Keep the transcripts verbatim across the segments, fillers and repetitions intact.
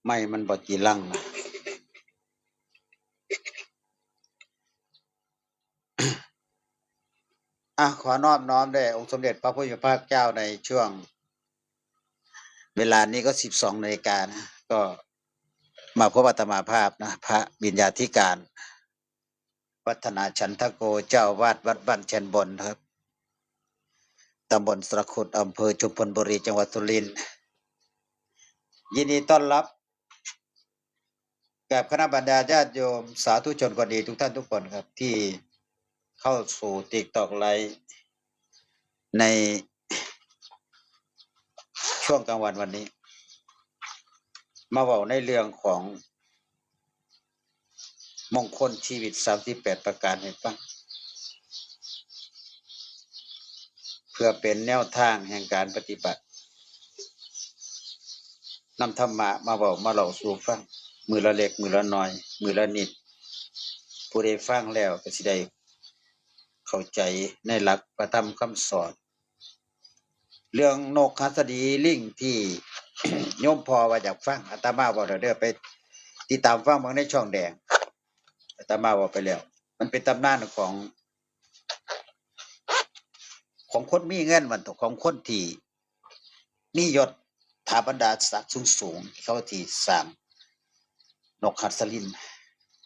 ไมค์มันบ่จีรังนะ อ่ะ ขอนอบน้อมแด่องค์สมเด็จพระผู้มีพระภาคเจ้าในช่วง เวลานี้ก็สิบสองนาฬิกานะ ก็มาพบอาตมาภาพนะ พระวิญญาธิการ วัฒนาฉันทโก เจ้าอาวาสวัดบ้านแคนบนครับ ตำบลสระขุด อำเภอชุมพลบุรี จังหวัดสุรินทร์ ยินดีต้อนรับ กับคณะบรรดาญาติโยมสาธุชนคนดีทุกท่านทุกคนครับ ที่เข้าสู่ติ๊กต็อกไลฟ์ในช่วงกลางวันวันนี้ มาเว้าในเรื่องของมงคลชีวิตสามสิบแปดประการให้ฟัง เพื่อเป็นแนวทางแห่งการปฏิบัติ นำธรรมะมาเว้ามาเล่าสู่ฟัง มื้อละเล็ก มื้อละน้อย มื้อละนิด ผู้ใดฟังแล้วก็สิได้เข้าใจในหลักพระธรรมคำสอน เรื่องนกหัสดีลิงที่ โยมพ่อว่าอยากฟัง อาตมาเว้าแล้วเด้อ ไปติดตามฟังเบิ่งในช่องแดง อาตมาเว้าไปแล้ว มันเป็นตำนานของ ของคนมีเงิน มันของคนที่มียศถาบรรดาศักดิ์สูงๆ เขาที่สร้างนกหัสลิน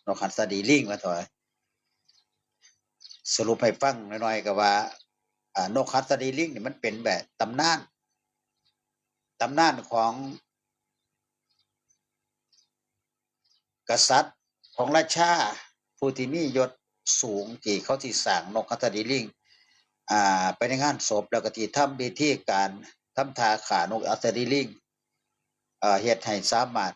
นกหัสดีลิงมาถวาย สรุปให้ฟังน้อยๆ ก็ว่า อ่า นกหัสดีลิงนี่มันเป็นแบบตำนาน ตำนานของกษัตริย์ ของราชา ผู้ที่มียศสูง ที่เขาสิสร้างนกหัสดีลิง อ่า ไปในงานศพ แล้วก็ที่ทำพิธีการทำท่าฆ่านกหัสดีลิง เอ่อ เฮ็ดให้สามารถ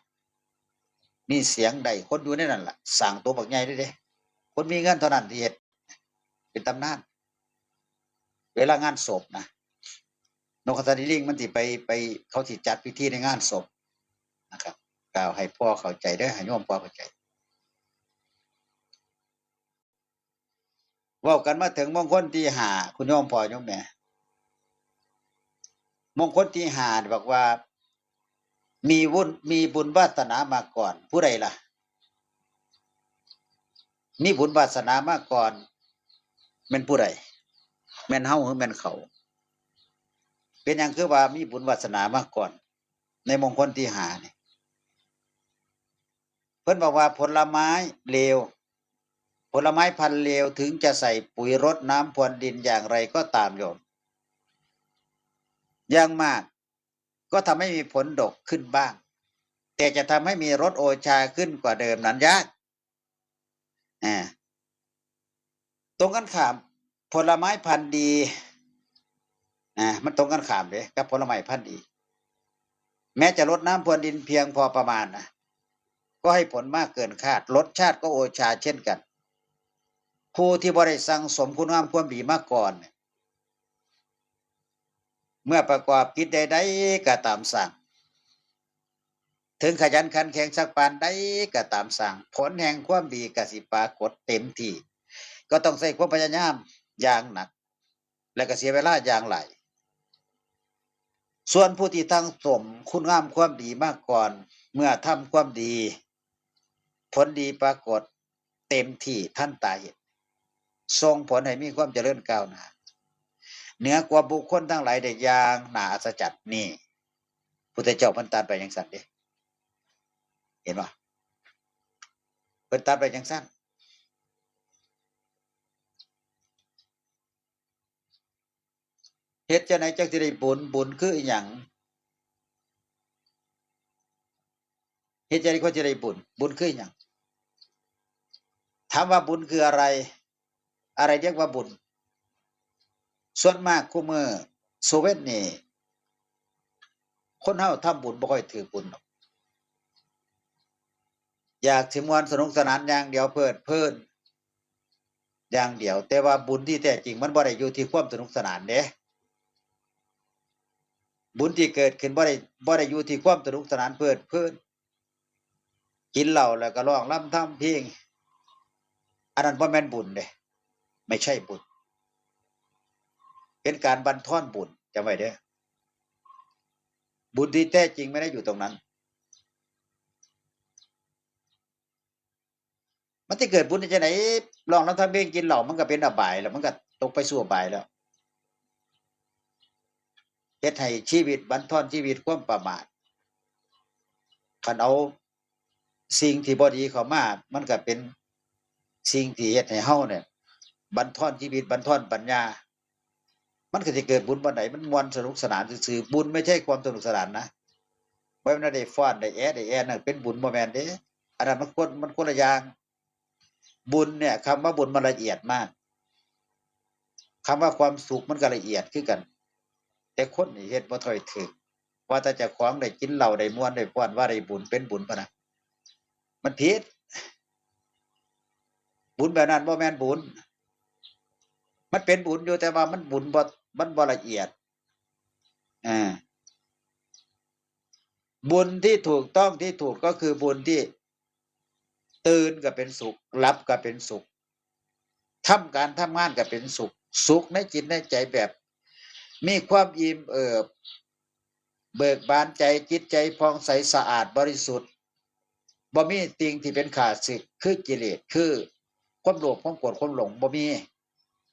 มีเสียงได้ คนอยู่ในนั้นล่ะ สร้างตัวบักใหญ่เลยเด้ คนมีเงินเท่านั้นที่เฮ็ด เป็นตำนาน เวลางานศพนะ นกหัสดีลิงมันสิไป ไป เขาสิจัดพิธีในงานศพนะครับ กล่าวให้พ่อเข้าใจเด้อ ให้โยมพ่อเข้าใจ เว้ากันมาถึงมงคลที่ห้า คุณโยมพ่อโยมแม่ มงคลที่ห้าบอกว่า มีบุญ มีบุญวาสนามาก่อน ผู้ใดล่ะ มีบุญวาสนามาก่อน แม่นผู้ใด แม่นเฮาหรือแม่นเขา เป็นหยังคือว่ามีบุญวาสนามาก่อน ในมงคลที่ห้านี่ เพิ่นบอกว่าผลไม้เลว ผลไม้พันธุ์เลวถึงจะใส่ปุ๋ยรดน้ำพรวนดินอย่างไรก็ตามโยม อย่างมากก็ทำให้มีผลดกขึ้นบ้าง แต่จะทำให้มีรสโอชาขึ้นกว่าเดิมนั้นยาก อ่า ตรงกันข้าม ผลไม้พันธุ์ดี อ่า มันตรงกันข้ามเด้กับผลไม้พันธุ์ดี แม้จะรดน้ำพรวนดินเพียงพอประมาณนะ ก็ให้ผลมากเกินคาด รสชาติก็โอชาเช่นกัน ผู้ที่บ่ได้สั่งสมคุณงามความดีมาก่อนเนี่ย เมื่อประกอบกิจใดๆก็ตามสั่ง ถึงขยันขันแข็งสักปานใดก็ตามสั่ง ผลแห่งความดีก็สิปรากฏเต็มที่ ก็ต้องใช้ความพยายามอย่างหนัก และก็เสียเวลาอย่างหลาย ส่วนผู้ที่สั่งสมคุณงามความดีมาก่อน เมื่อทำความดี ผลดีปรากฏเต็มที่ทันตาเห็น ส่งผลให้มีความเจริญก้าวหน้า เหนือกว่าบุคคลทั้งหลายได้อย่างน่าอัศจรรย์ นี่ พุทธเจ้าเพิ่นตรัสไปจังซั่นเด้ เห็นบ่ เพิ่นตรัสไปจังซั่น เฮ็ดจั่งใดจั่งสิได้บุญ บุญคืออิหยัง เฮ็ดจั่งใดค่อยสิได้บุญ บุญคืออิหยัง ถามว่าบุญคืออะไร อะไรเรียกว่าบุญ ส่วนมากคุมื้อซุเว็นนี่ คนเฮาทำบุญบ่ค่อยถืกบุญดอก อยากสิม่วนสนุกสนานอย่างเดียว เพลิดเพลินอย่างเดียว แต่ว่าบุญที่แท้จริงมันบ่ได้อยู่ที่ความสนุกสนานเด้ บุญที่เกิดขึ้นบ่ได้ บ่ได้อยู่ที่ความสนุกสนานเพลิดเพลิน กินเหล้าแล้วก็ร้องรำทำเพลง อันนั้นบ่แม่นบุญเด้ ไม่ใช่บุญ เป็นการบั่นทอนบุญ จำไว้เด้อ บุญที่แท้จริงไม่ได้อยู่ตรงนั้น มันสิเกิดบุญได้จั่งใด๋ ร้องรำทำเพลงกินเหล้ามันก็เป็นอบายแล้ว มันก็ตกไปสู่อบายแล้ว เฮ็ดให้ชีวิตบั่นทอนชีวิตความประมาท คันเอาสิ่งที่บ่ดีเข้ามา มันก็เป็นสิ่งที่เฮ็ดให้เฮาเนี่ย บั่นทอนชีวิต บั่นทอนปัญญา มันก็สิเกิดบุญปานใด มันม่วนสนุกสนานซื่อๆ บุญไม่ใช่ความสนุกสนานนะ บ่แม่นว่าได้ฟ้อนได้แอดได้แอนนั่นเป็นบุญ บ่แม่นเด้ อันนั้นมันคน มันคนละอย่าง บุญเนี่ย คำว่าบุญมันละเอียดมาก คำว่าความสุขมันก็ละเอียดคือกัน แต่คนนี่เฮ็ดบ่ค่อยถูก ว่าแต่เจ้าของได้กินเหล้าได้ม่วนได้ฟ้อนว่าได้บุญ เป็นบุญพะนะ มันผิด บุญแบบนั้นบ่แม่นบุญ มันเป็นบุญอยู่ แต่ว่ามันบุญบ่ มันบ่ละเอียด อ่า บุญที่ถูกต้องที่ถูกก็คือบุญที่ตื่นก็เป็นสุข หลับก็เป็นสุข ทำการทำงานก็เป็นสุข สุขในจิตในใจแบบ มีความอิ่มเอิบ เบิกบานใจ จิตใจผ่องใสสะอาดบริสุทธิ์ บ่มีสิ่งที่เป็นข้าศึก คือกิเลส คือความโลภ ความโกรธ ความหลง บ่มี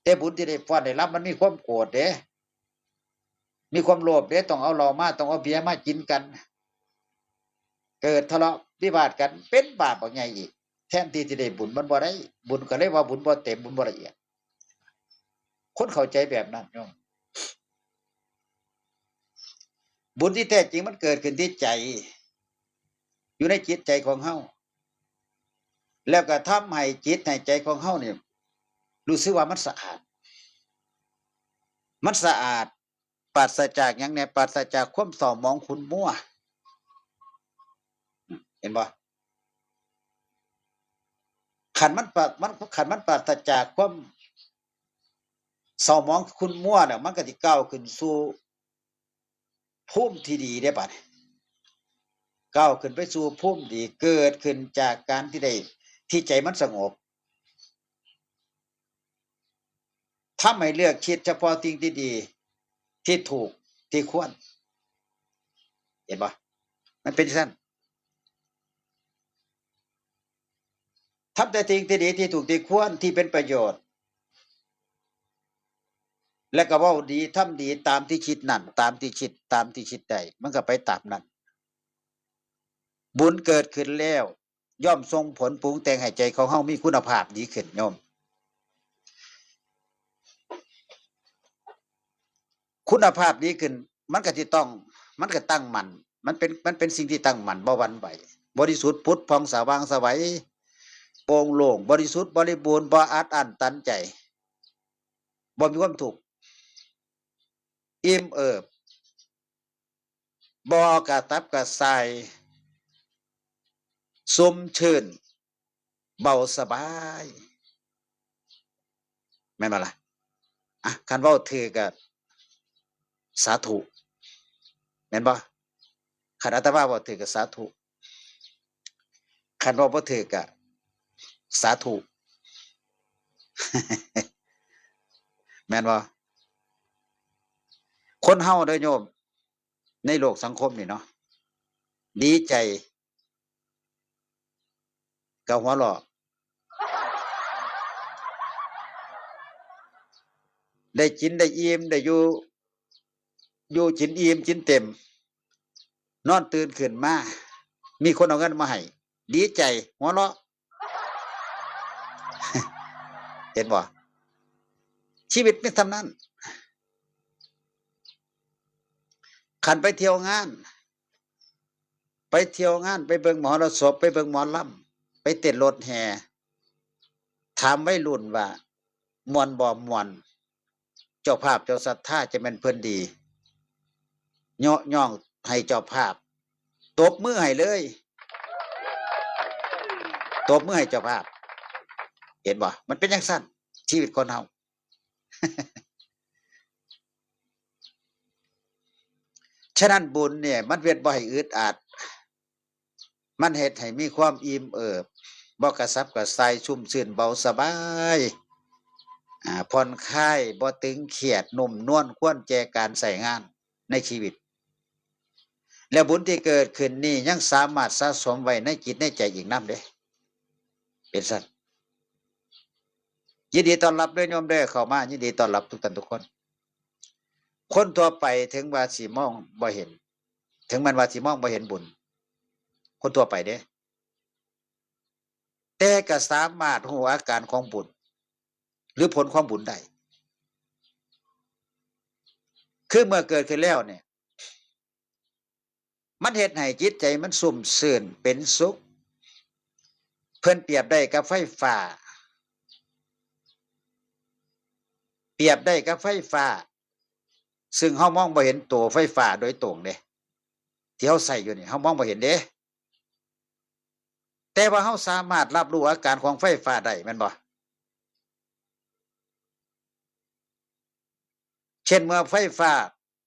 แต่บุญที่ได้ฟ้อนได้รำมันมีความโกรธเด้ มีความโลภเด้ ต้องเอาเหล้ามา ต้องเอาเบียร์มากินกัน เกิดทะเลาะวิวาทกัน เป็นบาปบักใหญ่อีก แทนที่สิได้บุญ มันบ่ได้ บุญก็เลยว่าบุญบ่เต็ม บุญบ่ละเอียด คนเข้าใจแบบนั้นโยม บุญที่แท้จริงมันเกิดขึ้นที่ใจ อยู่ในจิตใจของเฮา แล้วก็ทำให้จิตให้ใจของเฮาเนี่ย รู้สึกว่ามันสะอาด มันสะอาด ปราศจากหยังแหน่ ปราศจากความเศร้าหมองขุ่นมัว เห็นบ่ คันมันปรา- มัน คันมันปราศจากความเศร้าหมองขุ่นมัวแล้ว มันก็สิก้าวขึ้นสู่ภูมิที่ดีเด้บัดนี้ ก้าวขึ้นไปสู่ภูมิดี เกิดขึ้นจากการที่ได้ ที่ใจมันสงบ ทำให้เลือกคิดเฉพาะสิ่งที่ดี ที่ถูก ที่ควร เห็นบ่ มันเป็นจั่งซั้น ทำแต่สิ่งที่ดี ที่ถูก ที่ควร ที่เป็นประโยชน์ และก็เว้าดี ทำดี ตามที่คิดนั่น ตามที่คิด ตามที่คิดได้ มันก็ไปตามนั้น บุญเกิดขึ้นแล้ว ย่อมส่งผลปรุงแต่งให้ใจของเฮามีคุณภาพดีขึ้นโยม คุณภาพดีขึ้น มันก็สิต้อง มันก็ตั้งมั่น มันเป็น มันเป็นสิ่งที่ตั้งมั่น บ่หวั่นไหว บริสุทธิ์ผุดผ่องสว่างไสว โปร่งโล่ง บริสุทธิ์บริบูรณ์ บ่อัดอั้นตันใจ บ่มีความทุกข์ อิ่มเอิบ บ่กระสับกระส่าย ชุ่มชื่น เบาสบาย แม่นบ่ล่ะ อ่ะ คันเว้าถืกก็สาธุ แม่นบ่ คันอาตมาเว้าถืกก็สาธุ คันเว้าบ่ถืกก็สาธุ แม่นบ่ คนเฮาเด้อโยม ในโลกสังคมนี่เนาะ ดีใจก็หัวเราะ ได้กินได้อิ่ม ได้อยู่ อยู่กินอิ่มกินเต็ม นอนตื่นขึ้นมา มีคนเอาเงินมาให้ ดีใจ หัวเราะ เห็นบ่ ชีวิตมีส่ำนั้น คันไปเที่ยวงาน ไปเที่ยวงาน ไปเบิ่งมหรสพ ไปเบิ่งหมอลำ ไปเต้นรถแห่ ถามวัยรุ่นว่าม่วนบ่ ม่วน เจ้าภาพเจ้าศรัทธาจะแม่นเพิ่นดี เยาะย้องให้เจ้าภาพ ตบมือให้เลย ตบมือให้เจ้าภาพ เห็นบ่ มันเป็นจั่งซั้น ชีวิตคนเฮา ฉะนั้นบุญเนี่ย มันเฮ็ดบ่ให้อึดอัด มันเฮ็ดให้มีความอิ่มเอิบ บ่กระสับกระส่าย ชุ่มชื่น เบาสบาย อ่า ผ่อนคลาย บ่ตึงเครียด นุ่มนวล ควรแก่การใช้งานในชีวิต แล้วบุญที่เกิดขึ้นนี่ยังสามารถสะสมไว้ในจิตในใจอีกนำเด้ เป็นซั้น ยินดีต้อนรับเด้อโยมเด้อ เข้ามา ยินดีต้อนรับทุกท่านทุกคน คนทั่วไปถึงว่าสิมองบ่เห็น ถึงแม้นว่าสิมองบ่เห็นบุญ คนทั่วไปเด้ แต่ก็สามารถรู้อาการของบุญ หรือผลของบุญได้ คือเมื่อเกิดขึ้นแล้วเนี่ย มันเฮ็ดให้จิตใจมันชุ่มชื่นเป็นสุข เพิ่นเปรียบได้กับไฟฟ้า เปรียบได้กับไฟฟ้า ซึ่งเฮามองบ่เห็นตัวไฟฟ้าโดยตรงเด้ ที่เฮาใช้อยู่นี่ เฮามองบ่เห็นเด้ แต่ว่าเฮาสามารถรับรู้อาการของไฟฟ้าได้แม่นบ่ เช่นเมื่อไฟฟ้า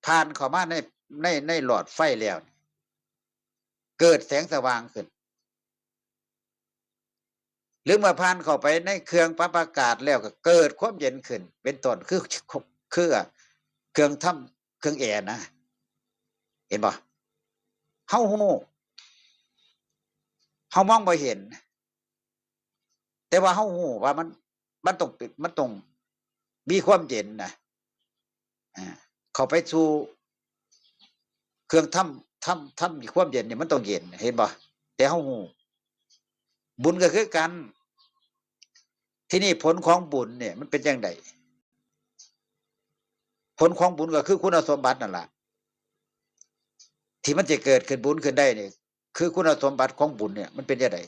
ผ่านเข้ามาใน ใน ในหลอดไฟแล้ว เกิดแสงสว่างขึ้น หรือเมื่อผ่านเข้าไปในเครื่องปรับอากาศแล้วก็เกิดความเย็นขึ้น เป็นต้น คือ คือเครื่องทำ เครื่องแอร์นะ เห็นบ่ เฮารู้ เฮามองบ่เห็น แต่ว่าเฮารู้ว่ามัน มันต้องเป็น มันต้องมีความเย็นนะ อ่า เข้าไปสู่เครื่องทำ ทำ ทำความเย็นเนี่ยมันต้องเย็น เห็นบ่ แต่เฮารู้ บุญก็คือกัน ทีนี้ผลของบุญเนี่ยมันเป็นจั่งใด ผลของบุญก็คือคุณสมบัตินั่นล่ะ ที่มันจะเกิดขึ้นบุญขึ้นได้นี่ คือคุณสมบัติของบุญเนี่ยมันเป็นจั่งใด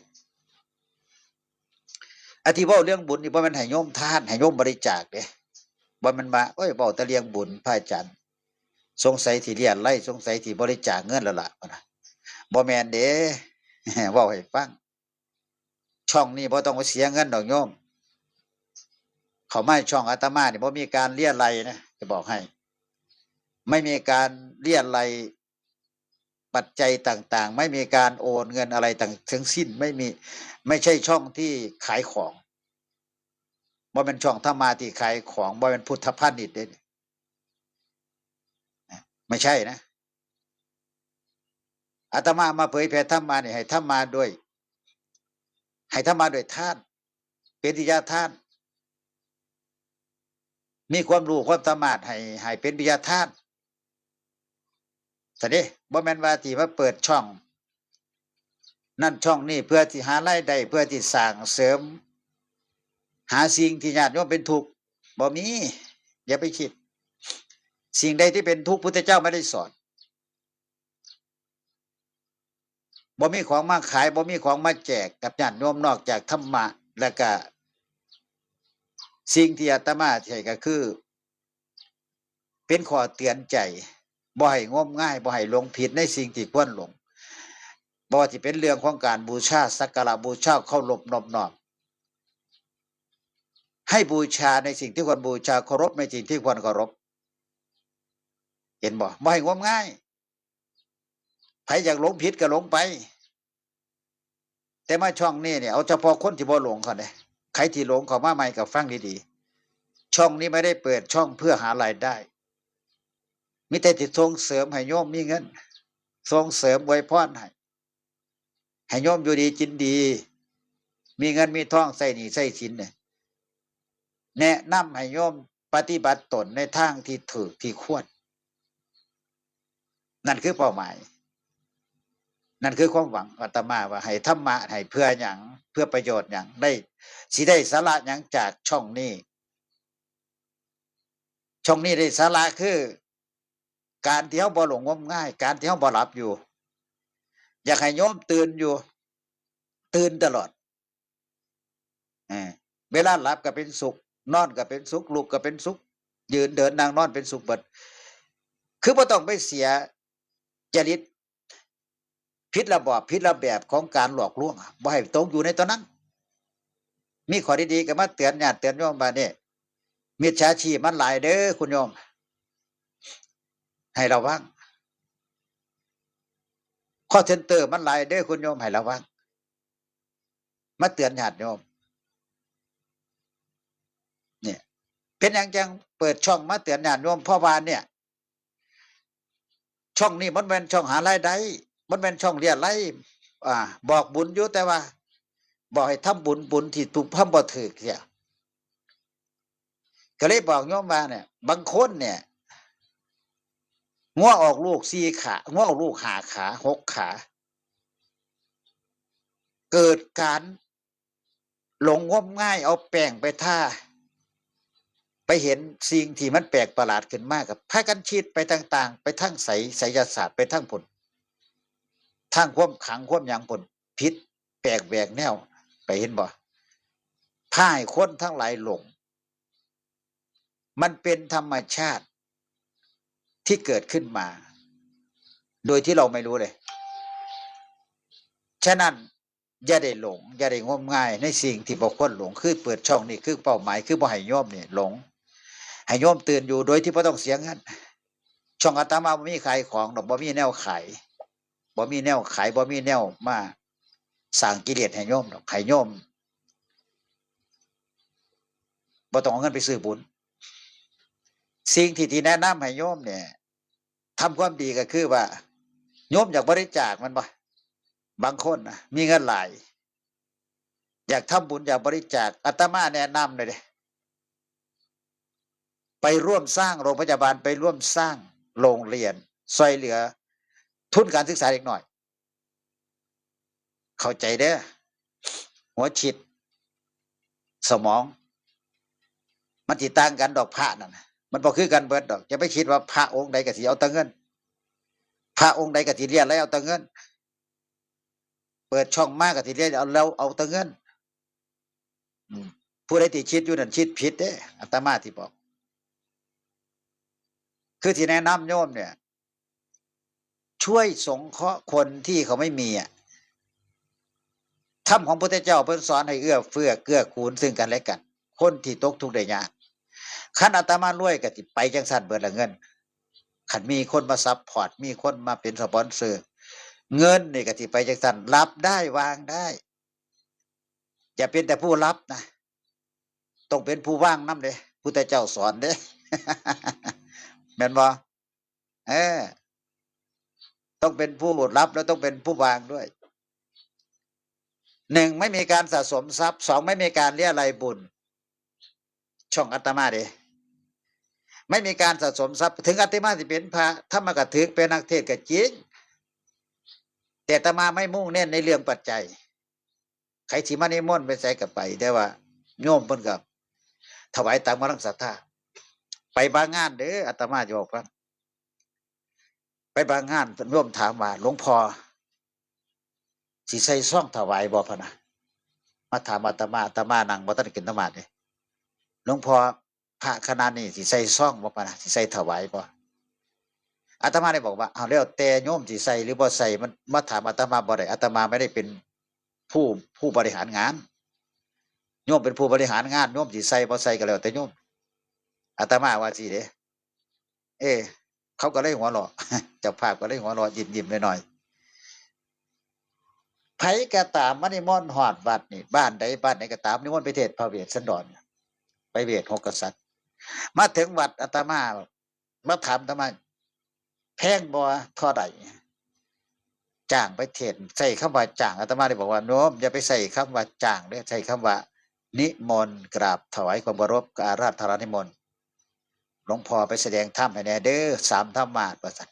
อันที่เว้าเรื่องบุญนี่บ่แม่นให้โยมทาน ให้โยมบริจาคเด้ บ่แม่นว่า โอ้ย เว้าแต่เรื่องบุญ พระอาจารย์ สงสัยสิเรียราย สงสัยสิบริจาคเงินแล้วล่ะ บ่แม่นเด้ เว้าให้ฟัง ช่องนี้บ่ต้องไปเสียเงินดอกโยม เข้ามาช่องอาตมานี่บ่มีการเรียรายนะ จะบอกให้ ไม่มีการเรียรายปัจจัยต่างๆ ไม่มีการโอนเงินอะไรต่างทั้งสิ้น ไม่มี ไม่ใช่ช่องที่ขายของ บ่แม่นช่องธรรมะที่ขายของ บ่แม่นพุทธพาณิชย์เด้ ไม่ใช่นะ อาตมามาเผยแผ่ธรรมะนี่ให้ธรรมะด้วย ให้ธรรมะด้วยทาน เป็นวิทยาทาน มีความรู้ความสามารถให้ ให้เป็นวิทยาทาน ซะเด้ บ่แม่นว่าสิมาเปิดช่องนั่นช่องนี่เพื่อสิหารายได้ เพื่อสิสร้างเสริม หาสิ่งที่ญาติโยมเป็นทุกข์ บ่มี อย่าไปคิด สิ่งใดที่เป็นทุกข์พุทธเจ้าไม่ได้สอน บ่มีของมาขาย บ่มีของมาแจกกับญาติโยมนอกจากธรรมะ และก็สิ่งที่อาตมาให้ก็คือ เป็นข้อเตือนใจ บ่ให้งมงาย บ่ให้หลงผิดในสิ่งที่ควรหลง บ่ว่าสิเป็นเรื่องของการบูชา สักการะบูชา เคารพนอบน้อม ให้บูชาในสิ่งที่ควรบูชา เคารพในสิ่งที่ควรเคารพ เห็นบ่ บ่ให้งมงาย ไผอยากหลงผิดก็หลงไป แต่มาช่องนี้เนี่ย เอาเฉพาะคนที่บ่หลงเขาเนี่ย ใครที่หลงเข้ามาใหม่ก็ฟังดีๆ ช่องนี้ไม่ได้เปิดช่องเพื่อหารายได้ มีแต่สิส่งเสริมให้โยมมีเงิน ส่งเสริมอวยพรให้ ให้โยมอยู่ดีกินดี มีเงินมีทองใช้หนี้ใช้สินเนี่ย แนะนำให้โยมปฏิบัติตนในทางที่ถูกที่ควร นั่นคือเป้าหมาย นั่นคือความหวังอาตมาว่าให้ธรรมะให้เพื่อหยัง เพื่อประโยชน์หยัง ได้ สิได้สาระหยังจากช่องนี้ ช่องนี้ได้สาระคือ การที่เฮาบ่หลงงมงาย การที่เฮาบ่หลับอยู่ อยากให้โยมตื่นอยู่ ตื่นตลอด เออ เวลาหลับก็เป็นสุข นอนก็เป็นสุข ลุกก็เป็นสุข ยืนเดินนั่งนอนเป็นสุขเบิด คือบ่ต้องไปเสียจริต ผิดระบอบ ผิดระเบียบของการหลอกลวงอะ บ่ให้ตกอยู่ในตอนนั้น มีข้อดีๆก็มาเตือนญาติเตือนโยมว่า นี่ มิจฉาชีพมันหลายเด้อคุณโยม ให้ระวัง คอลเซ็นเตอร์มันหลายเด้อคุณโยม ให้ระวัง มาเตือนญาติโยม เนี่ย เป็นหยังจังเปิดช่องมาเตือนญาติโยม เพราะว่าเนี่ย ช่องนี้มันแม่นช่องหารายได้ มันแม่นช่องเรียราย อ่า บอกบุญอยู่ แต่ว่า บอกให้ทำบุญ บุญที่ถูกทำบ่ถูกเสีย ก็เลยบอกโยมว่าเนี่ย บางคนเนี่ย งัวออกลูกสี่ขา งัวออกลูกห้าขา หกขา เกิดการหลงงมงาย เอาแป้งไปทา ไปเห็นสิ่งที่มันแปลกประหลาดขึ้นมา ก็พากันคิดไปต่างๆ ไปทางไส ไสยศาสตร์ ไปทางพุ้น ทางความขลังความหยังพุ้น ผิดแปลกแหวกแนว ไปเห็นบ่ พาให้คนทั้งหลายหลง มันเป็นธรรมชาติที่เกิดขึ้นมา โดยที่เราไม่รู้เลย ฉะนั้นอย่าได้หลง อย่าได้งมงายในสิ่งที่บ่ควรหลง คือเปิดช่องนี้ คือเป้าหมาย คือบ่ให้โยมนี่หลง ให้โยมตื่นอยู่โดยที่บ่ต้องเสียเงิน ช่องอาตมาบ่มีขายของดอก บ่มีแนวขาย บ่มีแนวขาย บ่มีแนวมาสร้างกิเลสให้โยมดอก ให้โยมบ่ต้องเอาเงินไปซื้อบุญ สิ่งที่ ที่แนะนำให้โยมเนี่ย ทำความดีก็คือว่า โยมอยากบริจาคแม่นบ่ บางคนนะ มีเงินหลาย อยากทำบุญ อยากบริจาค อาตมาแนะนำเลยเด้ ไปร่วมสร้างโรงพยาบาล ไปร่วมสร้างโรงเรียน ช่วยเหลือทุนการศึกษาเด็กน้อย เข้าใจเด้อ หัวคิด สมอง มันสิต่างกันดอก พระนั่นน่ะ มันบ่คือกันเบิดดอก อย่าไปคิดว่าพระองค์ใดก็สิเอาแต่เงิน พระองค์ใดก็สิเรียรายเอาแต่เงิน เปิดช่องมาก็สิเรียรายเอา เอาแต่เงิน อืม ผู้ใดที่คิดอยู่นั่นคิดผิดเด้ อาตมาสิบอก คือที่แนะนำโยมเนี่ย ช่วยสงเคราะห์คนที่เขาไม่มีอ่ะ ธรรมของพุทธเจ้าเพิ่นสอนให้เอื้อเฟื้อเกื้อกูลซึ่งกันและกัน คนที่ตกทุกข์ได้ยาก คันอาตมารวยก็สิไปจังซั่นเบิดละเงิน คันมีคนมาซัพพอร์ต มีคนมาเป็นสปอนเซอร์ เงินนี่ก็สิไปจังซั่น รับได้วางได้ อย่าเป็นแต่ผู้รับนะ ต้องเป็นผู้วางนำเด้ พุทธเจ้าสอนเด้ แม่นบ่ เออ ต้องเป็นผู้รับแล้วต้องเป็นผู้วางด้วย หนึ่ง ไม่มีการสะสมทรัพย์ สอง ไม่มีการเรียรายบุญ ช่องอาตมาเด้ ไม่มีการสะสมทรัพย์ ถึงอาตมาสิเป็นพระ ธรรมกถึก เป็นนักเทศน์ก็จริง แต่อาตมาไม่มุ่งเน้นในเรื่องปัจจัย ใครสิมานิมนต์ไปไสก็ไป แต่ว่าโยมเพิ่นก็ถวายตามกำลังศรัทธา ไปบางงานเด้อ อาตมาจะบอกฟัง ไปบางงานโยมถามว่า "หลวงพ่อ สิใส่ซองถวายบ่" พะนะ มาถามอาตมา อาตมานั่งบ่ทันกินธรรมาสเด้ "หลวงพ่อ พระคณะนี้สิใส่ซองบ่" พะนะ "สิใส่ถวายบ่" อาตมาได้บอกว่า "อ้าว แล้วแต่โยมสิใส่หรือบ่ใส่ มันมาถามอาตมาบ่ได้ อาตมาไม่ได้เป็นผู้ ผู้บริหารงาน โยมเป็นผู้บริหารงาน โยมสิใส่บ่ใส่ก็แล้วแต่โยม" อาตมาว่าสิเด้ เอ เขาก็เลยหัวเราะ เจ้าภาพก็เลยหัวเราะยิ้มๆหน่อยๆ ไผก็ตามมานิมนต์ฮอดวัดนี่ บ้านใดบ้านใดก็ตาม นิมนต์ไปเทศน์พระเวสสันดร ไปเวทหกกษัตริย์ มาถึงวัดอาตมา มาถามอาตมา "แพงบ่ เท่าใด จ้างไปเทศน์" ใช้คำว่าจ้าง อาตมาได้บอกว่า "โยม อย่าไปใช้คำว่าจ้างเด้อ ใช้คำว่านิมนต์ กราบถวายความเคารพ อาราธนานิมนต์ หลวงพ่อไปแสดงธรรมให้แหน่เด้อ สามธรรมาสน์" ว่าซั่น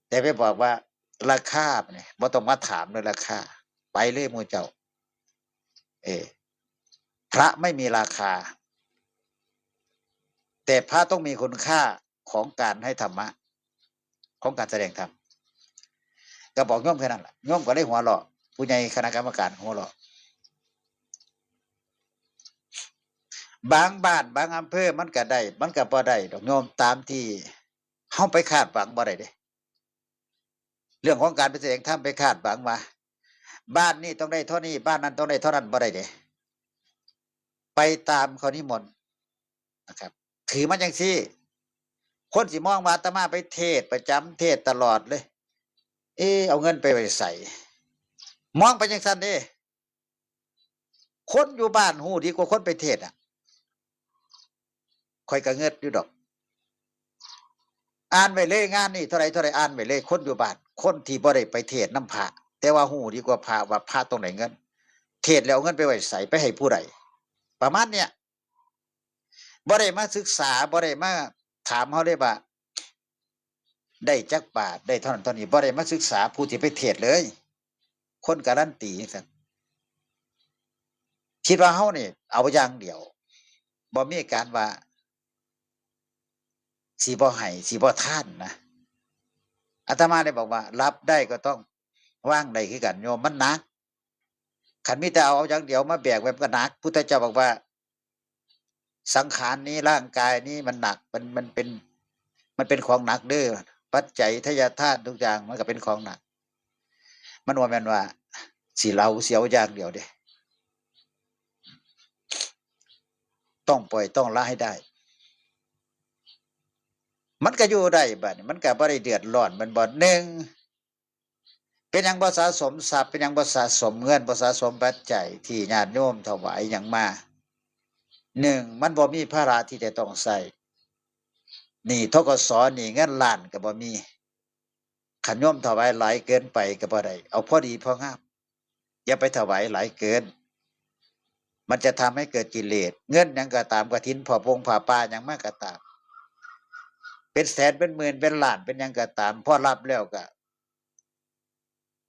แต่ไปบอกว่าราคาเนี่ยบ่ต้องมาถามเลยราคา ไปเลยหมู่เจ้า เออ พระไม่มีราคา แต่พระต้องมีคุณค่าของการให้ธรรมะ ของการแสดงธรรม ก็บอกโยมแค่นั้นแหละ โยมก็เลยหัวเราะ ผู้ใหญ่คณะกรรมการหัวเราะ บางบ้านบางอำเภอมันก็ได้ มันก็บ่ได้ดอกโยม ตามที่เฮาไปคาดหวังบ่ได้เด้ เรื่องของการไปแสดงธรรมไปคาดหวังว่า บ้านนี้ต้องได้เท่านี้ บ้านนั้นต้องได้เท่านั้น บ่ได้เด้ ไปตามเขานิมนต์นะครับ ถือมาจังซี่ คนสิมองว่าอาตมาไปเทศน์ประจำ เทศน์ตลอดเลย เอ๊ะ เอาเงินไปไว้ไส มองไปจังซั่นเด้ คนอยู่บ้านฮู้ดีกว่าคนไปเทศน์อะ ข้อยก็เงิดอยู่ดอก อ่านไว้เลย งานนี้เท่าใดเท่าใด อ่านไว้เลย คนอยู่บ้าน คนที่บ่ได้ไปเทศน์นำพระ แต่ว่าฮู้ดีกว่าพระว่าพระต้องได้เงิน เทศน์แล้วเอาเงินไปไว้ไส ไปให้ผู้ใด ประมาณเนี้ย บ่ได้มาศึกษา บ่ได้มาถามเฮาเลยว่า ได้จักบาท ได้เท่านั้นเท่านี้ บ่ได้มาศึกษาผู้ที่ไปเทศน์เลย คนการันตีซั่น คิดว่าเฮานี่เอาอย่างเดียว บ่มีการว่า สิบ่ให้ สิบ่ทานนะ อาตมาได้บอกว่า รับได้ก็ต้องวางได้คือกันโยม มันหนัก คันมีแต่เอา เอาอย่างเดียวมาแบกไว้มันก็หนัก พุทธเจ้าบอกว่า สังขารนี้ ร่างกายนี้มันหนัก มัน มันเป็น มันเป็นของหนักเด้อ ปัจจัยทายทานทุกอย่างมันก็เป็นของหนัก มันบ่แม่นว่า สิเอา สิเอาอย่างเดียวเด้ ต้องปล่อย ต้องละให้ได้ มันก็อยู่ได้บัดนี้ มันก็บ่ได้เดือดร้อน มันบ่ หนึ่ง เป็นหยังบ่สะสมทรัพย์ เป็นหยังบ่สะสมเงิน บ่สะสมปัจจัยที่ญาติโยมถวายหยังมา หนึ่ง มันบ่มีภาระที่จะต้องใช้ หนี้ ธ.ก.ส. หนี้เงินล้านก็บ่มี คันโยมถวายหลายเกินไปก็บ่ได้ เอาพอดีพองาม อย่าไปถวายหลายเกิน มันจะทำให้เกิดกิเลส เงินหยังก็ตาม กฐิน ผ้าปงผ้าป่าหยังมาก็ตาม เป็นแสน เป็นหมื่น เป็นล้าน เป็นหยังก็ตาม พอรับแล้วก็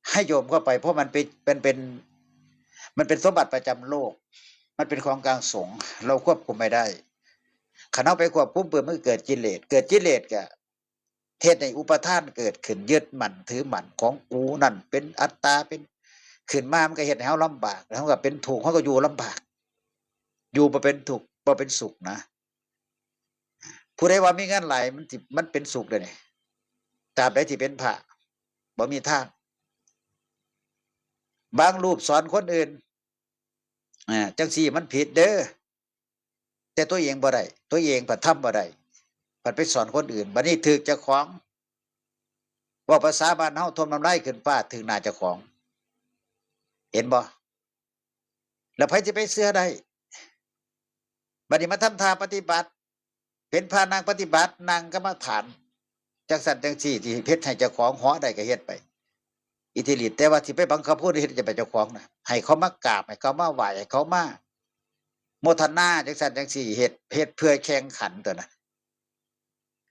ให้โยมเข้าไป เพราะมันเป็น เป็น เป็น มันเป็นสมบัติประจำโลก มันเป็นของกลางสงฆ์ เราควบคุมไม่ได้ คันเฮาไปควบคุมปุ๊บ มันก็เกิดกิเลส เกิดกิเลสก็เฮ็ดให้อุปาทานเกิดขึ้น ยึดมั่นถือมั่น ของกูนั่นเป็นอัตตา เป็น ขึ้นมา มันก็เฮ็ดให้เฮาลำบาก แล้วเฮาก็เป็นทุกข์ เฮาก็อยู่ลำบาก อยู่บ่เป็นทุกข์ บ่เป็นสุขนะ ผู้ใดว่ามีเงินหลาย มันสิ มันเป็นสุขเด้อนี่ ตราบใดที่เป็นพระ บ่มีทาง บางรูปสอนคนอื่น อ่า จังซี่มันผิดเด้อ แต่ตัวเองบ่ได้ ตัวเองผัดทำบ่ได้ ผัดไปสอนคนอื่น บัดนี้ถืกเจ้าของ เว้าภาษาบ้านเฮา ท่มน้ำลายขึ้นฟ้า ถืกหน้าเจ้าของ เห็นบ่ แล้วไผสิไปเชื่อได้ บัดนี้มาทำท่าปฏิบัติ เป็นพระนั่งปฏิบัติ นั่งกรรมฐาน จังซั่นจังซี่ ที่เฮ็ดให้เจ้าของเหาะได้ก็เฮ็ดไป อิทธิฤทธิ์ แต่ว่าสิไปบังคับคนเฮ็ดจะไปเจ้าของนะ ให้เขามากราบ ให้เขามาไหว้ ให้เขามาโมทนา จังซั่นจังซี่ เฮ็ด เฮ็ดเพื่อแข่งขันตัวนะ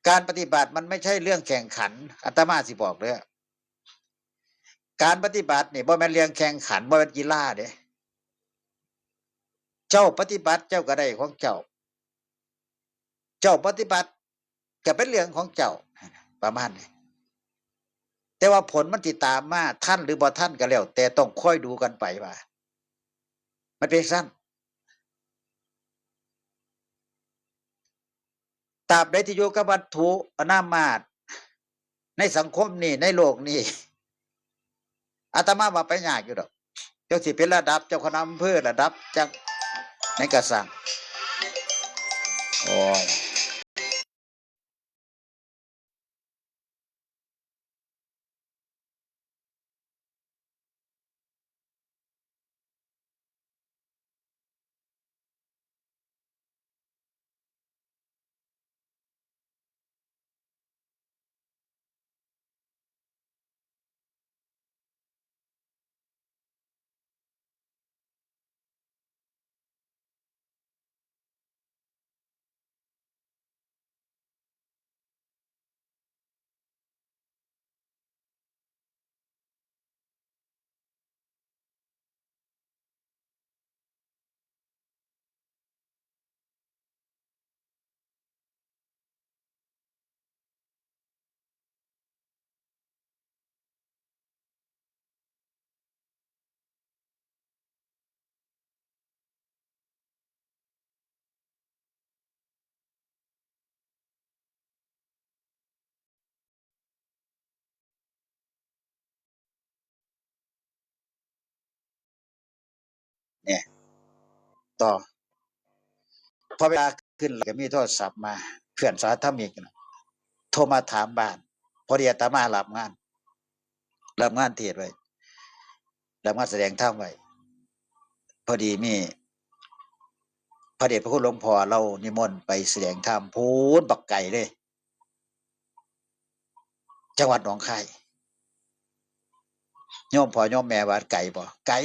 การปฏิบัติมันไม่ใช่เรื่องแข่งขัน อาตมาสิบอกเด้อ การปฏิบัตินี่บ่แม่นเรื่องแข่งขัน บ่แม่นกีฬาเด้ เจ้าปฏิบัติเจ้าก็ได้ของเจ้า เจ้าปฏิบัติก็เป็นเรื่องของเจ้า ประมาณนี้ แต่ว่าผลมันสิตามมา ทันหรือบ่ทันก็แล้ว แต่ต้องคอยดูกันไปว่า มันเป็นซั่น ตราบใดที่อยู่กับวัตถุนามธาตุ ในสังคมนี้ ในโลกนี้ อาตมาว่าไปยากอยู่ดอก จักสิเป็นระดับเจ้าคณะอำเภอ ระดับจัง ในกระสัง โอ้ย เนี่ย ต่อ พอเวลาขึ้นแล้วก็มีโทรศัพท์มา เพื่อนสาธมิกน่ะ โทรมาถามบ้าน พอดีอาตมารับงาน รับงานเทศน์ไว้ รับงานแสดงธรรมไว้ พอดีมี พระเดชพระคุณหลวงพ่อเรานิมนต์ไปแสดงธรรม พู้นบักไกลเลย จังหวัดหนองคาย โยมพ่อโยมแม่ว่าไกลบ่ ไกล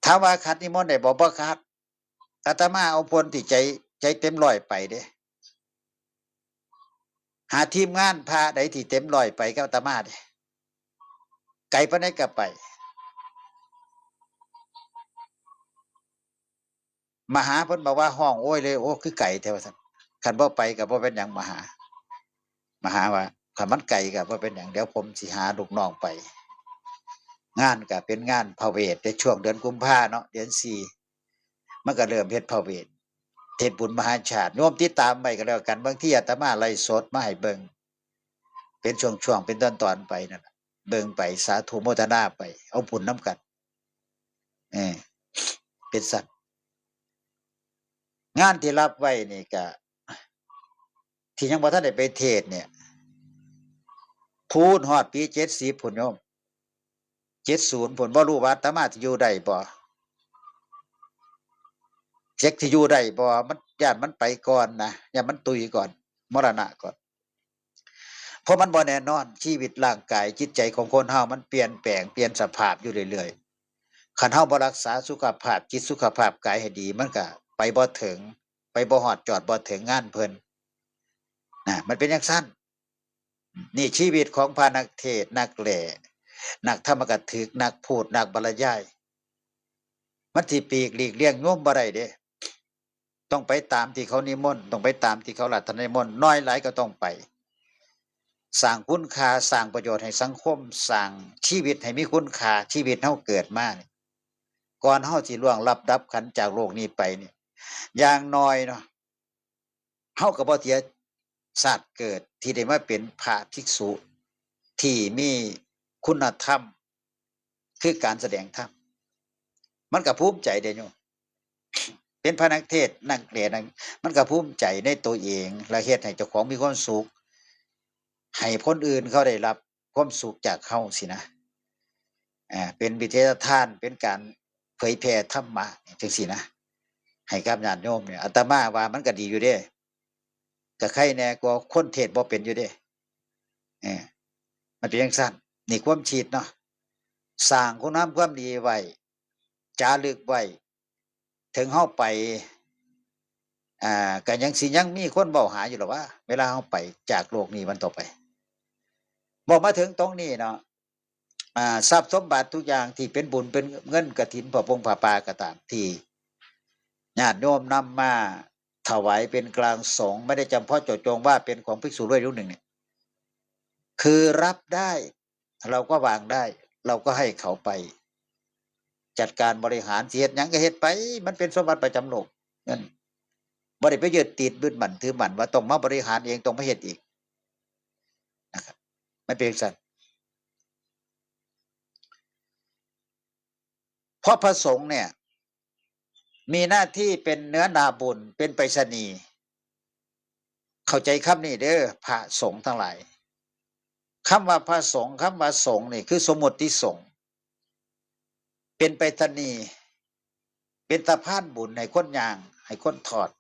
ถามว่าขัดนิมนต์ได้บ่ บ่ขัด อาตมาเอาคนที่ใจ ใจเต็มร้อยไปเด้ หาทีมงานพระใดที่เต็มร้อยไปกับอาตมาเด้ ไกลปานใดก็ไป มาหาเพิ่นบอกว่าฮ้องโอ้ยเลย โอ้ คือไกลแท้ว่าซั่น คันบ่ไปก็บ่เป็นหยัง มาหา มาหาว่า คันมันไกลก็บ่เป็นหยัง เดี๋ยวผมสิหาลูกน้องไป งานก็เป็นงานพระเวท แต่ช่วงเดือนกุมภาเนาะ เดือนสี่ มันก็เริ่มเฮ็ดพระเวท เฮ็ดบุญมหาชาติ โยมติดตามไว้ก็แล้วกัน บางทีอาตมาไลฟ์สดมาให้เบิ่ง เป็นช่วงๆ เป็นตอนๆ ไปนั่นล่ะ เบิ่งไป สาธุโมทนาไป เอาบุญนำกัน เออ เป็นสัตว์ งานที่รับไว้นี่ก็ ที่ยังบ่ทันได้ไปเทศน์เนี่ย พู้นฮอดปีเจ็ดสิบพุ้นโยม เจ็ดศูนย์พุ้น บ่รู้ว่าอาตมาสิอยู่ได้บ่ จักสิอยู่ได้บ่ มัน ย้านมันไปก่อนนะ ย้านมันตุยก่อน มรณะก่อน เพราะมันบ่แน่นอน ชีวิตร่างกายจิตใจของคนเฮามันเปลี่ยนแปลง เปลี่ยนสภาพอยู่เรื่อยๆ คันเฮาบ่รักษาสุขภาพจิตสุขภาพกายให้ดี มันก็ไปบ่ถึง ไปบ่ฮอดจอดบ่ถึงงานเพิ่น นะ มันเป็นจั่งซั้น นี่ชีวิตของพระนักเทศน์ นักแหล่ นักธรรมกถึก นักพูด นักบรรยาย มันสิปีกหลีกเลี่ยงโยมบ่ได้เด้ ต้องไปตามที่เขานิมนต์ ต้องไปตามที่เขาราชนิมนต์ น้อยหลายก็ต้องไป สร้างคุณค่า สร้างประโยชน์ให้สังคม สร้างชีวิตให้มีคุณค่า ชีวิตเฮาเกิดมานี่ ก่อนเฮาสิล่วงลับดับขันธ์จากโลกนี้ไปนี่ อย่างน้อยเนาะ เฮาก็บ่เสียชาติเกิดที่ได้มาเป็นพระภิกษุที่มีคุณธรรม คือการแสดงธรรม มันก็ภูมิใจเด้โยม เป็นพระนักเทศน์ นักแหล่ นัก มันก็ภูมิใจในตัวเอง และเฮ็ดให้เจ้าของมีความสุข ให้คนอื่นเขาได้รับความสุขจากเฮาสินะ อ่า เป็นวิทยาทาน เป็นการเผยแผ่ธรรมะจั่งซี้นะ ให้กับญาติโยมเนี่ย อาตมาว่ามันก็ดีอยู่เด้ ก็ใครแน่กว่าคนเทศน์บ่เป็นอยู่เด้ เออ มันเป็นจั่งซั้น นี่ความคิดเนาะ สร้างคุณงามความดีไว้ จารึกไว้ ถึงเฮาไป อ่า ก็ยังสิยังมีคนเว้าหาอยู่หรอกว่า เวลาเฮาไปจากโลกนี้วันต่อไป บอกมาถึงตรงนี้เนาะ อ่า ทรัพย์สมบัติทุกอย่างที่เป็นบุญเป็นเงินกฐิน ผ้าปงผ้าป่าก็ตาม ที่ญาติโยมนำมาถวายเป็นกลางสงฆ์ ไม่ได้จำเพาะเจาะจงว่าเป็นของภิกษุด้วยรูปหนึ่งเนี่ย คือรับได้ เราก็วางได้ เราก็ให้เขาไป จัดการบริหาร สิเฮ็ดหยังก็เฮ็ดไป มันเป็นสมบัติประจำโลก นั่น บ่ได้ไปยึดติดยึดมั่นถือมั่นว่าต้องมาบริหารเอง ต้องมาเฮ็ดเอง นะครับ มันเป็นจั่งซั้น เพราะพระสงฆ์เนี่ย มีหน้าที่เป็นเนื้อนาบุญ เป็นไปรษณีย์ เข้าใจคำนี้เด้อ พระสงฆ์ทั้งหลาย คำว่าพระสงฆ์ คำว่าสงฆ์นี่คือสมมุติสงฆ์ เป็นไปรษณีย์ เป็นสะพานบุญให้คนย่าง ให้คนทอด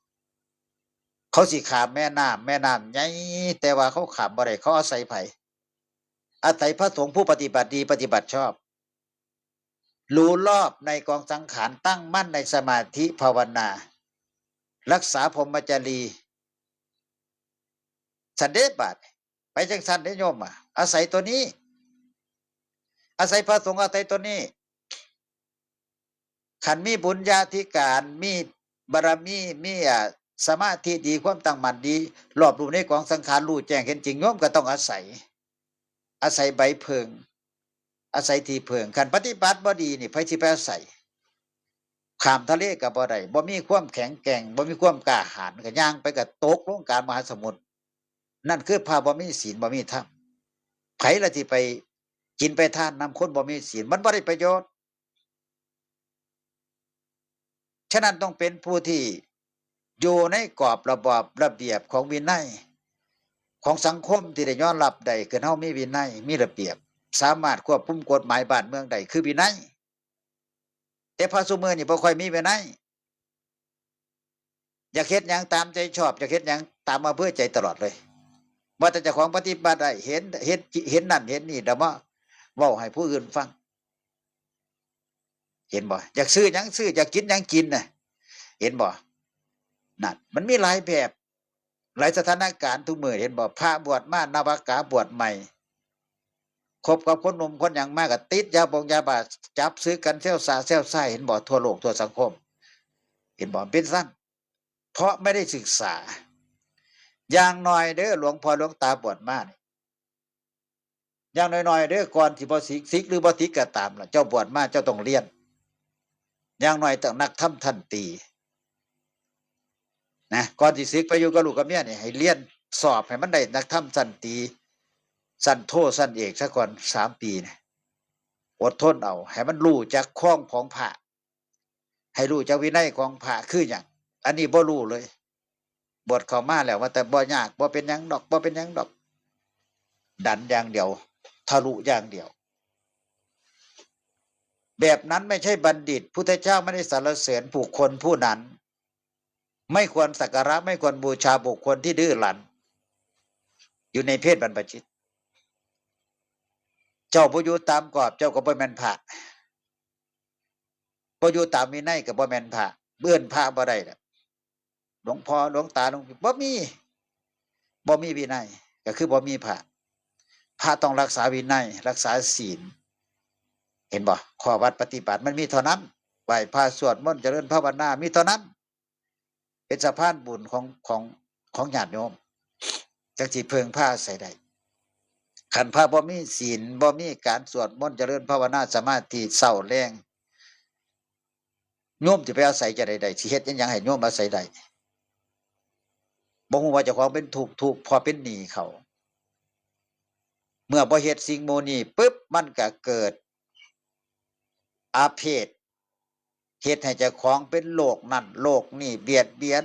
เขาสิข้ามแม่น้ำ แม่น้ำใหญ่ แต่ว่าเขาข้ามบ่ได้ เขาอาศัยไผ อาศัยพระสงฆ์ผู้ปฏิบัติดี ปฏิบัติชอบ รู้รอบในกองสังขาร ตั้งมั่นในสมาธิภาวนา รักษาพรหมจารีย์ ซั้นเด้บาด ไปจั่งซั้นเด้โยมอะ อาศัยตัวนี้ อาศัยพระสงฆ์ อาศัยตัวนี้ คันมีบุญญาธิการ มีบารมี มี อ่า สมาธิดี ความตั้งมั่นดี รอบรู้ในกองสังขาร รู้แจ้งเห็นจริง โยมก็ต้องอาศัย อาศัยใบเพิ่ง อาศัยที่เพิ่ง คันปฏิบัติบ่ดีนี่ ไผสิไปอาศัย ข้ามทะเลก็บ่ได้ บ่มีความแข็งแกร่ง บ่มีความกล้าหาญ ก็ย่างไปก็ตกลงกลางมหาสมุทร นั่นคือพระบ่มีศีล บ่มีธรรม ไผล่ะสิไปกินไปทานนำคนบ่มีศีล มันบ่ได้ประโยชน์ ฉะนั้นต้องเป็นผู้ที่อยู่ในกรอบระบอบระเบียบของวินัย ของสังคมที่ได้ยอมรับได้ คือเฮามีวินัย มีระเบียบ สามารถควบคุมกฎหมายบ้านเมืองได้ คือวินัย แต่พระซุมื้อนี่บ่ค่อยมีวินัย อยากเฮ็ดหยังตามใจชอบ อยากเฮ็ดหยังตามอำเภอใจตลอดเลย ว่าแต่เจ้าของปฏิบัติได้ เห็น เห็น เห็นนั่นเห็นนี่ แล้วมาเว้าให้ผู้อื่นฟัง เห็นบ่ อยากซื้อหยังซื้อ อยากกินหยังกินน่ะ เห็นบ่ นั่นมันมีหลายแบบ หลายสถานการณ์ทุกมื้อ เห็นบ่ พระบวชมานวกาบวชใหม่ คบกับคนหนุ่มคนหยังมาก็ติดยาบงยาบ้า จับสึกกันแซวซ่าแซวซ่าย เห็นบ่ ทั่วโลกทั่วสังคม เห็นบ่ เป็นซั่น เพราะไม่ได้ศึกษา อย่างน้อยเด้อ หลวงพ่อหลวงตาบวชมานี่ อย่างน้อยๆเด้อ ก่อนสิบ่สิก สิกหรือบ่สิกก็ตามล่ะ เจ้าบวชมาเจ้าต้องเรียน อย่างน้อยต้องนักธรรมชั้นตรีนะ ก่อนสิสิกไปอยู่กับลูกกับเมียนี่ ให้เรียนสอบให้มันได้นักธรรมชั้นตรี ชั้นโท ชั้นเอกซะก่อน สามปีนี่ อดทนเอา ให้มันรู้จักคองของพระ ให้รู้จักวินัยของพระคือหยัง อันนี้บ่รู้เลย บวชเข้ามาแล้วว่าแต่บ่ยาก บ่เป็นหยังดอก บ่เป็นหยังดอก ดันอย่างเดียว ทะลุอย่างเดียว แบบนั้นไม่ใช่บัณฑิต พุทธเจ้าไม่ได้สรรเสริญบุคคลผู้นั้น ไม่ควรสักการะ ไม่ควรบูชาบุคคลที่ดื้อรั้น อยู่ในเพศบรรพชิต เจ้าบ่อยู่ตามกรอบ เจ้าก็บ่แม่นพระ บ่อยู่ตามวินัยก็บ่แม่นพระ เอิ้นพระบ่ได้ล่ะ หลวงพ่อ หลวงตา หลวงพี่ บ่มี บ่มีวินัย ก็คือบ่มีพระ พระต้องรักษาวินัย รักษาศีล เห็นบ่ ข้อวัดปฏิบัติมันมีเท่านั้น ไหว้พระ สวดมนต์ เจริญภาวนา มีเท่านั้น เป็นสะพานบุญของ ของ ของญาติโยม จักสิเพิ่งพาอาศัยได้ คันพระบ่มีศีล บ่มีการสวดมนต์ เจริญภาวนา สมาธิ เช้าแลง โยมสิไปอาศัยจะใดใด สิเฮ็ดอิหยังให้โยมอาศัยได้ บ่ฮู้ว่าเจ้าของเป็นทุกข์ ทุกข์เพราะเป็นหนี้เขา เมื่อบ่เฮ็ดสิ่งหมู่นี้ปุ๊บ มันก็เกิดอาเพศ เฮ็ดให้เจ้าของเป็นโรคนั่นโรคนี่ เบียดเบียน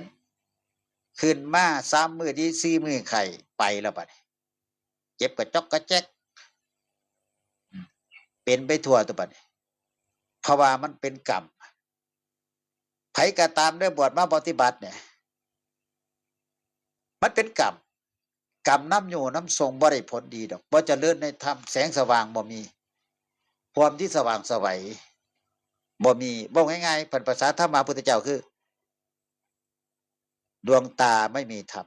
ขึ้นมาสามมื้อดี สี่มื้อไข้ ไปแล้วบัดนี้ เจ็บกระจอกกระแจก เป็นไปทั่วตัวบัดนี้ เพราะว่ามันเป็นกรรม ไผก็ตามเด้อ บวชมาปฏิบัติเนี่ย มันเป็นกรรม กรรมนำอยู่นำส่ง บ่ได้ผลดีดอก บ่เจริญในธรรม แสงสว่างบ่มี ความที่สว่างไสวบ่มี เว้าง่ายๆ เป็นภาษาธรรมะพุทธเจ้าคือ ดวงตาไม่มีธรรม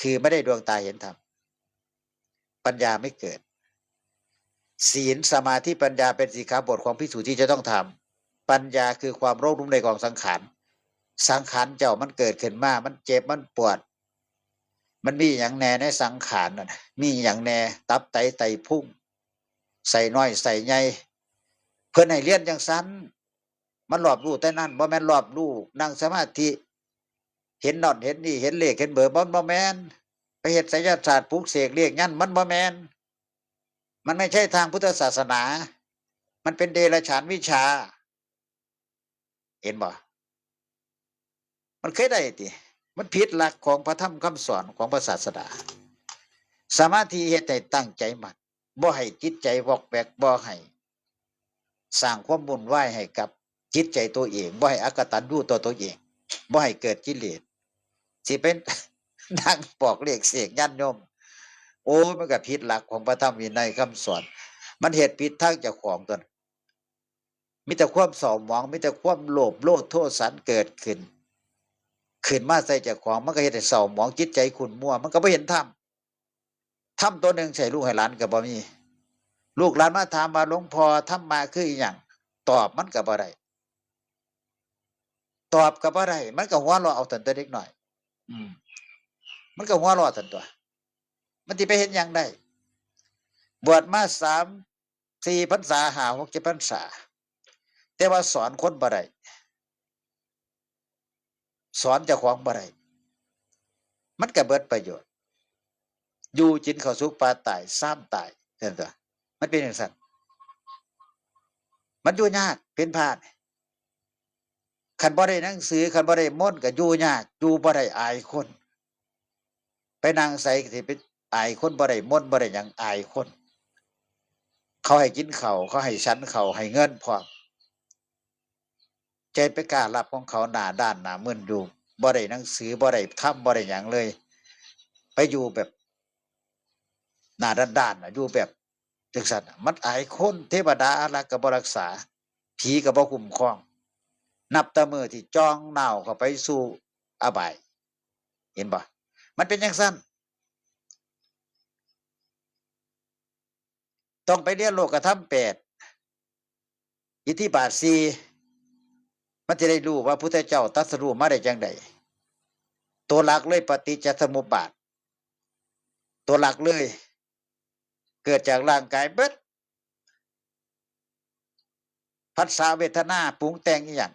คือไม่ได้ดวงตาเห็นธรรม ปัญญาไม่เกิด ศีล สมาธิ ปัญญาเป็นสิกขาบทของภิกษุที่จะต้องทำ ปัญญาคือความรู้ลุ่มในกองสังขาร สังขารเจ้ามันเกิดขึ้นมา มันเจ็บ มันปวด มันมีหยังแน่ในสังขารนั่นน่ะ มีหยังแน่ ตับไตไตพุง ไส้น้อยไส้ใหญ่ เพิ่นให้เรียนจังซั่น มันรอบรู้แต่นั้น บ่แม่นรอบรู้นั่งสมาธิ เห็นนั่นเห็นนี่ เห็นเลขเห็นเบอร์ มันบ่แม่น ไปเฮ็ดไสยศาสตร์ปลุกเสกเลขยันต์ มันบ่แม่น มันไม่ใช่ทางพุทธศาสนา มันเป็นเดรัจฉานวิชา เห็นบ่ มันเคยได้ติ มันผิดหลักของพระธรรมคำสอนของพระศาสดา สมาธิเฮ็ดให้ตั้งใจมั่น บ่ให้จิตใจวอกแวก บ่ให้สร้างความวุ่นวายให้กับจิตใจตัวเอง บ่ให้อกตัญญูต่อตัวเอง บ่ให้เกิดกิเลส สิเป็น นั่งปอกเลขเสกยันต์โยม โอ้ย มันก็ผิดหลักของพระธรรมวินัยคำสอน มันเฮ็ดผิดทางเจ้าของตัวนั้น มีแต่ความเศร้าหมอง มีแต่ความโลภ โลภ โทสันเกิดขึ้น ขึ้นมาใส่เจ้าของ มันก็เฮ็ดให้เศร้าหมองจิตใจขุ่นมัว มันก็บ่เห็นธรรม ธรรมตัวหนึ่งใส่ลูกให้หลานก็บ่มี ลูกหลานมาถามว่า "หลวงพ่อ ธรรมะคืออิหยัง?" ตอบมันก็บ่ได้ ตอบก็บ่ได้ มันก็หัวเราะเอาตันตัวเด็กน้อย อืม มันก็หัวเราะตันตัว มันสิไปเฮ็ดหยังได้ บวชมาสาม สี่พรรษา ห้า หก เจ็ดพรรษา แต่ว่าสอนคนบ่ได้ สอนเจ้าของบ่ได้ มันก็เบิดประโยชน์ อยู่กินข้าวสุกปลาตาย ซ้ำตาย เห็นบ่ มันเป็นจั่งซั้น มันอยู่ยาก เป็นพระนี่ คันบ่ได้หนังสือ คันบ่ได้มนต์ก็อยู่ยาก อยู่บ่ได้ อายคน ไปนั่งไสก็สิไปอายคน บ่ได้มนต์ บ่ได้หยัง อายคน เขาให้กินข้าว เขาให้ฉันข้าว ให้เงินพร้อม ใจไปกล้ารับของเขา หน้าด้านหน้ามึนอยู่ บ่ได้หนังสือ บ่ได้ธรรม บ่ได้หยังเลย ไปอยู่แบบหน้าด้านๆน่ะ อยู่แบบจั่งซั้นน่ะ มันอายคน เทวดาอารักษ์ก็บ่รักษา ผีก็บ่คุ้มครอง นับแต่มื้อที่จ่องน้าวเข้าไปสู่อบาย เห็นบ่ มันเป็นจั่งซั้น ต้องไปเรียนโลกธรรมแปด อิทธิบาทสี่ มันจะได้รู้ว่าพุทธเจ้าตรัสรู้มาได้จั่งใด ตัวหลักเลยปฏิจจสมุปบาท ตัวหลักเลย เกิดจากร่างกายเบิด ผัสสะเวทนาปรุงแต่งอีหยัง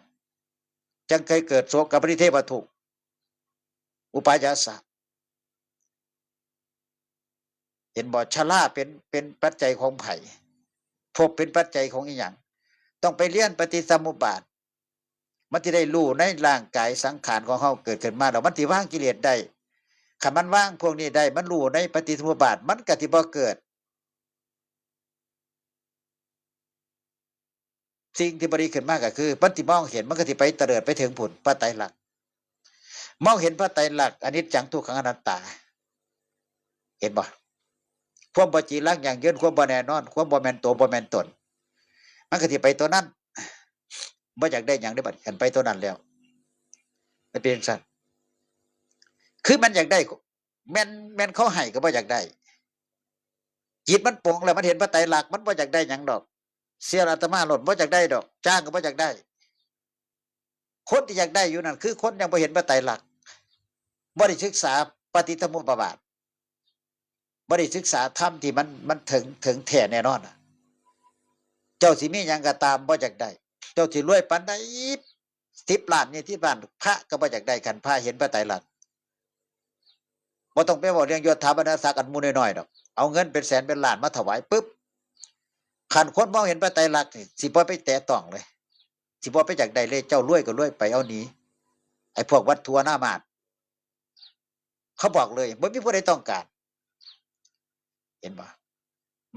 จั่งเคยเกิดโสกปริเทวทุกข์ อุปายาสะ เห็นบ่ ชราเป็น เป็นปัจจัยของไผ ภพเป็นปัจจัยของอีหยัง ต้องไปเรียนปฏิจจสมุปบาท มันจะได้รู้ในร่างกายสังขารของเฮาเกิดขึ้นมาแล้ว มันสิวางกิเลสได้ คันมันวางพวกนี้ได้ มันรู้ในปฏิจจสมุปบาท มันก็สิบ่เกิด สิ่งที่บ่ดีขึ้นมาก็คือ มันสิมองเห็น มันก็สิไปเตลิดไปถึงพุ้น พระไตรลักษณ์ มองเห็นพระไตรลักษณ์ อนิจจัง ทุกขัง อนัตตา เห็นบ่ ความบ่จีรังยั่งยืน ความบ่แน่นอน ความบ่แม่นตัว บ่แม่นตน มันก็สิไปตัวนั้น บ่อยากได้หยังได้บัด คันไปตัวนั้นแล้ว มันเป็นจั่งซั้น คือมันอยากได้ แม่น แม่นเขาให้ก็บ่อยากได้ จิตมันปลงแล้ว มันเห็นพระไตรลักษณ์ มันบ่อยากได้หยังดอก เสียอาตมาโลด บ่อยากได้ดอก จ้างก็บ่อยากได้ คนที่อยากได้อยู่นั่น คือคนยังบ่เห็นพระไตรลักษณ์ บ่ได้ศึกษาปฏิจจสมุปบาท บ่ได้ศึกษาธรรมที่มัน มันถึง ถึงแท้แน่นอนน่ะ เจ้าสิมีหยังก็ตาม บ่อยากได้ เจ้าสิรวยปานใด สิบล้าน ยี่สิบล้าน พระก็บ่อยากได้ คันพระเห็นพระไตรลักษณ์ บ่ต้องไปเว้าเรื่องยศถาบรรดาศักดิ์อันหมู่น้อยๆดอก เอาเงินเป็นแสนเป็นล้านมาถวายปุ๊บ คันคนมองเห็นพระไตรลักษณ์นี่ สิบ่ไปแตะต้องเลย สิบ่ไปอยากได้เลย เจ้ารวยก็รวยไป เอาหนี ไอ้พวกวัตถุอนามาตย์ เขาบอกเลย บ่มีผู้ใดต้องการ เห็นบ่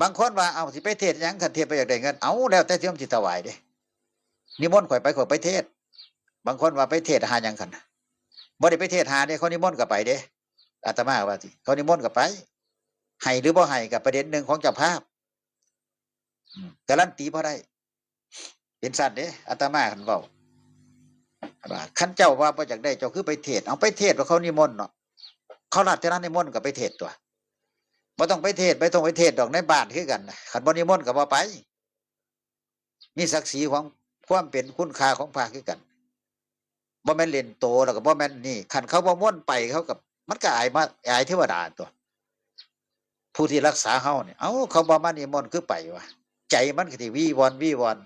บางคนว่า เอา สิไปเทศน์หยัง คันเทศน์บ่อยากได้เงิน เอา แล้วแต่สิโยมสิถวายเด้ นิมนต์ข้อยไป ข้อยไปเทศน์ บางคนว่าไปเทศน์หาหยังคัน บ่ได้ไปเทศน์หาเด้ เขานิมนต์ก็ไปเด้ อาตมาว่าสิ เขานิมนต์ก็ไป ให้หรือบ่ให้ก็ประเด็นหนึ่งของเจ้าภาพ อืม การันตีบ่ได้ เป็นซั้นเด้ อาตมาคันเว้า ว่าคันเจ้าว่าบ่อยากได้ เจ้าคือไปเทศน์ เอา ไปเทศน์ว่าเขานิมนต์เนาะ เขาราชนานิมนต์ก็ไปเทศน์ตั๊ว บ่ต้องไปเทศน์ บ่ต้องไปเทศน์ดอก ในบ้านคือกันน่ะ คันบ่นิมนต์ก็บ่ไป มีศักดิ์ศรีของความเป็นคุณค่าของพระคือกัน บ่แม่นเล่นโต แล้วก็บ่แม่นนี่ คันเขาบ่มนต์ไป เขาก็ มันก็อายมา อายเทวดาตั๊ว ผู้ที่รักษาเฮาเนี่ย เอ้า เขาบ่มานิมนต์คือไปวะ ใจมันก็สิวีวอนวีวอน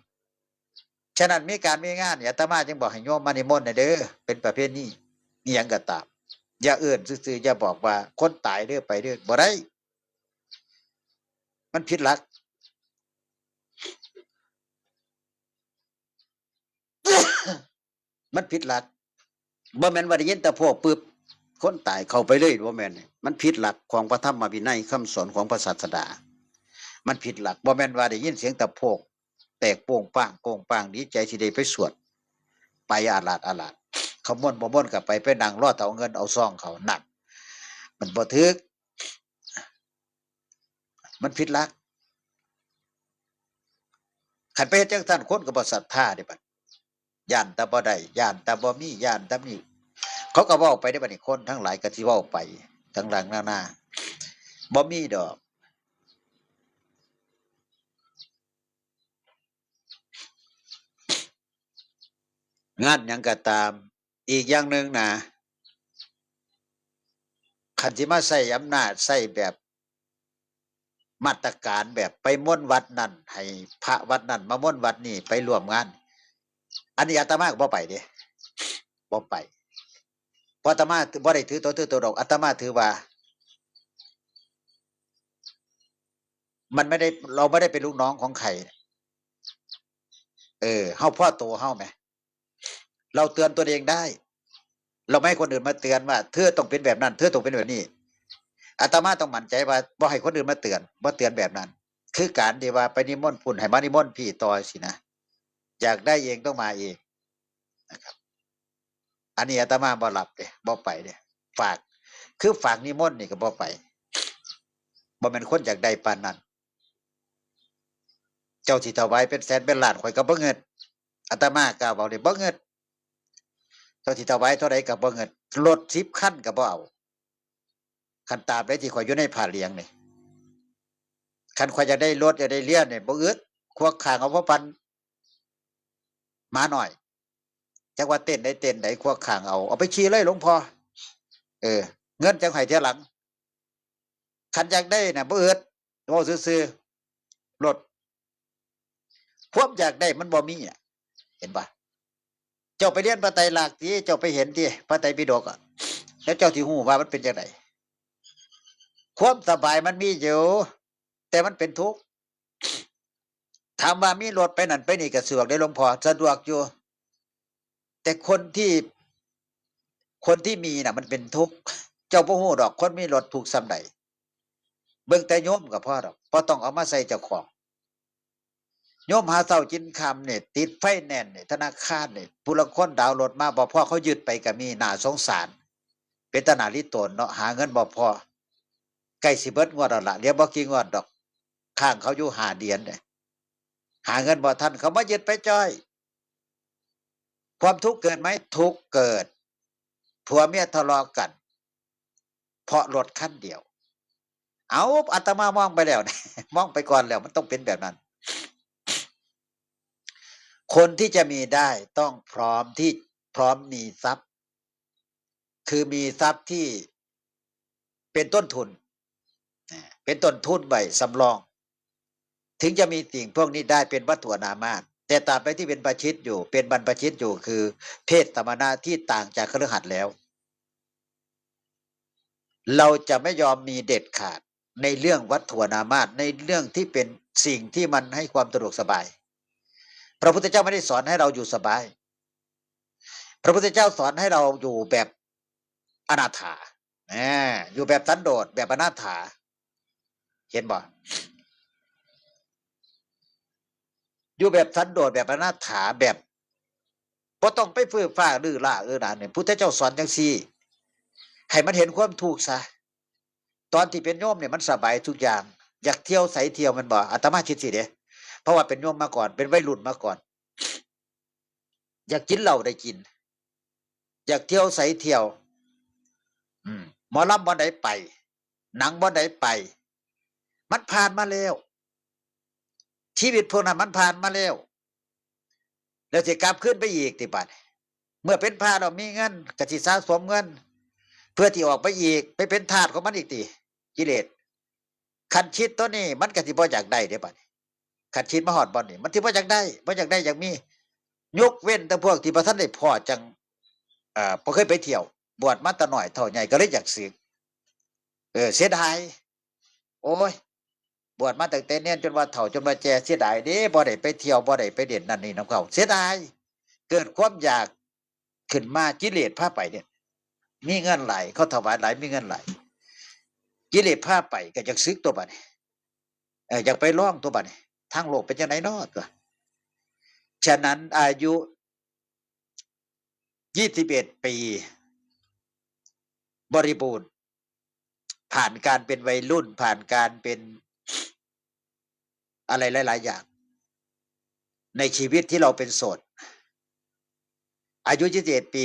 ฉะนั้นมีการมีงานเนี่ย อาตมาจึงบอกให้โยมมานิมนต์น่ะเด้อ เป็นประเพณี อีหยังก็ตาม อย่าเอิ้นซื่อๆ อย่าบอกว่าคนตายเด้อ ไปเด้อ บ่ได้ มันผิดหลัก มันผิดหลัก บ่แม่นว่าได้ยินแต่พวกปุ๊บ คนตายเข้าไปเลย บ่แม่น มันผิดหลักของพระธรรมวินัย คำสอนของพระศาสดา มันผิดหลัก บ่แม่นว่าได้ยินเสียงแต่พวก แตกโป้งป้างโป้งป้าง ดีใจสิได้ไปสวด ไปอาลาดอาลาด เขามนต์บ่มนต์ก็ไป ไปนั่งรอแต่เอาเงินเอาซองเขา นั่น มันบ่ถืก มันผิดหลัก คันไปเฮ็ดจั่งซั้น คนก็บ่ศรัทธาเด้บัด ย้านแต่บ่ได้ ย้านแต่บ่มี ย้านแต่มี เขาก็เว้าไปเด้บัดนี้ คนทั้งหลายก็สิเว้าไป ต่างๆ นานา บ่มีดอก งานหยังก็ตาม อีกอย่างหนึ่งนะ คันสิมาใช้อำนาจ ใช้แบบมาตรการ แบบไปมนต์วัดนั่น ให้พระวัดนั่นมามนต์วัดนี่ ไปร่วมงาน อันนี้อาตมาก็บ่ไปเด้ บ่ไป เพราะอาตมาบ่ได้ถือตัวถือตัวดอก อาตมาถือว่า มันไม่ได้ เราไม่ได้เป็นลูกน้องของใคร เออ เฮาพอตัวเฮาแหม เราเตือนตัวเองได้ เราไม่ให้คนอื่นมาเตือนว่า เธอต้องเป็นแบบนั้น เธอต้องเป็นแบบนี้ อาตมาต้องมั่นใจว่าบ่ให้คนอื่นมาเตือน บ่เตือนแบบนั้น คือการที่ว่าไปนิมนต์พุ้น ให้มานิมนต์พี้ต่อสินะ อยากได้เองต้องมาเองนะครับ อันนี้อาตมาบ่รับเด้ บ่ไปเด้ ฝาก คือฝากนิมนต์นี่ก็บ่ไป บ่แม่นคนอยากได้ปานนั้น เจ้าสิถวายเป็นแสนเป็นล้าน ข้อยก็บ่เงิด อาตมากล้าเว้าเด้ บ่เงิด เจ้าสิถวายเท่าใดก็บ่เงิน รถสิบคันก็บ่เอา คันตราบใดที่ข้อยอยู่ในผ้าเหลืองนี่ คันข้อยอยากได้รถอยากได้เรือนนี่บ่อึด ควักข้างเอาพอปานหมาน้อย จักว่าเต้นใดเต้นใด ควักข้างเอา เอาไปขี่เลยหลวงพ่อ เออ เงินจั่งให้เทื่อหลัง คันอยากได้น่ะบ่อึด เว้าซื่อๆ รถ ความอยากได้มันบ่มีอะ เห็นปะ เจ้าไปเรียนพระไตรลักษณ์ติ เจ้าไปเห็นติ พระไตรปิฎกอะ แล้วเจ้าสิฮู้ว่ามันเป็นจั่งใด ความสบายมันมีอยู่ แต่มันเป็นทุกข์ ถามว่ามีรถไปนั่นไปนี่ก็สะดวกเด้หลวงพ่อ สะดวกอยู่ แต่คนที่ คนที่มีน่ะ มันเป็นทุกข์ เจ้าบ่ฮู้ดอก คนมีรถทุกข์ส่ำใด เบิ่งแต่โยมก็พอดอก บ่ต้องเอามาใส่เจ้าของ โยมหาเช้ากินค่ำนี่ ติดไฟแนนซ์นี่ ธนาคารนี่ ผู้ลางคนดาวน์รถมาบ่พอ เขายึดไปก็มี น่าสงสาร เป็นตาหน้าลิโตนเนาะ หาเงินบ่พอ ใกล้สิเบิดงวดแล้วล่ะ เหลือบ่กี่งวดดอก ค้างเขาอยู่ห้าเดือนเนี่ย หาเงินบ่ทัน เขามายึดไปจ้อย ความทุกข์เกิดไหม ทุกข์เกิด ผัวเมียทะเลาะกัน เพราะรถคันเดียว เอา อาตมามองไปแล้วนะ มองไปก่อนแล้ว มันต้องเป็นแบบนั้น คนที่จะมีได้ต้องพร้อมที่ พร้อมมีทรัพย์ คือมีทรัพย์ที่เป็นต้นทุน นะ เป็นต้นทุนไว้สำรอง ถึงจะมีสิ่งพวกนี้ได้เป็นวัตถุอนามาตย์ แต่ตราบใดที่เป็นประชิตอยู่ เป็นบรรพชิตอยู่ คือเพศสมณะที่ต่างจากคฤหัสถ์แล้ว เราจะไม่ยอมมีเด็ดขาดในเรื่องวัตถุอนามาตย์ ในเรื่องที่เป็นสิ่งที่มันให้ความสะดวกสบาย พระพุทธเจ้าไม่ได้สอนให้เราอยู่สบาย พระพุทธเจ้าสอนให้เราอยู่แบบอนาถา อ่า อยู่แบบสันโดษ แบบอนาถา เห็นบ่ อยู่แบบสันโดษ แบบอนาถา แบบบ่ต้องไปฟื่อฟ้าลือล่าเออหนาเนี่ย พุทธเจ้าสอนจังซี่ ให้มันเห็นความทุกข์ซะ ตอนที่เป็นโยมเนี่ยมันสบายทุกอย่าง อยากเที่ยวไสเที่ยว แม่นบ่ อาตมาคิดสิเด้ เพราะว่าเป็นโยมมาก่อน เป็นวัยรุ่นมาก่อน อยากกินเหล้าได้กิน อยากเที่ยวไสเที่ยว อืม หมอลำบ่อนใดไป หนังบ่อนใดไป มันผ่านมาแล้ว ชีวิตพวกนั้นมันผ่านมาแล้ว แล้วสิกลับคืนไปอีกติบัด เมื่อเป็นพระแล้วมีเงินก็สิสะสมเงิน เพื่อที่ออกไปอีก ไปเป็นทาสของมันอีกติ กิเลส คันคิดตัวนี้มันก็สิบ่อยากได้เด้บัดนี้ คันคิดมาฮอดบ่อนนี้ มันสิบ่อยากได้ บ่อยากได้อยากมี ยกเว้นแต่พวกที่บ่ทันได้พ้อจั่ง เอ่อ บ่เคยไปเที่ยว บวชมาแต่น้อยเฒ่าใหญ่ก็เลยอยากสึก เออ เสียดาย โอ้ย บวชมาตั้งแต่เนียนจนว่าเฒ่าจนว่าแก่ เสียดายเด้ บ่ได้ไปเที่ยว บ่ได้ไปเล่นนั่นนี่นำเขา เสียดาย เกิดความอยากขึ้นมา กิเลสพาไปเนี่ย มีเงินหลาย เขาถวายหลาย มีเงินหลาย กิเลสพาไปก็อยากสึกตัวบัดนี้ เออ อยากไปลองตัวบัดนี้ ทางโลกเป็นจั่งใดน้อตัว ฉะนั้นอายุ ยี่สิบเอ็ด ปี บริบูรณ์ ผ่านการเป็นวัยรุ่น ผ่านการเป็นอะไรหลายๆอย่าง ในชีวิตที่เราเป็นโสด อายุ ยี่สิบเอ็ด ปี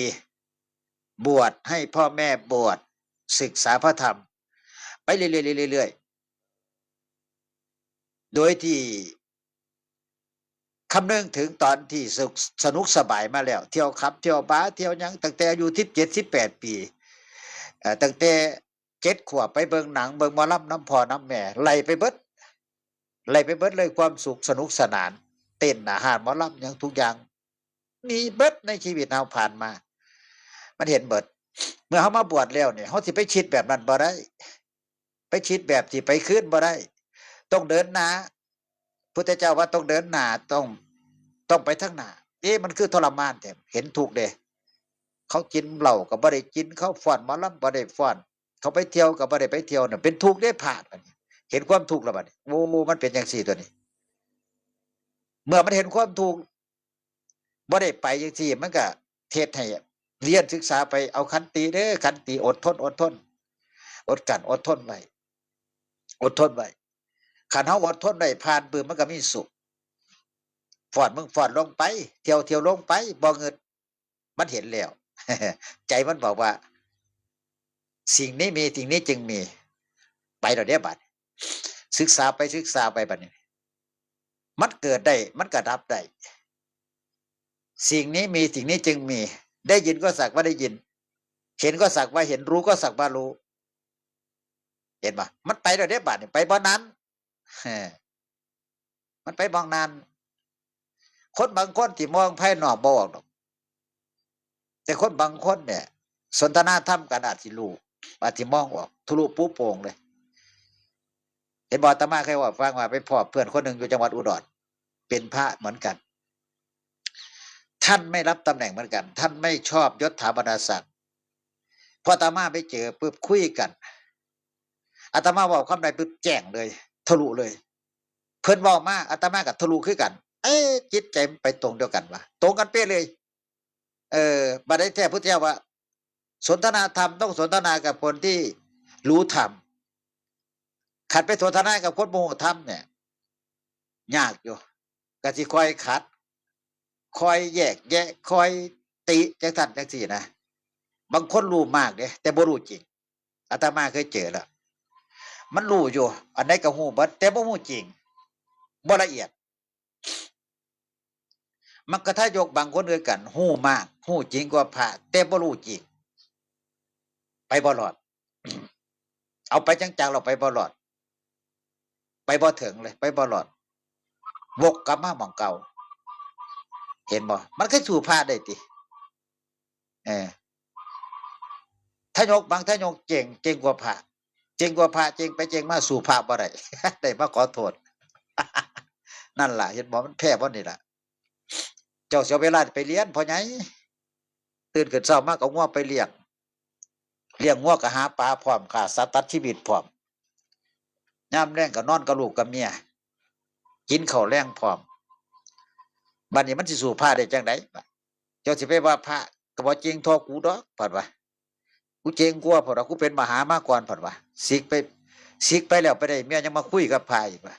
บวชให้พ่อแม่ บวชศึกษาพระธรรม ไปเรื่อยๆเรื่อยๆเรื่อยๆ โดยที่คำนึงถึงตอนที่สุข สนุกสบายมาแล้ว เที่ยวคลับ เที่ยวบาร์ เที่ยวหยัง ตั้งแต่อายุ สิบเจ็ด สิบแปด ปี เอ่อ ตั้งแต่ เจ็ดขวบไปเบิ่งหนัง เบิ่งหมอลำนำพ่อนำแม่ ไล่ไปเบิด ไล่ไปเบิดเลย ความสุขสนุกสนาน เต้น อาหาร หมอลำ หยังทุกอย่าง มีเบิดในชีวิตเฮาผ่านมา มันเห็นเบิด เมื่อเฮามาบวชแล้วเนี่ย เฮาสิไปคิดแบบนั้นบ่ได้ ไปคิดแบบที่ไปคืนบ่ได้ ต้องเดินหน้า พุทธเจ้าว่าต้องเดินหน้า ต้อง ต้องไปทางหน้า เอ๊ะ มันคือทรมานแท้ เห็นทุกข์เด้ เขากินเหล้าก็บ่ได้กิน เขาฟ้อนหมอลำบ่ได้ฟ้อน เขาไปเที่ยวก็บ่ได้ไปเที่ยวน่ะ เป็นทุกข์เด้พระบัดนี้ เห็นความทุกข์แล้วบัดนี้ โอ้ มันเป็นจั่งซี่ตัวนี้ เมื่อมันเห็นความทุกข์ บ่ได้ไปจั่งซี่ มันก็เฮ็ดให้เรียนศึกษาไป เอาขันติเด้อ ขันติ อดทน อดทน อดกลั้น อดทนไว้ อดทนไว้ คันเฮาอดทนได้ผ่านปึ๊บ มันก็มีสุข ฟ้อนมึงฟ้อนลงไป เที่ยวเที่ยวลงไป บ่งึด มันเห็นแล้ว ใจมันบอกว่า สิ่งนี้มี สิ่งนี้จึงมี ไปแล้วเด้บัด ศึกษาไป ศึกษาไปบัดนี้ มันเกิดได้ มันก็ดับได้ สิ่งนี้มี สิ่งนี้จึงมี ได้ยินก็สักว่าได้ยิน เห็นก็สักว่าเห็น รู้ก็สักว่ารู้ เห็นบ่ มันไปแล้วเด้บัดนี้ ไปบ่นั้น เฮ้อ มันไปบ่นั้น คนบางคนที่มองภายนอกบ่ออกดอก แต่คนบางคนเนี่ย สนทนาธรรมกันอาจสิรู้ อาจสิมองออก ทะลุปูโป่งเลย เห็นบ่ อาตมาเคยว่าฟังว่าไปพ้อเพื่อนคนหนึ่งอยู่จังหวัดอุดร เป็นพระเหมือนกัน ท่านไม่รับตำแหน่งเหมือนกัน ท่านไม่ชอบยศถาบรรดาศักดิ์ พออาตมาไปเจอปุ๊บคุยกัน อาตมาเว้าคำใดปุ๊บแจ้งเลย ทะลุเลย เพิ่นเว้ามา อาตมาก็ทะลุคือกัน เอ๊ะ จิตใจมันไปตรงเดียวกันวะ ตรงกันเป๊ะเลย เออ บัดนี้แท้พุทธเจ้าว่า สนทนาธรรมต้องสนทนากับคนที่รู้ธรรม คันไปสนทนากับคนบ่รู้ธรรมเนี่ย ยากอยู่ ก็สิคอยขัด คอยแยกแยะ คอยติจังซั่นจังซี่นะ บางคนรู้มากเด้ แต่บ่รู้จริง อาตมาเคยเจอแล้ว มันรู้อยู่ อันใดก็รู้เบิด แต่บ่รู้จริง บ่ละเอียด มัคคทายกบางคนคือกัน รู้มาก รู้จริงกว่าพระ แต่บ่รู้จริง ไปบ่รอด เอาไปจังๆ เราไปบ่รอด ไปบ่ถึงเลย ไปบ่รอด วกกลับมาหม่องเก่า เห็นบ่ มันคือสู้พระได้ติ เออ ทายกบางทายกเจ๋ง เจ๋งกว่าพระ เจ๋งกว่าพระ เจ๋งไปเจ๋งมาสู้พระบ่ได้ ได้มาขอโทษ นั่นล่ะ เห็นบ่ มันแพ้บ่นี่ล่ะ เจ้าเสียเวลาไปเรียนพ่อใหญ่ ตื่นขึ้นเช้ามาก็เอางัวไปเลี้ยง เลี้ยงงัวก็หาปลาพร้อม ฆ่าสัตว์ตัดชีวิตพร้อม ยามแลงก็นอนกับลูกกับเมีย กินข้าวแลงพร้อม บัดนี้มันสิสู้พระได้จังใด เจ้าสิไปว่าพระก็บ่เจ๋งเท่ากูดอก เพิ่นว่า กูเจ๋งกว่า เพิ่นว่า กูเป็นมหามาก่อน เพิ่นว่า สิกไป สิกไปแล้วไปได้เมียยังมาคุยกับพระอีกว่า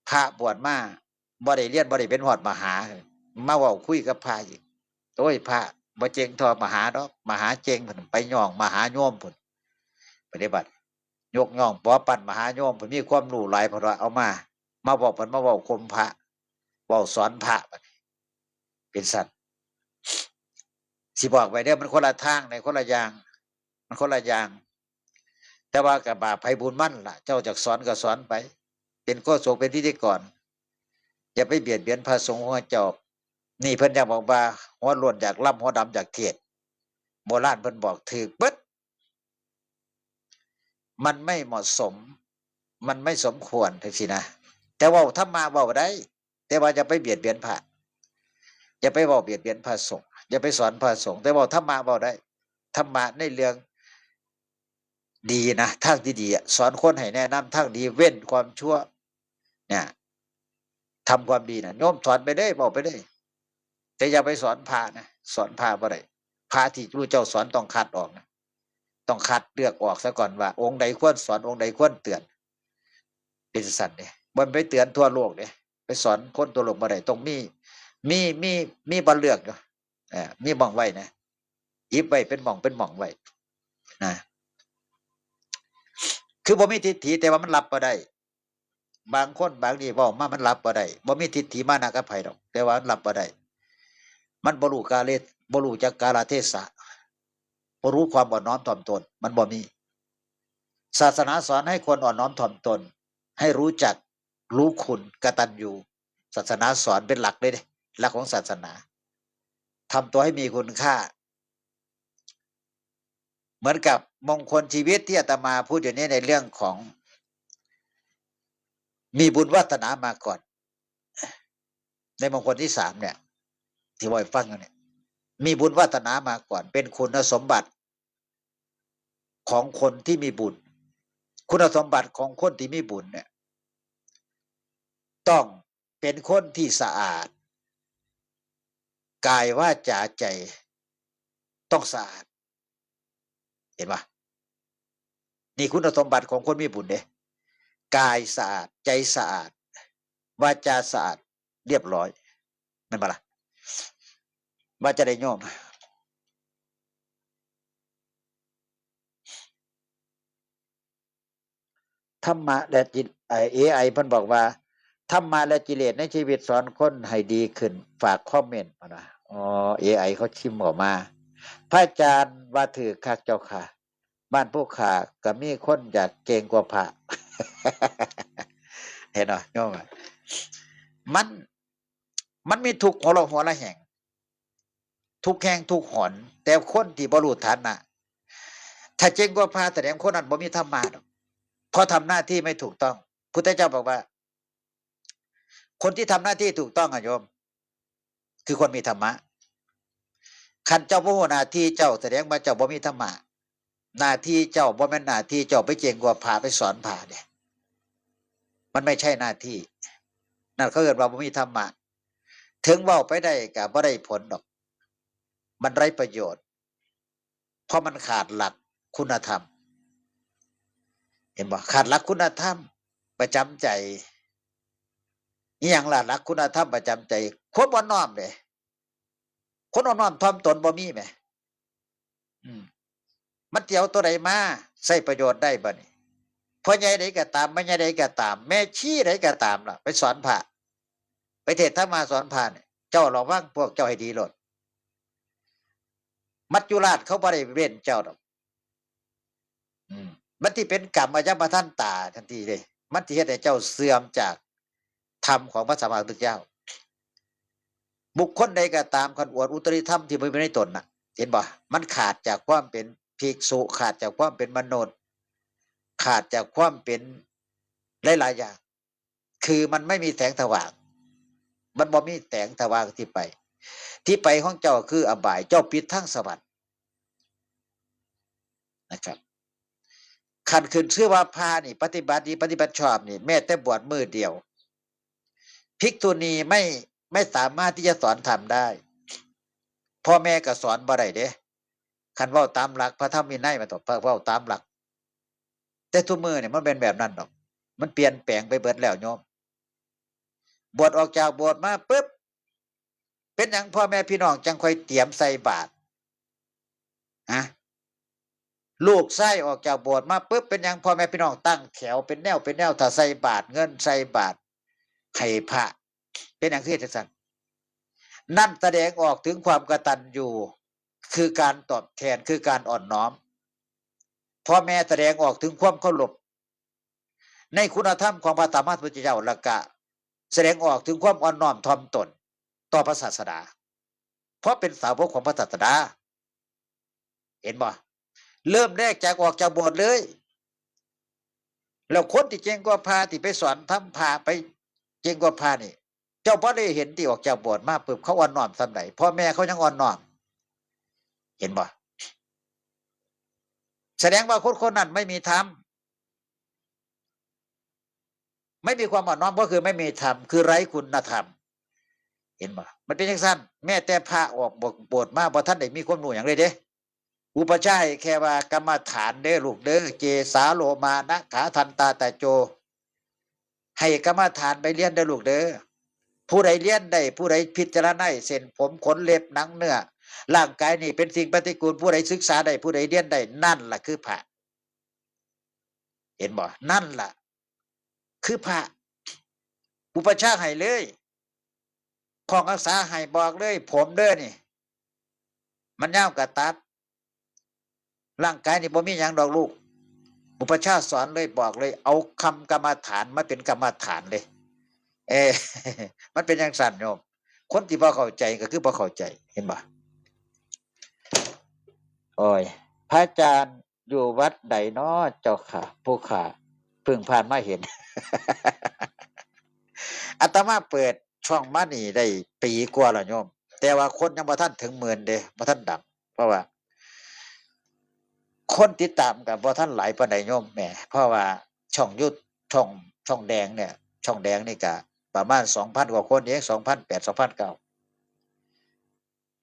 พระบวชมา บ่ได้เรียน บ่ได้เป็นฮอดมหา มาเว้าคุยกับพระอีก โอ้ย พระบ่เจ๋งเท่ามหาดอก มหาเจ๋ง เพิ่นไปย่องมหาโยมพุ้น ปฏิบัติ ยกย่องปอปั้นมหาโยม เพิ่นมีความรู้หลาย เพิ่นว่าเอามา มาบอก เพิ่นมาเว้าข่มพระ เว้าสอนพระ เป็นซั่น สิบอกไว้เด้อ มันคนละทาง ในคนละอย่าง มันคนละอย่าง แต่ว่าก็บาปไผบุญมันล่ะ เจ้าจักสอนก็สอนไป เป็นโฆษก เป็นพิธีกร อย่าไปเบียดเบียนพระสงฆ์ของเจ้า นี่เพิ่นอยากบอกว่า หัวโล้นอยากลำ หัวดำอยากเทศน์ โบราณเพิ่นบอกถืกเบิด มันไม่เหมาะสม มันไม่สมควรจังซี้นะ แต่เว้าธรรมะเว้าได้ แต่ว่าอย่าไปเบียดเบียนพระ อย่าไปเว้าเบียดเบียนพระสงฆ์ อย่าไปสอนพระสงฆ์ แต่เว้าธรรมะเว้าได้ ธรรมะในเรื่องดีนะ ทางที่ดีอะ สอนคนให้แนะนำทางดี เว้นความชั่ว เนี่ย ทำความดีนะ โยมสอนไปเลย เว้าไปเลย แต่อย่าไปสอนพระนะ สอนพระบ่ได้ พระที่พระพุทธเจ้าสอนต้องคัดออกนะ ต้องคัดเลือกออกซะก่อนว่า องค์ใดควรสอน องค์ใดควรเตือน เป็นซั่นเด้ บ่ไปเตือนทั่วโลกเด้ ไปสอนคนทั่วโลกบ่ได้ ต้องมี มี มี มีบ่อนเลือกอยู่ เอ่อ มีหม่องไว้นะ หยิบไว้เป็นหม่องเป็นหม่องไว้นะ คือบ่มีทิฏฐิ แต่ว่ามันรับบ่ได้ บางคนบางนี่เว้ามามันรับบ่ได้ บ่มีทิฏฐิมานะกับไผดอก แต่ว่ามันรับบ่ได้ มันบ่รู้กาล บ่รู้จักกาลเทศะ บ่รู้ความอ่อนน้อมถ่อมตน มันบ่มี ศาสนาสอนให้คนอ่อนน้อมถ่อมตน ให้รู้จัก รู้คุณ กตัญญู ศาสนาสอนเป็นหลักเลยเด้ หลักของศาสนา ทำตัวให้มีคุณค่า เหมือนกับมงคลชีวิตที่อาตมาพูดอยู่นี้ในเรื่องของ มีบุญวาสนามาก่อน ในมงคลที่สามเนี่ย ที่ว่าให้ฟังอยู่เนี่ย มีบุญวาสนามาก่อน เป็นคุณสมบัติของคนที่มีบุญ คุณสมบัติของคนที่มีบุญเนี่ย ต้องเป็นคนที่สะอาด กายวาจาใจต้องสะอาด เห็นปะ นี่คุณสมบัติของคนมีบุญเด้ กายสะอาด ใจสะอาด วาจาสะอาด เรียบร้อย แม่นบ่ล่ะ ว่าจะได้โยม ธรรมะและกิเลส เอไอเพิ่นบอกว่า ธรรมะและกิเลสในชีวิตสอนคนให้ดีขึ้น ฝากคอมเมนต์มานะ อ๋อ เอไอเขาชิมออกมา พระอาจารย์ว่าถือคักเจ้าค่ะ บ้านผู้ข้าก็มีคนอยากเก่งกว่าพระ เห็นบ่โยมอะ มัน มันมีทุกข์หัวละหัวละแห่ง ทุกแห่งทุกหน แต่คนที่บ่รู้ฐานะ ถ้าเก่งกว่าพระแสดงคนนั้นบ่มีธรรมะดอก เพราะทำหน้าที่ไม่ถูกต้อง พุทธเจ้าบอกว่า คนที่ทำหน้าที่ถูกต้องอะโยม คือคนมีธรรมะ คันเจ้าบ่ฮู้หน้าที่เจ้าแสดงว่าเจ้าบ่มีธรรมะ หน้าที่เจ้าบ่แม่นหน้าที่เจ้าไปเก่งกว่าพระไปสอนพระเด้ มันไม่ใช่หน้าที่ นั่นเขาเรียกว่าบ่มีธรรมะ ถึงเว้าไปได้ก็บ่ได้ผลดอก มันไร้ประโยชน์ เพราะมันขาดหลักคุณธรรม เห็นบ่ ขาดหลักคุณธรรมประจำใจ อีหยังล่ะ หลักคุณธรรมประจำใจ ความอ่อนน้อมเด้ คนอ่อนน้อมถ่อมตนบ่มีแหม อืม มันสิเอาตัวใดมาใช้ประโยชน์ได้บัดนี้ พ่อใหญ่ใดก็ตาม แม่ใหญ่ใดก็ตาม แม่ชีใดก็ตามล่ะ ไปสอนพระ ไปเทศน์ธรรมะสอนพระเนี่ย เจ้าระวังพวกเจ้าให้ดีโลด มัจจุราชเขาบ่ได้เว้นเจ้าดอก อืม มันสิเป็นกรรมอัญญมัฏฐันตาทันทีเลย มันสิเฮ็ดให้เจ้าเสื่อมจากธรรมของพระสัมมาสัมพุทธเจ้า บุคคลใดก็ตามคันอวดอุตริธรรมที่บ่มีในตนน่ะ เห็นบ่ มันขาดจากความเป็นภิกษุ ขาดจากความเป็นมนุษย์ ขาดจากความเป็นหลายๆอย่าง คือมันไม่มีแสงสว่าง มันบ่มีแสงสว่างที่ไป ที่ไปของเจ้าคืออบาย เจ้าปิดทางสวรรค์นะครับ คันขึ้นชื่อว่าพระนี่ ปฏิบัติดีปฏิบัติชอบนี่ แม้แต่บวชมื้อเดียว ภิกษุณีไม่ ไม่สามารถที่จะสอนธรรมได้ พ่อแม่ก็สอนบ่ได้เด้ คันเว้าตามหลักพระธรรมวินัย มันต้องเว้าตามหลัก แต่ทุกมื้อนี่มันเป็นแบบนั้นดอก มันเปลี่ยนแปลงไปเบิดแล้วโยม บวชออกจากโบสถ์มาปุ๊บ เป็นหยังพ่อแม่พี่น้องจังค่อยเตรียมใส่บาตร ฮะ ลูกชายออกจากโบสถ์มาปุ๊บ เป็นหยังพ่อแม่พี่น้องตั้งแถวเป็นแนวเป็นแนว ถ้าใส่บาตร เงินใส่บาตรให้พระ เป็นหยังคือจังซั่น นั่นแสดงออกถึงความกตัญญู คือการตอบแทน คือการอ่อนน้อม พ่อแม่แสดงออกถึงความเคารพ ในคุณธรรมของพระสัมมาสัมพุทธเจ้า แล้วก็แสดงออกถึงความอ่อนน้อมถ่อมตนต่อพระศาสดา เพราะเป็นสาวกของพระศาสดา เห็นบ่ เริ่มแรกจากออกจากโบสถ์เลย แล้วคนที่เก่งกว่าพระที่ไปสอนธรรมพระไปเก่งกว่าพระนี่ เจ้าบ่ได้เห็นที่ออกจากโบสถ์มาปุ๊บเขาอ่อนน้อมส่ำใด พ่อแม่เขายังอ่อนน้อม เห็นบ่ แสดงว่าคนคนนั้นไม่มีธรรม ไม่มีความอ่อนน้อมก็คือไม่มีธรรม คือไร้คุณธรรม เห็นบ่ มันเป็นจังซั่น แม้แต่พระออกโบสถ์มาบ่ทันได้มีความรู้หยังเลยเด้ อุปัชฌาย์ให้แค่ว่ากรรมฐานเด้อลูกเด้อ เกสาโลมานะขาทันตาตะโจ ให้กรรมฐานไปเรียนเด้อลูกเด้อ ผู้ใดเรียนได้ ผู้ใดพิจารณาได้ เส้นผมขนเล็บหนังเนื้อ ร่างกายนี่เป็นสิ่งปฏิกูล ผู้ใดศึกษาได้ ผู้ใดเรียนได้ นั่นล่ะคือพระ เห็นบ่ นั่นล่ะ คือพระ อุปัชฌาย์ให้เลย ของรักษาให้บอกเลย ผมเด้อนี่ มันยาวกะตัด ร่างกายนี่บ่มีหยังดอกลูก อุปัชฌาย์สอนเลย บอกเลย เอาคำกรรมฐานมาเป็นกรรมฐานเลย เออ มันเป็นจังซั่นโยม คนที่บ่เข้าใจก็คือบ่เข้าใจ เห็นบ่ โอ้ย พระอาจารย์อยู่วัดใดน้อเจ้าค่ะ ผู้ข้าเพิ่งผ่านมาเห็น อาตมาเปิดช่องมานี่ได้ปีกว่าแล้วโยม แต่ว่าคนยังบ่ทันถึงหมื่นเด้ บ่ทันดัง เพราะว่า คนติดตามก็บ่ทันหลายปานใดโยมแหม เพราะว่าช่องยูท- ช่อง- ช่องแดงเนี่ย ช่องแดงนี่ก็ประมาณสองพันกว่าคนเอง สองพันแปด สองพันเก้า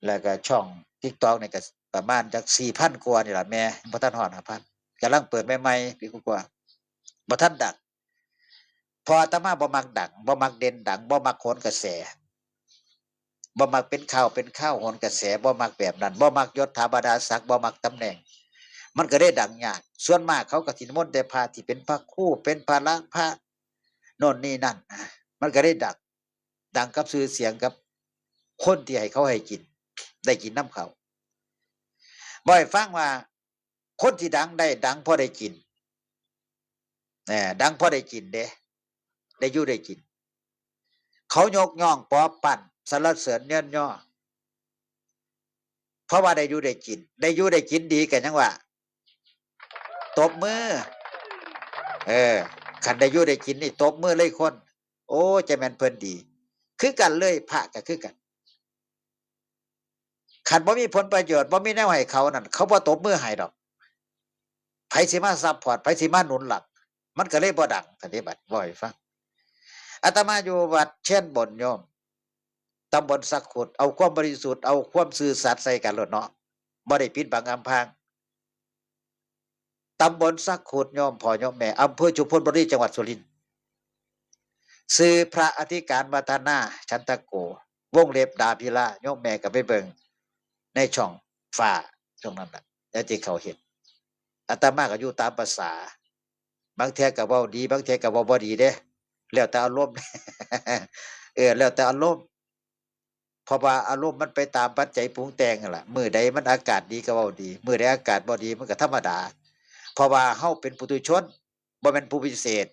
แล้วก็ช่อง TikTok นี่ก็ประมาณจักสี่พันกว่านี่ล่ะแหม บ่ทันฮอดห้าพัน กำลังเปิดใหม่ๆ ปีกว่าๆ บ่ทันดัง เพราะอาตมาบ่มักดัง บ่มักเด่นดัง บ่มักโหนกระแส บ่มักเป็นข่าวเป็นคราวโหนกระแส บ่มักแบบนั้น บ่มักยศถาบรรดาศักดิ์ บ่มักตำแหน่ง มันก็ได้ดังยาก ส่วนมากเขาก็สินิมนต์แต่พระที่เป็นพระครู เป็นพระละพระโน่นนี่นั่นนะ มันก็ได้ดัง ดังกับชื่อเสียงกับคนที่ให้เขาให้กิน ได้กินนำเขา บ่ให้ฟังว่า คนที่ดังได้ดังเพราะได้กิน เออ ดังเพราะได้กินเด้ ได้อยู่ได้กิน เขายกย่องปอปั้น สรรเสริญเยินยอ เพราะว่าได้อยู่ได้กิน ได้อยู่ได้กินดีกันยังว่า ตบมือ เออ คันได้อยู่ได้กินนี่ตบมือเลยคน โอ้ จะแม่นเพิ่นดี คือกันเลย พระก็คือกัน คันบ่มีผลประโยชน์ บ่มีแนวให้เขานั่น เขาบ่ตบมือให้ดอก ไผสิมาซัพพอร์ต ไผสิมาหนุนหลัง มันก็เลยบ่ดัง ท่านที่บัดบ่ให้ฟัง อาตมาอยู่วัดเชียนบนโยม ตำบลสักขุด เอาความบริสุทธิ์ เอาความซื่อสัตย์ใส่กันโลดเนาะ บ่ได้ปิดบังอำพราง ตำบลสักขุด โยมพ่อโยมแม่ อำเภอชุมพลบุรี จังหวัดสุรินทร์ ชื่อพระอธิการวัฒนา ชันทโก วงเล็บดาพิลา โยมแม่ก็ไปเบิ่งในช่องฟ้า ช่องนั้นน่ะ แล้วที่เขาเห็น อาตมาก็อยู่ตามภาษา บางเทื่อก็เว้าดี บางเทื่อก็เว้าบ่ดีเด้ แล้วแต่อารมณ์ เออ แล้วแต่อารมณ์ เพราะว่าอารมณ์มันไปตามปัจจัยปรุงแต่งนั่นล่ะ มื้อใดมันอากาศดีก็เว้าดี มื้อใดอากาศบ่ดี มันก็ธรรมดา เพราะว่าเฮาเป็นปุถุชน บ่แม่นผู้พิเศษ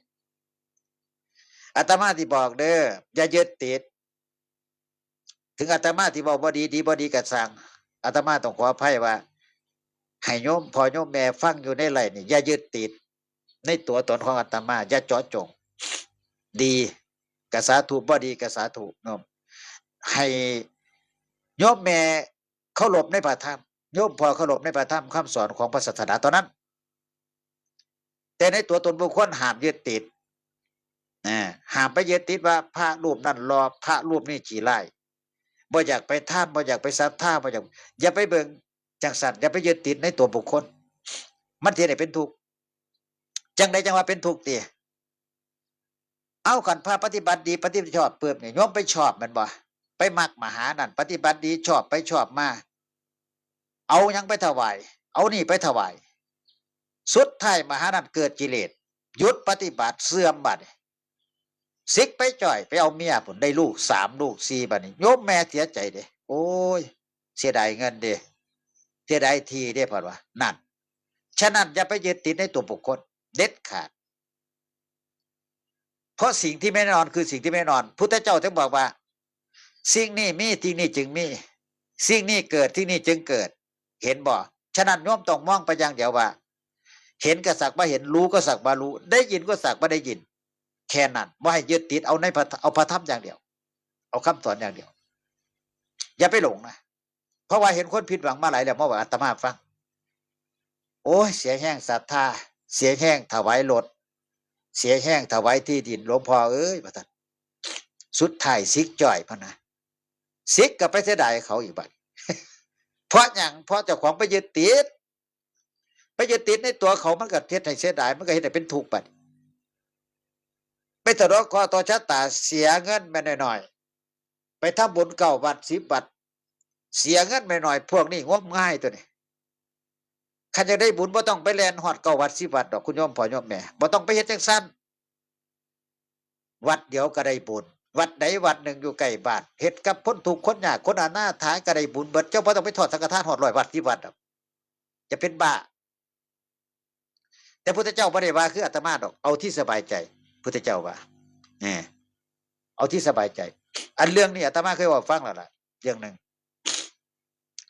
อาตมาสิบอกเด้อ อย่ายึดติด ถึงอาตมาสิเว้าบ่ดี ดีบ่ดีก็ช่าง อาตมาต้องขออภัยว่า ให้โยมพ่อโยมแม่ฟังอยู่ในไลฟ์นี่ อย่ายึดติดในตัวตนของอาตมา อย่าเจาะจง ดีก็สาธุ บ่ดีก็สาธุ โยม ให้โยมแม่เคารพในพระธรรม โยมพ่อเคารพในพระธรรมคำสอนของพระศาสดาเท่านั้น แต่ในตัวตนบุคคลห้ามยึดติด อ่า ห้ามไปยึดติดว่าพระรูปนั้นหล่อ พระรูปนี้ขี้ร้าย บ่อยากไปทาน บ่อยากไปศรัทธา บ่อยาก อย่าไปเบิ่งจั่งซั้น อย่าไปยึดติดในตัวบุคคล มันสิให้เป็นทุกข์ จั่งใดจั่งว่าเป็นทุกข์ติ เอา คันพระปฏิบัติดี ปฏิบัติชอบปุ๊บนี่ โยมไปชอบแม่นบ่ ไปมักมหานั่น ปฏิบัติดีชอบไปชอบมา เอาหยังไปถวาย เอานี่ไปถวาย สุดท้ายมหานั่นเกิดกิเลส หยุดปฏิบัติ เสื่อมบัดนี้ สิกไปจ่อย ไปเอาเมียพุ้น ได้ลูกสามลูกสี่ บัดนี้ โยมแม่เสียใจเด้ โอ้ย เสียดายเงินเด้ เสียดายที่เด้ เพิ่นว่า นั่น ฉะนั้นอย่าไปยึดติดในตัวบุคคล เด็ดขาด เพราะสิ่งที่ไม่แน่นอนคือสิ่งที่ไม่แน่นอน พุทธเจ้าจึงบอกว่า สิ่งนี้มี สิ่งนี้จึงมี สิ่งนี้เกิด สิ่งนี้จึงเกิด เห็นบ่ ฉะนั้นโยมต้องมองไปอย่างเดียวว่า เห็นก็สักว่าเห็น รู้ก็สักว่ารู้ ได้ยินก็สักว่าได้ยิน แค่นั้น บ่ให้ยึดติด เอาในพระ เอาพระธรรมอย่างเดียว เอาคำสอนอย่างเดียว อย่าไปหลงนะ เพราะว่าเห็นคนผิดหวังมาหลายแล้ว มาว่าอาตมาฟัง โอ้ย เสียแฮงศรัทธา เสียแฮงถวายรถ เสียแฮงถวายที่ดิน หลวงพ่อเอ้ย ว่าซั่น สุดท้ายสิกจ่อยพุ้นนะ สิกก็ไปเสียดายเขาอีกบัด เพราะหยัง เพราะเจ้าของไปยึดติด ไปยึดติดในตัวเขา มันก็เฮ็ดให้เสียดาย มันก็เฮ็ดให้เป็นทุกข์บัด ไปสะเดาะเคราะห์ต่อชะตา เสียเงินไปหน่อยๆ ไปทำบุญเก้าวัดสิบวัด เสียเงินไปหน่อย พวกนี้งมงายตัวนี้ คันอยากได้บุญบ่ต้องไปแล่นฮอดเก้าวัดสิบวัดดอก คุณโยมพ่อโยมแม่ บ่ต้องไปเฮ็ดจั่งซั้น วัดเดียวก็ได้บุญ วัดใดวัดหนึ่งอยู่ใกล้บ้าน เฮ็ดกับคนทุกข์คนยาก คนอนาถาก็ได้บุญเบิด เจ้าบ่ต้องไปทอดสังฆทานฮอดร้อยวัดสิบวัดดอก จะเป็นบ้า แต่พุทธเจ้าบ่ได้ว่าคืออาตมาดอก เอาที่สบายใจ พุทธเจ้าว่า เออ เอาที่สบายใจ อันเรื่องนี้อาตมาเคยเว้าฟังแล้วล่ะ เรื่องหนึ่ง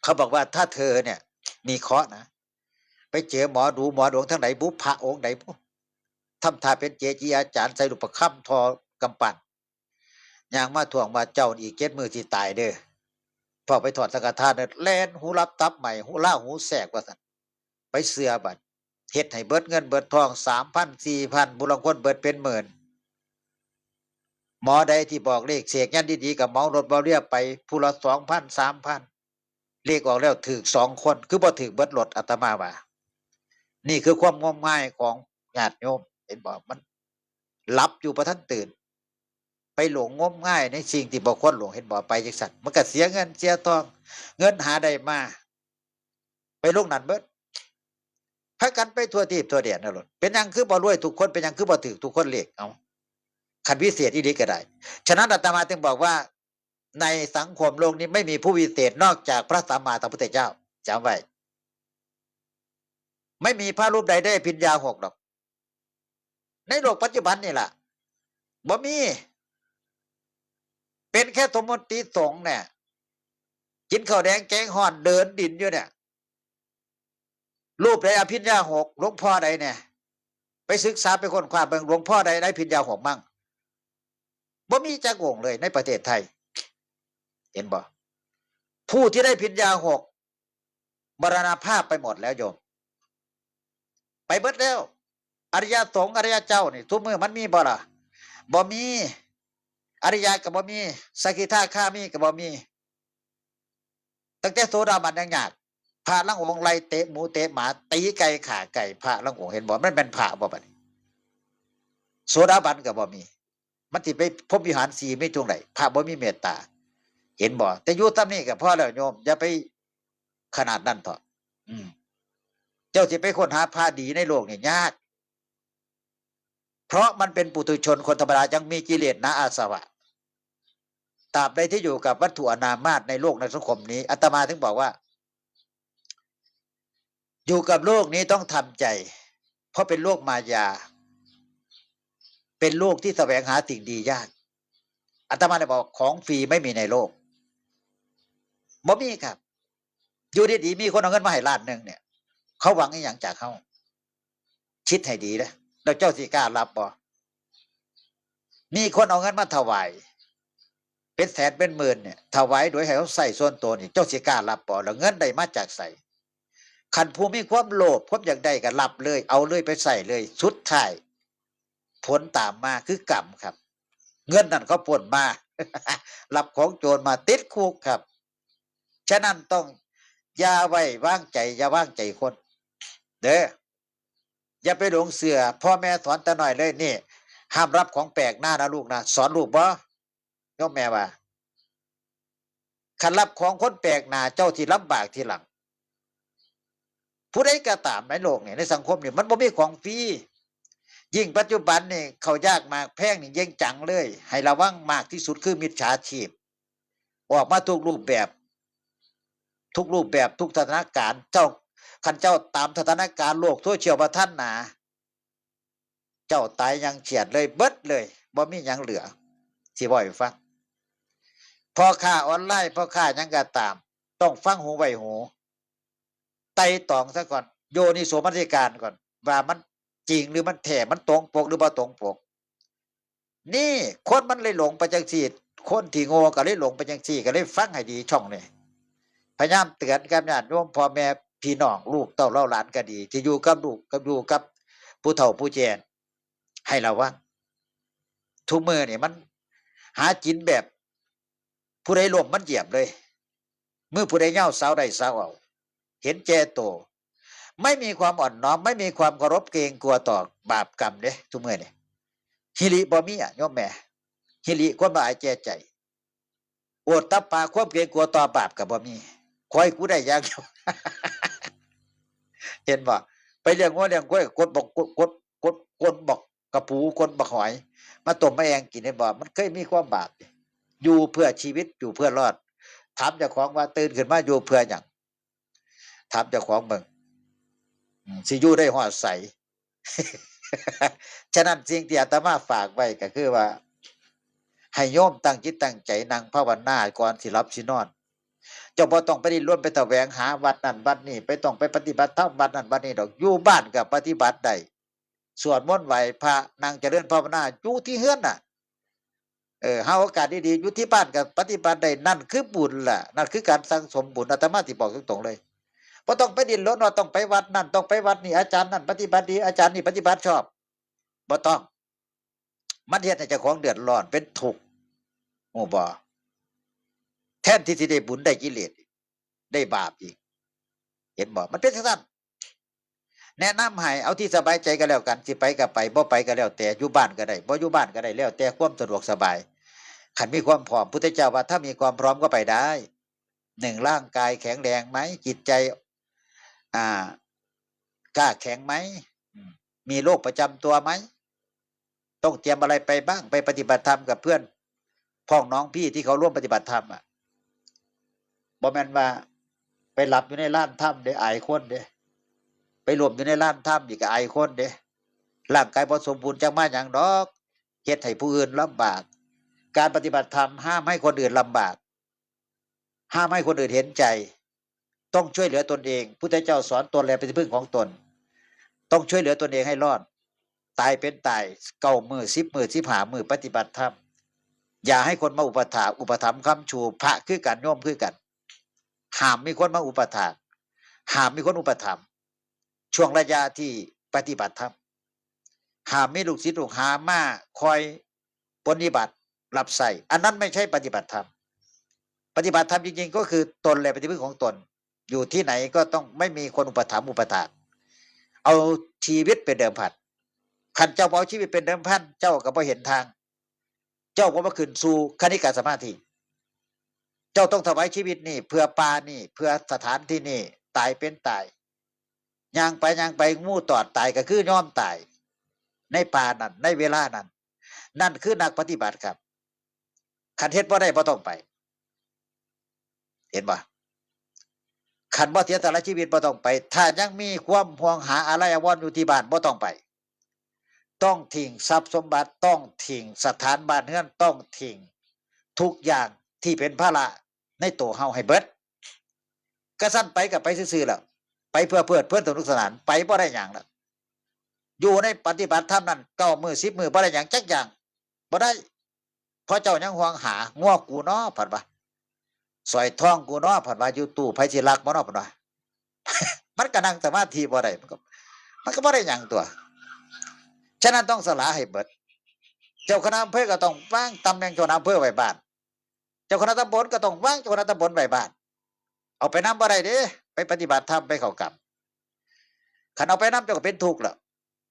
เขาบอกว่าถ้าเธอเนี่ย มีเคราะห์นะ ไปเจอหมอดูหมอดวงทางไหนบุ พระองค์ไหนบุ ทำท่าเป็นเกจิอาจารย์ ใส่ลูกประคำทอกำปั้น ย่างมาท่วงว่าเจ้าอีกเจ็ดมื้อสิตายเด้อ พอไปทอดสังฆทานเนี่ย แล่นหูหลับตับไหม้ หูลาหูแสกว่าซั่น ไปเชื่อบัด เฮ็ดให้เบิดเงินเบิดทอง สามพัน สี่พัน ผู้ลางคนเบิดเป็นหมื่น หมอใดที่บอกเลขเสกยันต์ดีๆ ก็เหมารถเหมาเรือไป ผู้ละ สองพัน สามพัน เลขออกแล้วถืกสองคน คือบ่ถืกเบิดรถ อาตมาว่า นี่คือความงมงายของญาติโยม เห็นบ่ มันหลับอยู่บ่ทันตื่น ไปหลงงมงายในสิ่งที่บ่ควรหลง เห็นบ่ ไปจั่งซั้น มันก็เสียเงินเสียทอง เงินหาได้มา ไปลงนั่นเบิด พากันไปทั่วทีปทั่วแดนนั่นโลด เป็นหยังคือบ่รวยทุกคน เป็นหยังคือบ่ถืกทุกคนเลข เอา คันวิเศษอีหลีก็ได้ ฉะนั้นอาตมาจึงบอกว่า ในสังคมโลกนี้ไม่มีผู้วิเศษนอกจากพระสัมมาสัมพุทธเจ้า จำไว้ ไม่มีพระรูปใดได้อภิญญาหกดอก ในโลกปัจจุบันนี่ล่ะ บ่มี เป็นแค่สมมติสงฆ์เนี่ย กินข้าวแดงแกงฮ้อนเดินดินอยู่เนี่ย รูปใดอภิญญาหก หลวงพ่อใดเนี่ย ไปศึกษาไปค้นคว้าเบิ่ง หลวงพ่อใดได้อภิญญาหกมั่ง บ่มีจักองค์เลยในประเทศไทย เห็นบ่ ผู้ที่ได้อภิญญาหก มรณภาพไปหมดแล้วโยม ไปเบิดแล้ว อริยสงฆ์อริยเจ้านี่ ทุกมื้อมันมีบ่ล่ะ บ่มี อริยะก็บ่มี สกิทาคามีก็บ่มี ตั้งแต่โสดาบันยังยาก พระลางองค์ไล่เตะหมูเตะหมา ตีไก่ฆ่าไก่ พระลางองค์ เห็นบ่ มันเป็นพระบ่บัดนี้ โสดาบันก็บ่มี มันสิไปพรหมวิหารสี่มีตรงไหน พระบ่มีเมตตา เห็นบ่ แต่อยู่ซ้ำนี่ก็พอแล้วโยม อย่าไปขนาดนั้นเถาะ อืม เจ้าสิไปค้นหาพระดีในโลกนี่ยาก เพราะมันเป็นปุถุชนคนธรรมดา ยังมีกิเลสหนาอาสวะ ตราบใดที่อยู่กับวัตถุอนามมาตในโลกในสังคมนี้ อาตมาถึงบอกว่า อยู่กับโลกนี้ต้องทำใจ เพราะเป็นโลกมายา เป็นโลกที่แสวงหาสิ่งดียาก อาตมาเลยบอก ของฟรีไม่มีในโลก บ่มีครับ อยู่ดีๆ มีคนเอาเงินมาให้ล้านหนึ่งเนี่ย เขาหวังอีหยังจากเฮา คิดให้ดีเด้อ แล้วเจ้าสิกล้ารับบ่ มีคนเอาเงินมาถวาย เป็นแสนเป็นหมื่นเนี่ย ถวายโดยให้เขาใช้ส่วนตัวนี่ เจ้าสิกล้ารับบ่ แล้วเงินได้มาจากไส คันผู้มีความโลภ ความอยากได้ก็รับเลย เอาเลย ไปใช้เลย สุดท้าย ผลตามมาคือกรรมครับ เงินนั่นเขาปล้นมา รับของโจรมา ติดคุกครับ ฉะนั้นต้องอย่าไว้วางใจ อย่าวางใจคน เด้อ อย่าไปหลงเชื่อ พ่อแม่สอนแต่น้อยเลยนี่ ห้ามรับของแปลกหน้านะลูกนะ สอนลูกบ่ โยมแม่ว่า คันรับของคนแปลกหน้า เจ้าสิลำบากทีหลัง ผู้ใดก็ตามในโลกนี่ ในสังคมนี่ มันบ่มีของฟรี ยิ่งปัจจุบันนี่ ข้าวยากหมากแพงนี่ยิ่งจังเลย ให้ระวังมากที่สุดคือมิจฉาชีพ ออกมาทุกรูปแบบ ทุกรูปแบบ ทุกสถานการณ์ เจ้า คันเจ้าตามสถานการณ์โลกโซเชียลบ่ทันหนา เจ้าตายยังเฉียดเลย เบิดเลย บ่มีหยังเหลือ สิเว้าให้ฟัง พ่อค้าออนไลน์ พ่อค้าหยังก็ตาม ต้องฟังหูไว้หู ไตร่ตรองซะก่อน โยนิโสมนสิการก่อน ว่ามันจริงหรือมันแท้ มันตรงปกหรือบ่ตรงปก นี่คนมันเลยหลงไปจังซี่ คนที่โง่ก็เลยหลงไปจังซี่ ก็เลยฟังให้ดีช่องนี้ พยายามเตือนครับญาติโยม พ่อแม่พี่น้อง ลูกเต้าเหล่าหลานก็ดี ที่อยู่กับลูก กับอยู่กับผู้เฒ่าผู้แก่ ให้ระวัง ทุกมื้อนี่มันหากินแบบ ผู้ใดล้มมันเหยียบเลย มือผู้ใดยาวสาวได้สาวเอา เห็นแก่โต ไม่มีความอ่อนน้อม ไม่มีความเคารพเกรงกลัวต่อบาปกรรมเด้ ทุกมื้อนี่ หิริบ่มีอะโยมแม่ หิริ ความละอายแก่ใจ โอตตัปปะ ความเกรงกลัวต่อบาปก็บ่มี ขอให้กูได้อย่างเดียว เห็นบ่ ไปเลี้ยงงัวเลี้ยงควาย กดบัก กด กด กด กดบักกะปู กดบักหอย มาต้มมาแอ่งกิน เห็นบ่ มันเคยมีความบาป อยู่เพื่อชีวิต อยู่เพื่อรอด ถามเจ้าของว่าตื่นขึ้นมาอยู่เพื่อหยัง ถามเจ้าของเบิ่ง อืม สิอยู่ได้ฮอดไส ฉะนั้นสิ่งที่อาตมาฝากไว้ก็คือว่า ให้โยมตั้งจิตตั้งใจนั่งภาวนาก่อนสิหลับสินอน เจ้าบ่ต้องไปดิ้นรนไปแสวงหาวัดนั่นวัดนี้ ไปต้องไปปฏิบัติธรรมวัดนั่นวัดนี้ดอก อยู่บ้านก็ปฏิบัติได้ สวดมนต์ไหว้พระ นั่งเจริญภาวนาอยู่ที่เฮือนน่ะ เออ หาโอกาสดีๆ อยู่ที่บ้านก็ปฏิบัติได้ นั่นคือบุญล่ะ นั่นคือการสั่งสมบุญ อาตมาสิบอกตรงๆ เลย บ่ต้องไปดิ้นรนว่าต้องไปวัดนั่น ต้องไปวัดนี่ อาจารย์นั่นปฏิบัติดี อาจารย์นี่ปฏิบัติชอบ บ่ต้อง มันเฮ็ดให้เจ้าของเดือดร้อน เป็นทุกข์ ฮู้บ่ แทนที่สิได้บุญ ได้กิเลส ได้บาปอีก เห็นบ่ มันเป็นจังซั่น แนะนำให้เอาที่สบายใจก็แล้วกัน สิไปก็ไป บ่ไปก็แล้วแต่ อยู่บ้านก็ได้ บ่อยู่บ้านก็ได้ แล้วแต่ความสะดวกสบาย คันมีความพร้อม พุทธเจ้าว่าถ้ามีความพร้อมก็ไปได้ หนึ่ง ร่างกายแข็งแรงไหม จิตใจ อ่า กล้าแข็งไหม อืม มีโรคประจำตัวไหม ต้องเตรียมอะไรไปบ้าง ไปปฏิบัติธรรมกับเพื่อนพ้องน้องพี่ที่เขาร่วมปฏิบัติธรรมอ่ะ บ่แม่นว่าไปหลับอยู่ในลานธรรมเด้ อายคนเด้ ไปหลบอยู่ในลานธรรมอีกก็อายคนเด้ ร่างกายบ่สมบูรณ์จักมาหยังดอก เฮ็ดให้ผู้อื่นลำบาก การปฏิบัติธรรมห้ามให้คนอื่นลำบาก ห้ามให้คนอื่นเห็นใจ ต้องช่วยเหลือตนเอง พุทธเจ้าสอนตนแลเป็นที่พึ่งของตน ต้องช่วยเหลือตนเองให้รอด ตายเป็นตาย เก้ามื้อ สิบมื้อ สิบห้ามื้อ ปฏิบัติธรรม อย่าให้คนมาอุปถาก อุปถัมภ์ค้ำชู พระคือกัน โยมคือกัน ห้ามมีคนมาอุปถาก ห้ามมีคนอุปถัมภ์ ช่วงระยะที่ปฏิบัติธรรม ห้ามมีลูกศิษย์ลูกหามาคอยปรนนิบัติรับใช้ อันนั้นไม่ใช่ปฏิบัติธรรม ปฏิบัติธรรมจริงๆ ก็คือตนแลเป็นที่พึ่งของตน อยู่ที่ไหนก็ต้องไม่มีคนอุปถัมภ์อุปถาก เอาชีวิตเป็นเดิมพัน คันเจ้าบ่เอาชีวิตเป็นเดิมพัน เจ้าก็บ่เห็นทาง เจ้าก็บ่ขึ้นสู่คณิกะสมาธิ เจ้าต้องถวายชีวิตนี่เพื่อป่านี่ เพื่อสถานที่นี่ ตายเป็นตาย ย่างไปย่างไป งูตอดตายก็คือยอมตาย ในป่านั้น ในเวลานั้น นั่นคือนักปฏิบัติครับ คันเฮ็ดบ่ได้บ่ต้องไป เห็นบ่ คันบ่เสียสละชีวิตบ่ต้องไป ถ้ายังมีความห่วงหาอาลัยอาวรณ์อยู่ที่บ้าน บ่ต้องไป ต้องทิ้งทรัพย์สมบัติ ต้องทิ้งสถานบ้านเฮือน ต้องทิ้งทุกอย่างที่เป็นภาระในตัวเฮาให้เบิด กะซั้นไปก็ไปซื่อๆ แล้ว ไปเพื่อเพลิดเพลินสนุกสนาน ไปบ่ได้หยังแล้ว อยู่ในปฏิบัติธรรมนั่น เก้ามื้อ สิบมื้อ บ่ได้หยังจักอย่าง บ่ได้ เพราะเจ้ายังห่วงหา งัวกูน้อ เพิ่นว่า สร้อยทองกูน้อ เพิ่นว่า อยู่ตู้ ไผสิลักบ่น้อ เพิ่นว่า มันก็นั่งสมาธิบ่ได้ มันก็ มันก็บ่ได้หยังตัว ฉะนั้นต้องสละให้เบิด เจ้าคณะอำเภอก็ต้องวางตำแหน่งเจ้าคณะอำเภอไว้บ้าน เจ้าคณะตำบลก็ต้องวางเจ้าคณะตำบลไว้บ้าน เอาไปนำบ่ได้เด้ ไปปฏิบัติธรรม ไปเข้ากรรม คันเอาไปนำเจ้าก็เป็นทุกข์แล้ว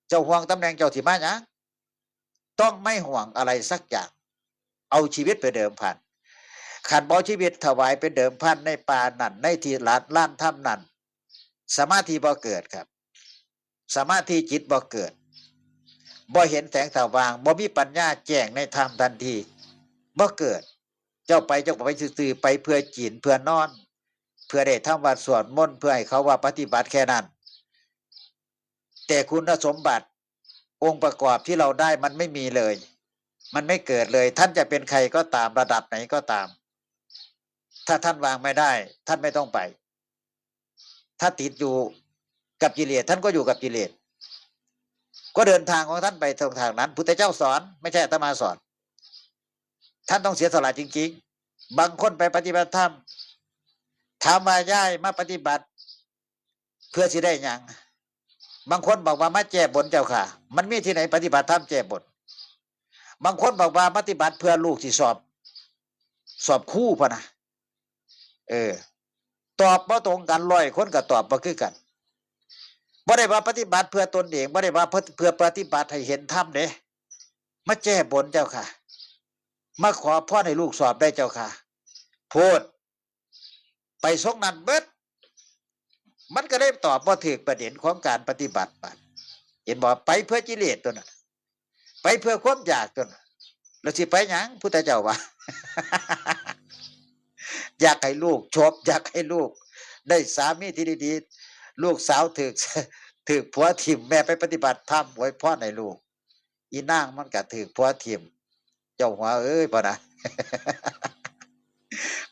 เจ้าห่วงตำแหน่งเจ้าสิมาหยัง ต้องไม่ห่วงอะไรสักอย่าง เอาชีวิตไปเดิมพัน คันบ่เอาชีวิตถวายเป็นเดิมพันในป่านั่น ในที่ลาน ลานธรรมนั่น สมาธิบ่เกิดครับ สมาธิจิตบ่เกิด บ่เห็นแสงสว่าง บ่มีปัญญาแจ้งในธรรมทันที บ่เกิด เจ้าไป เจ้าก็ไปซื่อๆ ไปเพื่อกิน เพื่อนอน เพื่อได้ทำวัดสวดมนต์ เพื่อให้เขาว่าปฏิบัติแค่นั้น แต่คุณสมบัติองค์ประกอบที่เราได้มันไม่มีเลย มันไม่เกิดเลย ท่านจะเป็นใครก็ตาม ระดับไหนก็ตาม ถ้าท่านวางไม่ได้ ท่านไม่ต้องไป ถ้าติดอยู่กับกิเลส ท่านก็อยู่กับกิเลส ก็เดินทางของท่านไปตรงทางนั้น พุทธเจ้าสอน ไม่ใช่อาตมาสอน ท่านต้องเสียสละจริงๆ บางคนไปปฏิบัติธรรม ถามว่าย้ายมาปฏิบัติ เพื่อสิได้หยัง บางคนบอกว่ามาแก้บนเจ้าค่ะ มันมีที่ไหนปฏิบัติธรรมแก้บน บางคนบอกว่าปฏิบัติเพื่อลูกสิสอบ สอบครูพะนะ เออ ตอบบ่ตรงกัน ร้อยคนก็ตอบบ่คือกัน บ่ได้ว่าปฏิบัติเพื่อตนเอง บ่ได้ว่าเพื่อ เพื่อปฏิบัติให้เห็นธรรมเด้ มาแก้บนเจ้าค่ะ มาขอพรให้ลูกสอบได้เจ้าค่ะ โพด ไปซกนั้นเบิด มันก็เลยตอบบ่ถืกประเด็นของการปฏิบัติบาด เห็นบ่ ไปเพื่อกิเลสตัวนั้น ไปเพื่อความอยากตัวนั้น แล้วสิไปหยัง พุทธเจ้าว่า อยากให้ลูกจบ อยากให้ลูกได้สามีที่ดีๆ ลูกสาวถืก ถืกผัวถิ่ม แม่ไปปฏิบัติธรรม อวยพรให้ลูก อีนางมันก็ถืกผัวถิ่ม เจ้าหัวเอ้ย พะนะ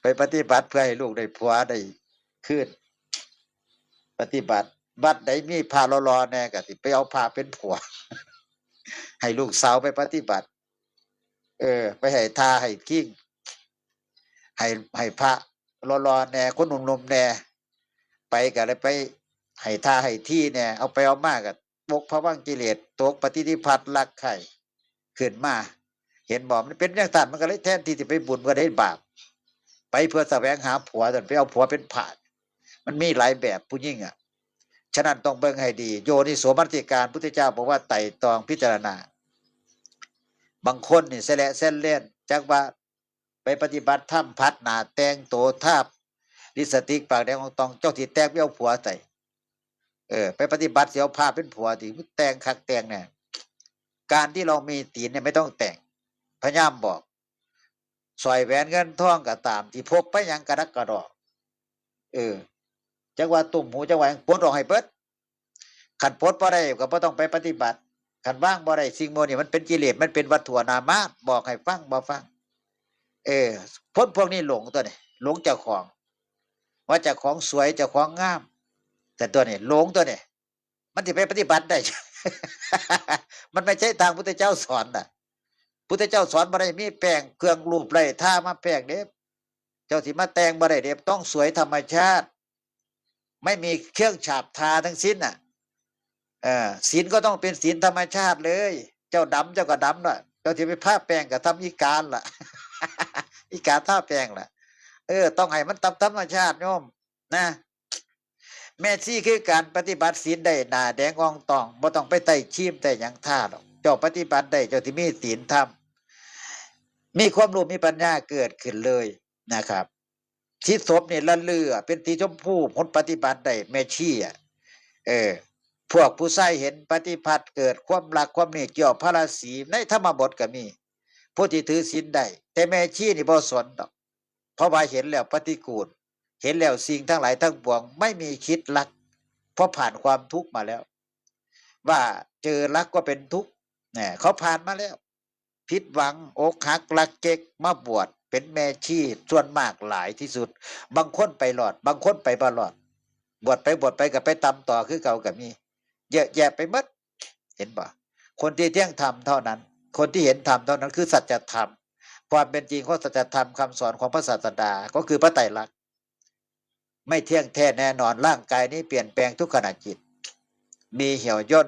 ไปปฏิบัติเพื่อให้ลูกได้ผัวได้คืน ปฏิบัติ วัดใดมีพระหล่อๆแน่ก็สิไปเอาพระเป็นผัว ให้ลูกสาวไปปฏิบัติ เออ ไปให้ทาให้คิง ให้ ให้พระหล่อๆแน่ คนหนุ่มๆแน่ ไปก็เลยไปให้ทาให้ที่แน่ เอาไปเอามาก็ตกภวังค์กิเลส ตกปฏิฆะ รักใคร่ขึ้นมา เห็นบ่ มันเป็นจังซั่น มันก็เลยแทนที่สิไปบุญก็ได้บาป ไปเพื่อแสวงหาผัว แต่ไปเอาผัวเป็นพระ มันมีหลายแบบผู้หญิงอ่ะ ฉะนั้นต้องเบิ่งให้ดี โยนิโสมนสิการ พุทธเจ้าบอกว่าไตร่ตรองพิจารณา บางคนนี่แสละแสนเล่น จักว่าไปปฏิบัติธรรม ผัดหน้าแต่งตัว ทาลิปสติกปากแดงอ่องต่อง เจ้าสิแต่งไปเอาผัวใส่ เออ ไปปฏิบัติสิเอาพระเป็นผัวติ แต่งคักแต่งแน่ การที่เรามีศีลเนี่ยไม่ต้องแต่ง พยายามบอก สร้อยแหวนเงินทองก็ตาม ที่พกไปหยังกระดักกระดอก เออ จักว่าตุ้มหู จักว่าหยัง ปลดออกให้เบิด คันปลดบ่ได้ก็บ่ต้องไปปฏิบัติ คันวางบ่ได้ สิ่งโมนี้มันเป็นกิเลส มันเป็นวัตถุอนามะ บอกให้ฟังบ่ฟัง เออ คนพวกนี้หลงตัวนี้ หลงเจ้าของ ว่าเจ้าของสวย เจ้าของงาม แต่ตัวนี้หลงตัวนี้ มันสิไปปฏิบัติได้ มันไม่ใช่ทางพุทธเจ้าสอนน่ะ พุทธเจ้าสอนบ่ได้มีแป้งเครื่องรูปไร้ทามาแป้งเด้ เจ้าสิมาแต่งบ่ได้เด้ ต้องสวยธรรมชาติ ไม่มีเครื่องฉาบทาทั้งสิ้นน่ะ เออ ศีลก็ต้องเป็นศีลธรรมชาติเลย เจ้าดำเจ้าก็ดำน่ะ เจ้าสิไปทาแป้งก็ทำอีกาล่ะ อีกาทาแป้งล่ะ เออ ต้องให้มันตามธรรมชาติโยม นะ แม่ชีคือการปฏิบัติศีลได้หน้าแดงอ่องต่อง บ่ต้องไปไต้ครีมไต้หยังทาดอก เจ้าปฏิบัติได้ เจ้าสิมีศีลธรรม มีความรู้มีปัญญาเกิดขึ้นเลยนะครับ สีศพนี่ละเลือเป็นสีชมพู คนปฏิบัติได้ แม่ชีอะ เออ พวกผู้ชายเห็นปฏิบัติเกิดความรักความนี่เกี่ยวพระราศี ในธรรมบทก็มี ผู้ที่ถือศีลได้ แต่แม่ชีนี่บ่สนดอก เพราะว่าเห็นแล้วปฏิกูล เห็นแล้วสิ่งทั้งหลายทั้งปวงไม่มีคิดรัก เพราะผ่านความทุกข์มาแล้ว ว่าเจอรักก็เป็นทุกข์ เนี่ย เขาผ่านมาแล้ว ผิดหวัง อกหัก รักเก๊ก มาบวชเป็นแม่ชีส่วนมากหลายที่สุด บางคนไปรอด บางคนไปบ่รอด บวชไปบวชไปก็ไปต่ำต่อคือเก่าก็มี เยอะแยะไปหมด เห็นบ่ คนที่เที่ยงธรรมเท่านั้น คนที่เห็นธรรมเท่านั้นคือสัจธรรม ความเป็นจริงของสัจธรรมคำสอนของพระศาสดา ก็คือพระไตรลักษณ์ ไม่เที่ยงแท้แน่นอน ร่างกายนี้เปลี่ยนแปลงทุกขณะจิต มีเหี่ยวย่น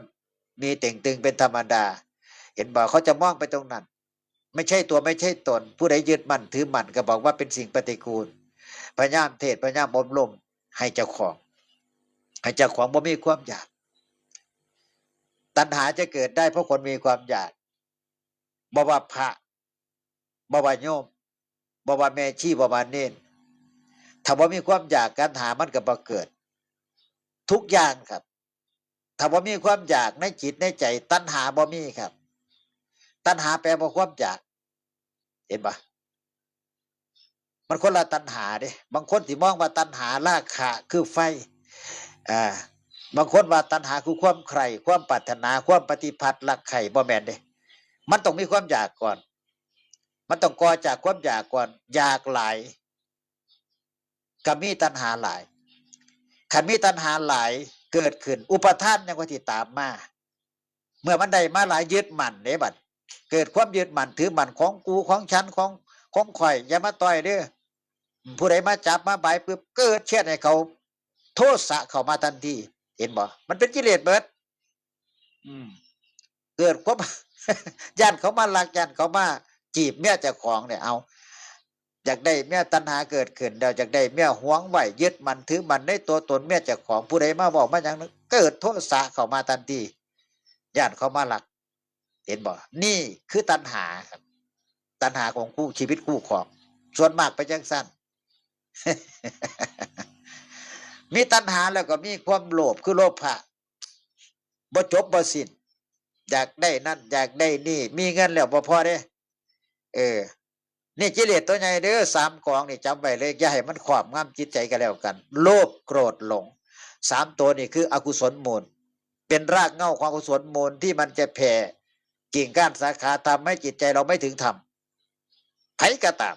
มีเต่งตึงเป็นธรรมดา เห็นบ่ เขาจะมองไปตรงนั้น ไม่ใช่ตัวไม่ใช่ตน ผู้ใดยึดมั่นถือมั่นก็บอกว่าเป็นสิ่งปฏิกูล พยายามเทศน์ พยายามอบรมให้เจ้าของ ให้เจ้าของบ่มีความอยาก ตัณหาจะเกิดได้เพราะคนมีความอยาก บ่ว่าพระ บ่ว่าโยม บ่ว่าแม่ชี บ่ว่าเณร ถ้าบ่มีความอยาก ตัณหามันก็บ่เกิด ทุกอย่างครับ ถ้าบ่มีความอยากในจิตในใจ ตัณหาบ่มีครับ ตัณหาแปลว่าความอยาก เห็นปะ มันคนละตัณหาเด้ บางคนสิมองว่าตัณหาราคะคือไฟ อ่า บางคนว่าตัณหาคือความใคร่ ความปรารถนา ความปฏิพัทธ์รักใคร่ บ่แม่นเด้ มันต้องมีความอยากก่อน มันต้องก่อจากความอยากก่อน อยากหลาย ก็มีตัณหาหลาย คันมีตัณหาหลายเกิดขึ้น อุปาทานยังว่าสิตามมา เมื่อมันได้มาหลาย ยึดมั่นเด้บัด เกิดความยึดมั่นถือมั่น ของกู ของฉัน ของ ของข้อย อย่ามาต่อยเด้อ ผู้ใดมาจับมาบายปุ๊บ เกิดเชียดให้เขา โทสะเข้ามาทันที เห็นบ่ มันเป็นกิเลสเบิด อืม เกิดความ ย่านเขามาลัก ย่านเขามาจีบเมียเจ้าของเนี่ย เอา อยากได้เมีย ตัณหาเกิดขึ้นแล้ว อยากได้เมีย หวงไว้ ยึดมั่นถือมั่นในตัวตนเมียเจ้าของ ผู้ใดมาบอกมาหยังนั้น เกิดโทสะเข้ามาทันที ย่านเขามาลัก เห็นบ่ นี่คือตัณหาครับ ตัณหาของคู่ชีวิตคู่ครอง ส่วนมากไปจังซั่น มีตัณหาแล้วก็มีความโลภ คือโลภะ บ่จบบ่สิ้น อยากได้นั่น อยากได้นี่ มีเงินแล้วบ่พอเด้ เออ นี่กิเลสตัวใหญ่เด้อ สามกองนี่จำไว้เลย อย่าให้มันครอบงำจิตใจก็แล้วกัน โลภ โกรธ หลง สามตัวนี่คืออกุศลมูล เป็นรากเหง้าของอกุศลมูลที่มันจะแผ่กิ่งก้านสาขา ทำให้จิตใจเราไม่ถึงธรรม ไผก็ตาม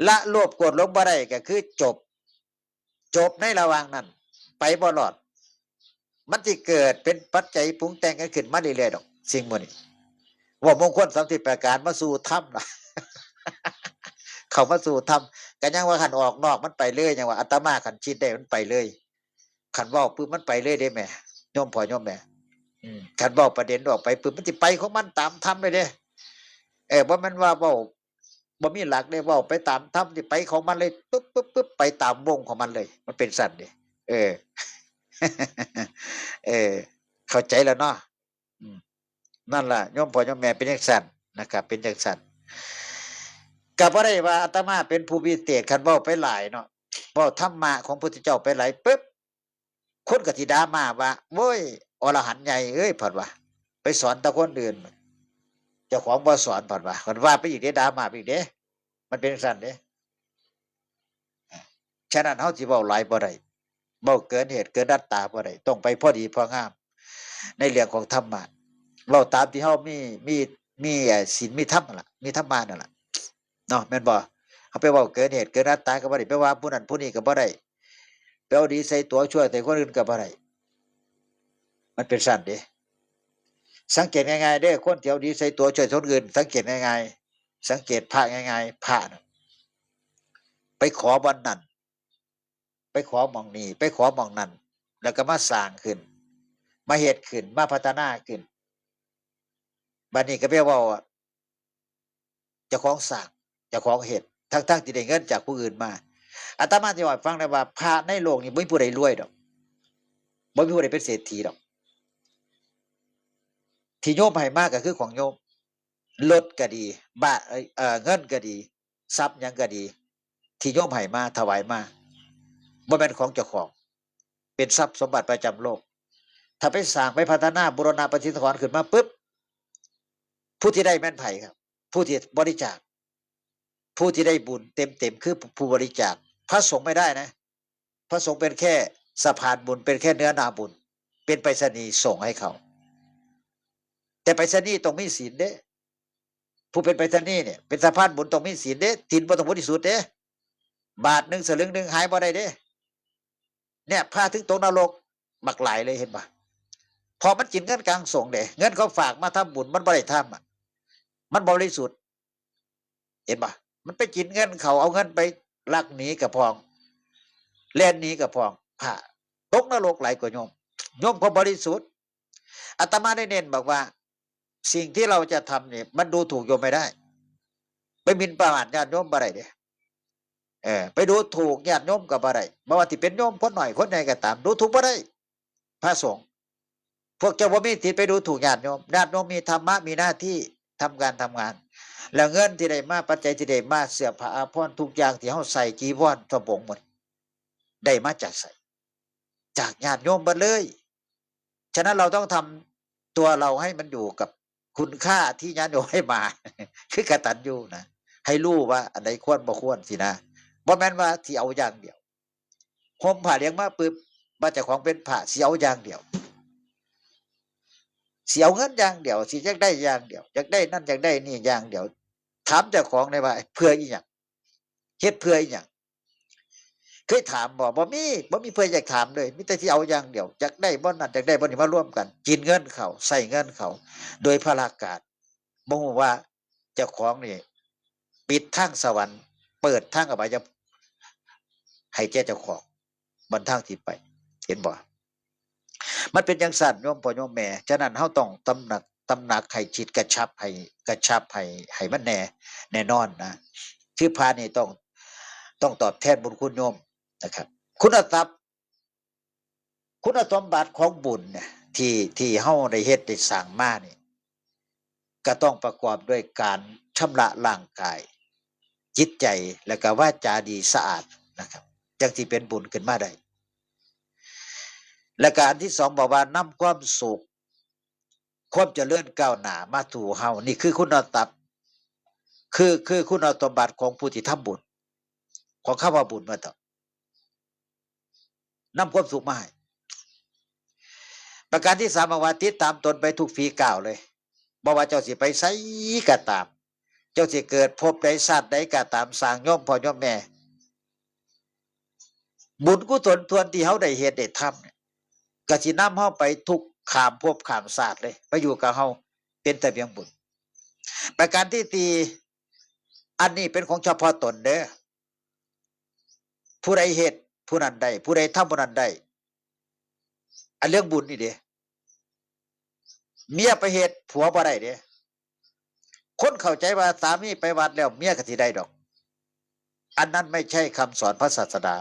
ละโลภ โกรธ หลงบ่ได้ก็คือจบ จบในระหว่างนั้น ไปบ่รอด มันสิเกิดเป็นปัจจัยปรุงแต่งกันขึ้นมาเรื่อยๆดอก สิ่งหมู่นี้ ว่ามงคลสามสิบประการมาสู่ธรรมล่ะ เข้ามาสู่ธรรม ก็ยังว่าคันออกนอกมันไปเลย ยังว่าอาตมาคันคิดได้มันไปเลย คันเว้าปุ๊บมันไปเลยเด้แม่ โยมพ่อโยมแม่ อืม คันเว้าประเด็นออกไปปุ๊บมันสิไปของมันตามธรรมเลยเด้ เออ บ่แม่นว่าเว้า บ่มีหลักเด้ เว้าไปตามธรรมสิไปของมันเลย ปึ๊บปึ๊บปึ๊บ ไปตามวงของมันเลย มันเป็นซั่นเด้ เออ เออ เข้าใจแล้วเนาะ อืม นั่นล่ะ โยมพ่อโยมแม่เป็นจังซั่นนะครับ เป็นจังซั่น ก็บ่ได้ว่าอาตมาเป็นผู้วิเศษ คันเว้าไปหลายเนาะ เว้าธรรมะของพุทธเจ้าไปหลายปุ๊บ คนก็สิด่ามาว่า โว้ย อรหันต์ใหญ่เอ้ย เพิ่นว่า ไปสอนแต่คนอื่น เจ้าของบ่สอน เพิ่นว่า เพิ่นว่าไปอีกเด้ ด่ามาไปอีกเด้ มันเป็นจั่งซั้นเด้ ฉะนั้นเฮาสิเว้าหลายบ่ได้ เว้าเกินเหตุเกินอัตราบ่ได้ ต้องไปพอดีพองาม ในเรื่องของธรรมะ เว้าตามที่เฮามี มี มี เอ่อ ศีลมีธรรมนั่นล่ะ มีธรรมะนั่นล่ะ เนาะ แม่นบ่ เฮาไปเว้าเกินเหตุเกินอัตราก็บ่ได้ ไปว่าผู้นั้นผู้นี้ก็บ่ได้ ไปเอาดีใส่ตัวชั่วใส่คนอื่นก็บ่ได้ มันเป็นจั่งซั้นเด้ สังเกตง่ายๆเด้ คนที่เอาดีใส่ตัวชั่วใส่คนอื่น สังเกตง่ายๆ สังเกตพระง่ายๆ พระน่ะ ไปขอบ่อนนั่น ไปขอหม่องนี้ ไปขอหม่องนั่น แล้วก็มาสร้างขึ้น มาเฮ็ดขึ้น มาพัฒนาขึ้น บัดนี้ก็ไปเว้าว่า เจ้าของสร้าง เจ้าของเฮ็ด ทั้งๆที่ได้เงินจากผู้อื่นมา อาตมาสิเว้าให้ฟังได้ว่า พระในโลกนี้บ่มีผู้ใดรวยดอก บ่มีผู้ใดเป็นเศรษฐีดอก ที่โยมให้มาก็คือของโยม รถก็ดี บ้าน เอ่อ เอ่อ เงินก็ดี ทรัพย์หยังก็ดี ที่โยมให้มา ถวายมา บ่แม่นของเจ้าของ เป็นทรัพย์สมบัติประจำโลก ถ้าไปสร้าง ไปพัฒนา บูรณะปฏิสังขรณ์ขึ้นมาปุ๊บ ผู้ที่ได้แม่นไผครับ ผู้ที่บริจาค ผู้ที่ได้บุญเต็มๆ คือผู้บริจาค พระสงฆ์ไม่ได้นะ พระสงฆ์เป็นแค่สะพานบุญ เป็นแค่เนื้อนาบุญ เป็นไปรษณีย์ส่งให้เขา แต่ไปรษณีย์ต้องมีศีลเด้ ผู้เป็นไปรษณีย์เนี่ย เป็นสะพานบุญต้องมีศีลเด้ ศีลบ่ต้องบริสุทธิ์เด้ บาทหนึ่งสลึงหนึ่งหายบ่ได้เด้ เนี่ย พระถึงตกนรกบักหลายเลย เห็นบ่ เพราะมันกินเงินกลางสงฆ์เด้ เงินเขาฝากมาทำบุญ มันบ่ได้ทำอะ มันบ่บริสุทธิ์ เห็นบ่ มันไปกินเงินเขา เอาเงินไปลักหนีกะพร้อง แล่นหนีกะพร้อง พระตกนรกหลายกว่าโยม โยมก็บริสุทธิ์ อาตมาได้เน้นบอกว่า สิ่งที่เราจะทำเนี่ย มันดูถูกโยมไม่ได้ ไปหมิ่นประมาทญาติโยมบ่ได้เด้ เออ ไปดูถูกญาติโยมก็บ่ได้ บ่ว่าสิเป็นโยมคนน้อยคนใหญ่ก็ตาม ดูถูกบ่ได้ พระสงฆ์ พวกเจ้าบ่มีสิทธิ์ไปดูถูกญาติโยม ญาติโยมมีธรรมะ มีหน้าที่ทำการทำงาน แล้วเงินที่ได้มา ปัจจัยที่ได้มา เสื้อผ้าอาภรณ์ทุกอย่างที่เฮาใส่ จีวร สบง หมด ได้มาจากไส จากญาติโยมเบิดเลย ฉะนั้นเราต้องทำตัวเราให้มันอยู่กับคุณค่าที่ญาติโยมให้มา คือกตัญญูนะ ให้รู้ว่าอันใดควรบ่ควรสินะ บ่แม่นว่าสิเอาอย่างเดียว ห่มผ้าเหลืองมาปุ๊บ ว่าเจ้าของเป็นพระ สิเอาอย่างเดียว สิเอาเงินอย่างเดียว สิอยากได้อย่างเดียว อยากได้นั่นอยากได้นี่อย่างเดียว ถามเจ้าของได้ว่า เพื่ออีหยัง เฮ็ดเพื่ออีหยัง เคยถามบ่ บ่มี บ่มีเพื่ออยากถามเลย มีแต่สิเอาอย่างเดียว อยากได้บ่นั่น อยากได้บ่นี่ มารวมกัน กินเงินเขา ใช้เงินเขา โดยพลากาศ บ่ฮู้ว่าเจ้าของนี่ ปิดทางสวรรค์ เปิดทางอบายภูมิ ให้แก่เจ้าของ บนทางที่ไป เห็นบ่ มันเป็นจั่งซั้น โยมพ่อโยมแม่ ฉะนั้นเฮาต้องตำหนัก ตำหนักให้ชิดกระชับ ให้กระชับ ให้ ให้มันแน่ แน่นอนนะ คือพระนี่ต้อง ต้องตอบแทนบุญคุณโยมนะครับ คุณทรัพย์ คุณสมบัติของบุญเนี่ย ที่ ที่เฮาได้เฮ็ดได้สร้างมานี่ ก็ต้องประกอบด้วยการชำระร่างกาย จิตใจ และก็วาจาดีสะอาดนะครับ จั่งสิเป็นบุญขึ้นมาได้ และก็อันที่สองบอกว่านำความสุข ความเจริญก้าวหน้ามาสู่เฮา นี่คือคุณสมบัติ คือ คือคุณสมบัติของผู้ที่ทำบุญ ของคำว่าบุญว่าเถาะ นำความสุขมาให้ ประการที่สามบอกว่าติดตามตนไปทุกฝีก้าวเลย บ่ว่าเจ้าสิไปไสก็ตาม เจ้าสิเกิดภพใดชาติใดก็ตาม สร้างโยมพ่อโยมแม่ บุญกุศลส่วนที่เฮาได้เฮ็ดได้ทำเนี่ย ก็สินำเฮาไปทุกข้ามภพข้ามชาติเลย ไปอยู่กับเฮา เป็นเสบียงบุญ ประการที่สี่ อันนี้เป็นของเฉพาะตนเด้อ ผู้ใดเฮ็ด ผู้นั้นได้ ผู้ใดทำ ผู้นั้นได้ อันเรื่องบุญนี่เด้ เมียไปเฮ็ด ผัวบ่ได้เด้ คนเข้าใจว่าสามีไปวัดแล้วเมียก็สิได้ดอก อันนั้นไม่ใช่คำสอนพระศาสดา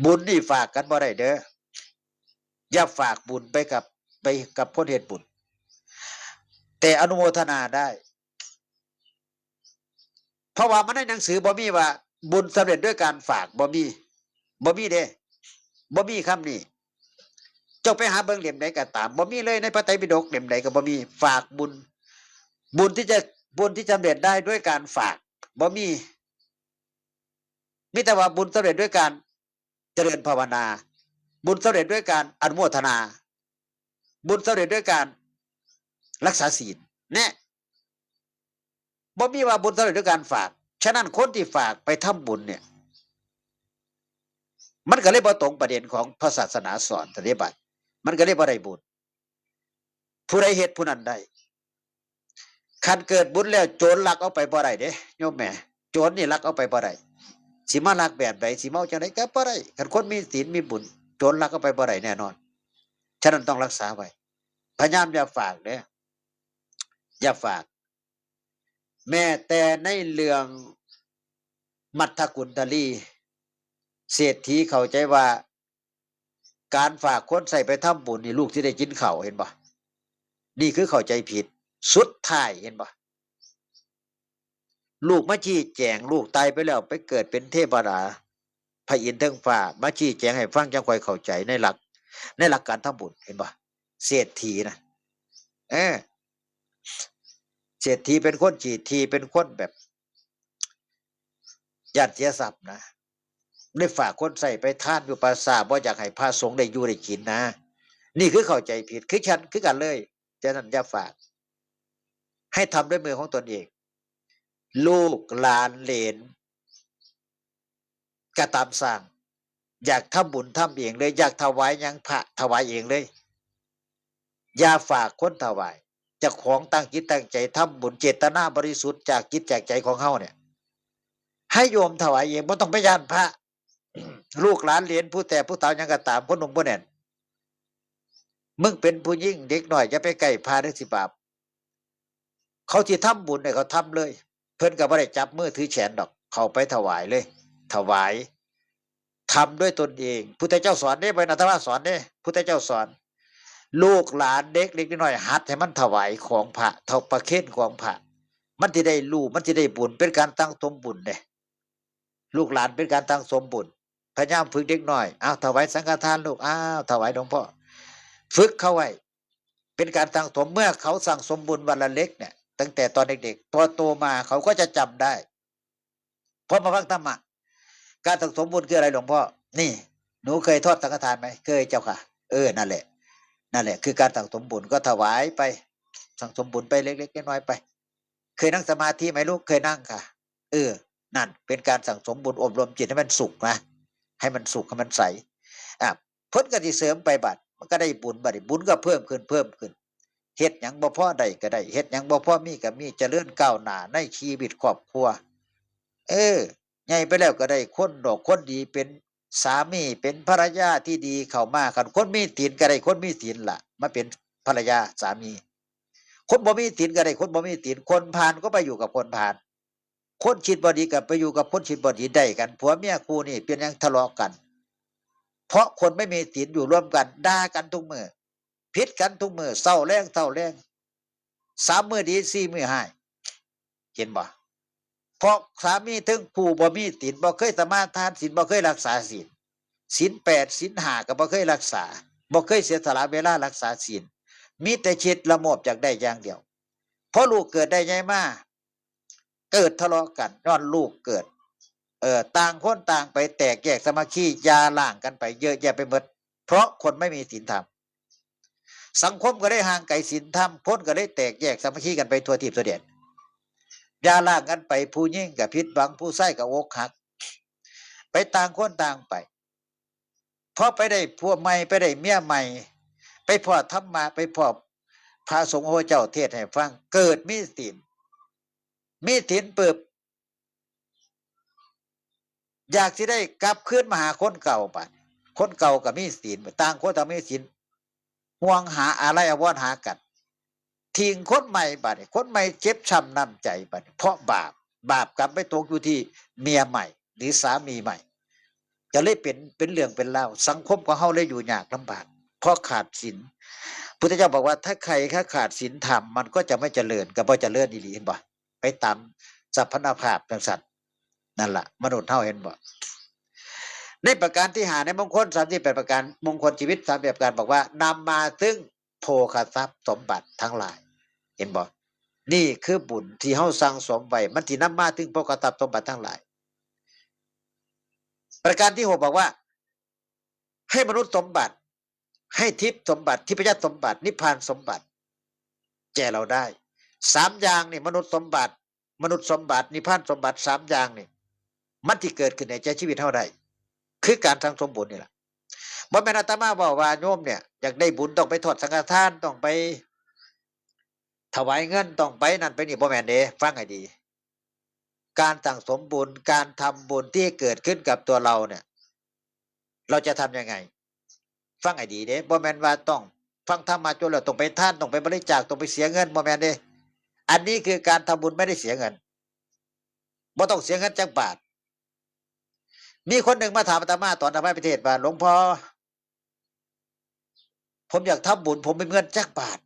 บุญนี่ฝากกันบ่ได้เด้อ อย่าฝากบุญไปกับ ไปกับคนเฮ็ดบุญ แต่อนุโมทนาได้ เพราะว่ามันในหนังสือบ่มีว่าบุญสำเร็จด้วยการฝาก บ่มี บ่มีเด้ บ่มีคำนี้ เจ้าไปหาเบิ่งเล่มใดก็ตาม บ่มีเลยในพระไตรปิฎกเล่มใดก็บ่มี ฝากบุญ บุญที่จะ บุญที่สำเร็จได้ด้วยการฝาก บ่มี มีแต่ว่าบุญสำเร็จด้วยการเจริญภาวนา บุญสำเร็จด้วยการอนุโมทนา บุญสำเร็จด้วยการรักษาศีล แน่ บ่มีว่าบุญสำเร็จด้วยการฝาก ฉะนั้นคนที่ฝากไปทำบุญเนี่ย มันก็เลยบ่ตรงประเด็นของพระศาสนาสอน ปฏิบัติ มันก็เลยบ่ได้บุญ ผู้ใดเฮ็ดผู้นั้นได้ คันเกิดบุญแล้วโจรลักเอาไปบ่ได้เด้ โยมแม่ โจรนี่ลักเอาไปบ่ได้ สิมาลักแบบใด สิมาเอาจั่งใดก็บ่ได้ คันคนมีศีลมีบุญ โจรลักเอาไปบ่ได้แน่นอน ฉะนั้นต้องรักษาไว้ พยายามอย่าฝากเด้อ อย่าฝาก แม้แต่ในเรื่องมัทธกุณฑลี เศรษฐีเข้าใจว่า การฝากคนใช้ไปทำบุญนี่ลูกสิได้กินข้าว เห็นบ่ นี่คือเข้าใจผิด สุดท้าย เห็นบ่ ลูกมาชี้แจง ลูกตายไปแล้วไปเกิดเป็นเทวดา พระอินทร์เทิงฟ้า มาชี้แจงให้ฟัง จั่งค่อยเข้าใจในหลัก ในหลักการทำบุญ เห็นบ่ เศรษฐีนะ เออ เศรษฐีเป็นคนขี้ถี่ เป็นคนแบบ ย้านเสียทรัพย์นะ ได้ฝากคนใช้ไปทานอยู่ป่าช้า บ่อยากให้พระสงฆ์ได้อยู่ได้กินนะ นี่คือเข้าใจผิด คือฉันคือกันเลย ฉะนั้นอย่าฝาก ให้ทำด้วยมือของตนเอง ลูกหลานเหลน ก็ตามสร้าง อยากทำบุญทำเองเลย อยากถวายหยังพระถวายเองเลย อย่าฝากคนถวาย เจ้าของตั้งจิตตั้งใจทำบุญ เจตนาบริสุทธิ์จากจิตจากใจของเฮาเนี่ย ให้โยมถวายเอง บ่ต้องไปย้านพระ ลูกหลานเหลนผู้แท้ผู้เฒ่าหยังก็ตาม คนหนุ่มคนแน่น มึงเป็นผู้หญิงเด็กน้อยอย่าไปใกล้พระเด้อ สิบาป เขาสิทำบุญให้เขาทำเลย เพิ่นก็บ่ได้จับมือถือแขนดอก เข้าไปถวายเลย ถวาย ทำด้วยตนเอง พุทธเจ้าสอนเด้ บ่แม่นอาตมาสอนเด้ พุทธเจ้าสอน ลูกหลานเด็กเล็กน้อยหัดให้มันถวายของพระ เท่าประเคนของพระ มันสิได้รู้ มันสิได้บุญ เป็นการสั่งสมบุญเด้ ลูกหลานเป็นการสั่งสมบุญ พยายามฝึกเด็กน้อย อ้าว ถวายสังฆทานลูก อ้าว ถวายหลวงพ่อ ฝึกเขาไว้ เป็นการสั่งสม เมื่อเขาสั่งสมบุญวันละเล็กเนี่ย ตั้งแต่ตอนเด็กๆ พอโตมาเขาก็จะจำได้ พอมาฟังธรรมะ การสั่งสมบุญคืออะไรหลวงพ่อ นี่ หนูเคยทอดสังฆทานไหม เคยเจ้าค่ะ เออ นั่นแหละ นั่นแหละ คือการสั่งสมบุญ ก็ถวายไป สั่งสมบุญไปเล็กๆน้อยๆไป เคยนั่งสมาธิไหมลูก เคยนั่งค่ะ เออ นั่นเป็นการสั่งสมบุญ อบรมจิตให้มันสุขนะ ให้มันสุข ให้มันใส อ่ะ เพิ่นก็สิเสริมไปบัด มันก็ได้บุญบัดนี้ บุญก็เพิ่มขึ้น เพิ่มขึ้น เฮ็ดหยังบ่พอได้ก็ได้ เฮ็ดหยังบ่พอมีก็มี เจริญก้าวหน้าในชีวิตครอบครัว เออ ใหญ่ไปแล้วก็ได้คนดอกคนดี เป็นสามี เป็นภรรยาที่ดีเข้ามา คันคนมีศีลก็ได้คนมีศีลล่ะ มาเป็นภรรยาสามี คนบ่มีศีลก็ได้คนบ่มีศีล คนพาลก็ไปอยู่กับคนพาล คนคิดบ่ดีก็ไปอยู่กับคนคิดบ่ดี ได้กัน ผัวเมียคู่นี้เป็นหยังทะเลาะกัน เพราะคนไม่มีศีลอยู่ร่วมกัน ด่ากันทุกมื้อ ผิดกันทุกมื้อ เช้าแลง เช้าแลง สามมื้อดี สี่มื้อฮ้าย เห็นบ่ เพราะสามีเทิงผู้บ่มีศีล บ่เคยสมาทานศีล บ่เคยรักษาศีล ศีลแปด ศีลห้าก็บ่เคยรักษา บ่เคยเสียสละเวลารักษาศีล มีแต่คิดละโมบอยากได้อย่างเดียว พอลูกเกิดได้ใหญ่มา เกิดทะเลาะกัน ย้อนลูกเกิด เอ่อ ต่างคนต่างไปแตกแยกสามัคคี อย่าร้างกันไปเยอะแยะไปหมด เพราะคนไม่มีศีลธรรม สังคมก็ได้ห่างไกลศีลธรรม คนก็ได้แตกแยกสามัคคีกันไปทั่วทิพย์ทั่วแดน อย่าร้างกันไป ผู้หญิงก็ผิดหวัง ผู้ชายก็อกหัก ไปต่างคนต่างไป พอไปได้ผัวใหม่ ไปได้เมียใหม่ ไปพ้อธรรมะ ไปพ้อพระสงฆ์พระเจ้าเทศน์ให้ฟัง เกิดมีศีล มีศีลปุ๊บ อยากสิได้กลับคืนมาหาคนเก่าบัด คนเก่าก็มีศีล ต่างคนต่างมีศีล ห่วงหาอาลัยอาวรณ์หากัน ทิ้งคนใหม่บัดนี้ คนใหม่เจ็บช้ำน้ำใจบัดนี้ เพราะบาป บาปกรรมไปตกอยู่ที่เมียใหม่ หรือสามีใหม่ ก็เลยเป็น เป็นเรื่องเป็นราว สังคมของเฮาเลยอยู่ยากลำบาก เพราะขาดศีล พุทธเจ้าบอกว่าถ้าใครขาดศีลธรรม มันก็จะไม่เจริญ ก็บ่เจริญอีหลี เห็นบ่ ไปตามสรรพนภาพจังซั่น นั่นล่ะ มนุษย์เฮา เห็นบ่ ในประการที่ห้า ในมงคลสามสิบแปดประการ มงคลชีวิตสามสิบแปดประการ บอกว่านำมาซึ่งโภคทรัพย์สมบัติทั้งหลาย เห็นบ่ นี่คือบุญที่เฮาสั่งสมไว้ มันสินำมาถึงโภคทรัพย์สมบัติทั้งหลาย ประการที่หกบอกว่า ให้มนุษย์สมบัติ ให้ทิพย์สมบัติ ทิพยสมบัติ นิพพานสมบัติ แก่เราได้ สามอย่างนี่ มนุษย์สมบัติ มนุษย์สมบัติ นิพพานสมบัติ สามอย่างนี่ มันสิเกิดขึ้นในใจชีวิตเฮาได้ คือการสั่งสมบุญนี่แหละ บ่แม่นอาตมาบอกว่าโยมเนี่ย อยากได้บุญต้องไปทอดสังฆทาน ต้องไปถวายเงิน ต้องไปนั่นไปนี่ บ่แม่นเด้ ฟังให้ดี การสั่งสมบุญ การทำบุญที่เกิดขึ้นกับตัวเราเนี่ย เราจะทำยังไง ฟังให้ดีเด้ บ่แม่นว่าต้องฟังธรรมมาจบแล้วต้องไปทาน ต้องไปบริจาค ต้องไปเสียเงิน บ่แม่นเด้ อันนี้คือการทำบุญไม่ได้เสียเงิน บ่ต้องเสียเงินจักบาท มีคนหนึ่งมาถามอาตมาตอนอาตมาไปเทศน์ว่า หลวงพ่อ ผมอยากทำบุญ ผมบ่มีเงินจักบาท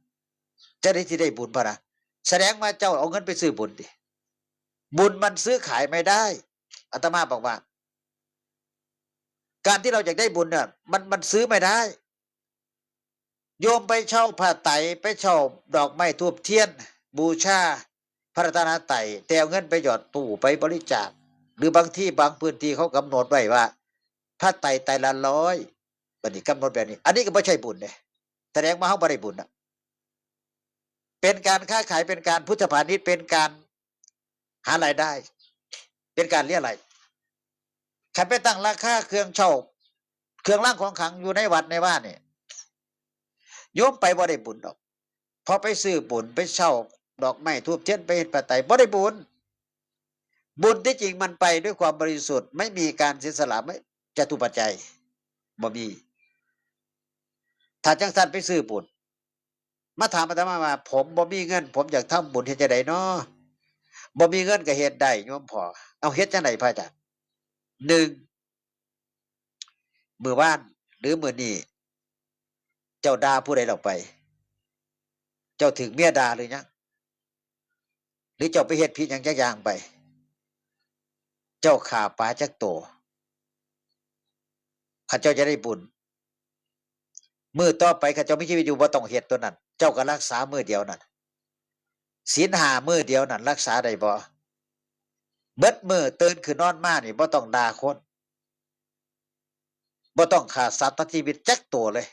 จะได้ที่ได้บุญพะนะ แสดงว่าเจ้าเอาเงินไปซื้อบุญติ บุญมันซื้อขายไม่ได้ อาตมาบอกว่า การที่เราอยากได้บุญเนี่ย มัน มันซื้อไม่ได้ โยมไปเช่าผ้าไตร ไปเช่าดอกไม้ธูปเทียน บูชาพระรัตนตรัย แต่เอาเงินไปหยอดตู้ ไปบริจาค หรือบางที่บางพื้นที่เขากำหนดไว้ว่า ผ้าไตรไตรละร้อย บัดนี้กำหนดแบบนี้ อันนี้ก็บ่ใช่บุญเด้ แสดงว่าเฮาบ่ได้บุญน่ะ เป็นการค้าขาย เป็นการพุทธพาณิชย์ เป็นการหารายได้ เป็นการเรียะไล่ คันไปตั้งราคาเครื่องเช่า เครื่องรางของขลังอยู่ในวัดในวานี่ โยมไปบ่ได้บุญดอก พอไปซื้อบุญ ไปเช่าดอกไม้ธูปเทียน ไปเฮ็ดผ้าไตร บ่ได้บุญ บุญที่จริงมันไปด้วยความบริสุทธิ์ ไม่มีการเสียสละ ไม่ จตุปัจจัย บ่มี ถ้าจังซั่นไปซื้อบุญ มาถามอาตมาว่า ผมบ่มีเงิน ผมอยากทำบุญ เฮ็ดจั่งใดน้อ บ่มีเงินก็เฮ็ดได้โยมพ่อ เอา เฮ็ดจั่งใดพระอาจารย์ หนึ่ง มื้อวานหรือมื้อนี้ เจ้าด่าผู้ใดออกไป เจ้าถืกเมียด่าหรือยัง หรือเจ้าไปเฮ็ดผิดหยังจักอย่างไป เจ้าฆ่าปลาจักโต คันเจ้าจะได้บุญ มื้อต่อไปคันเจ้ามีชีวิตอยู่บ่ต้องเฮ็ดตัวนั้น เจ้าก็รักษามื้อเดียวนั่น ศีลห้ามื้อเดียวนั่นรักษาได้บ่ เบิดมื้อตื่นขึ้นนอนมานี่บ่ต้องด่าคน บ่ต้องฆ่าสัตว์ตัดชีวิตจักตัวเลย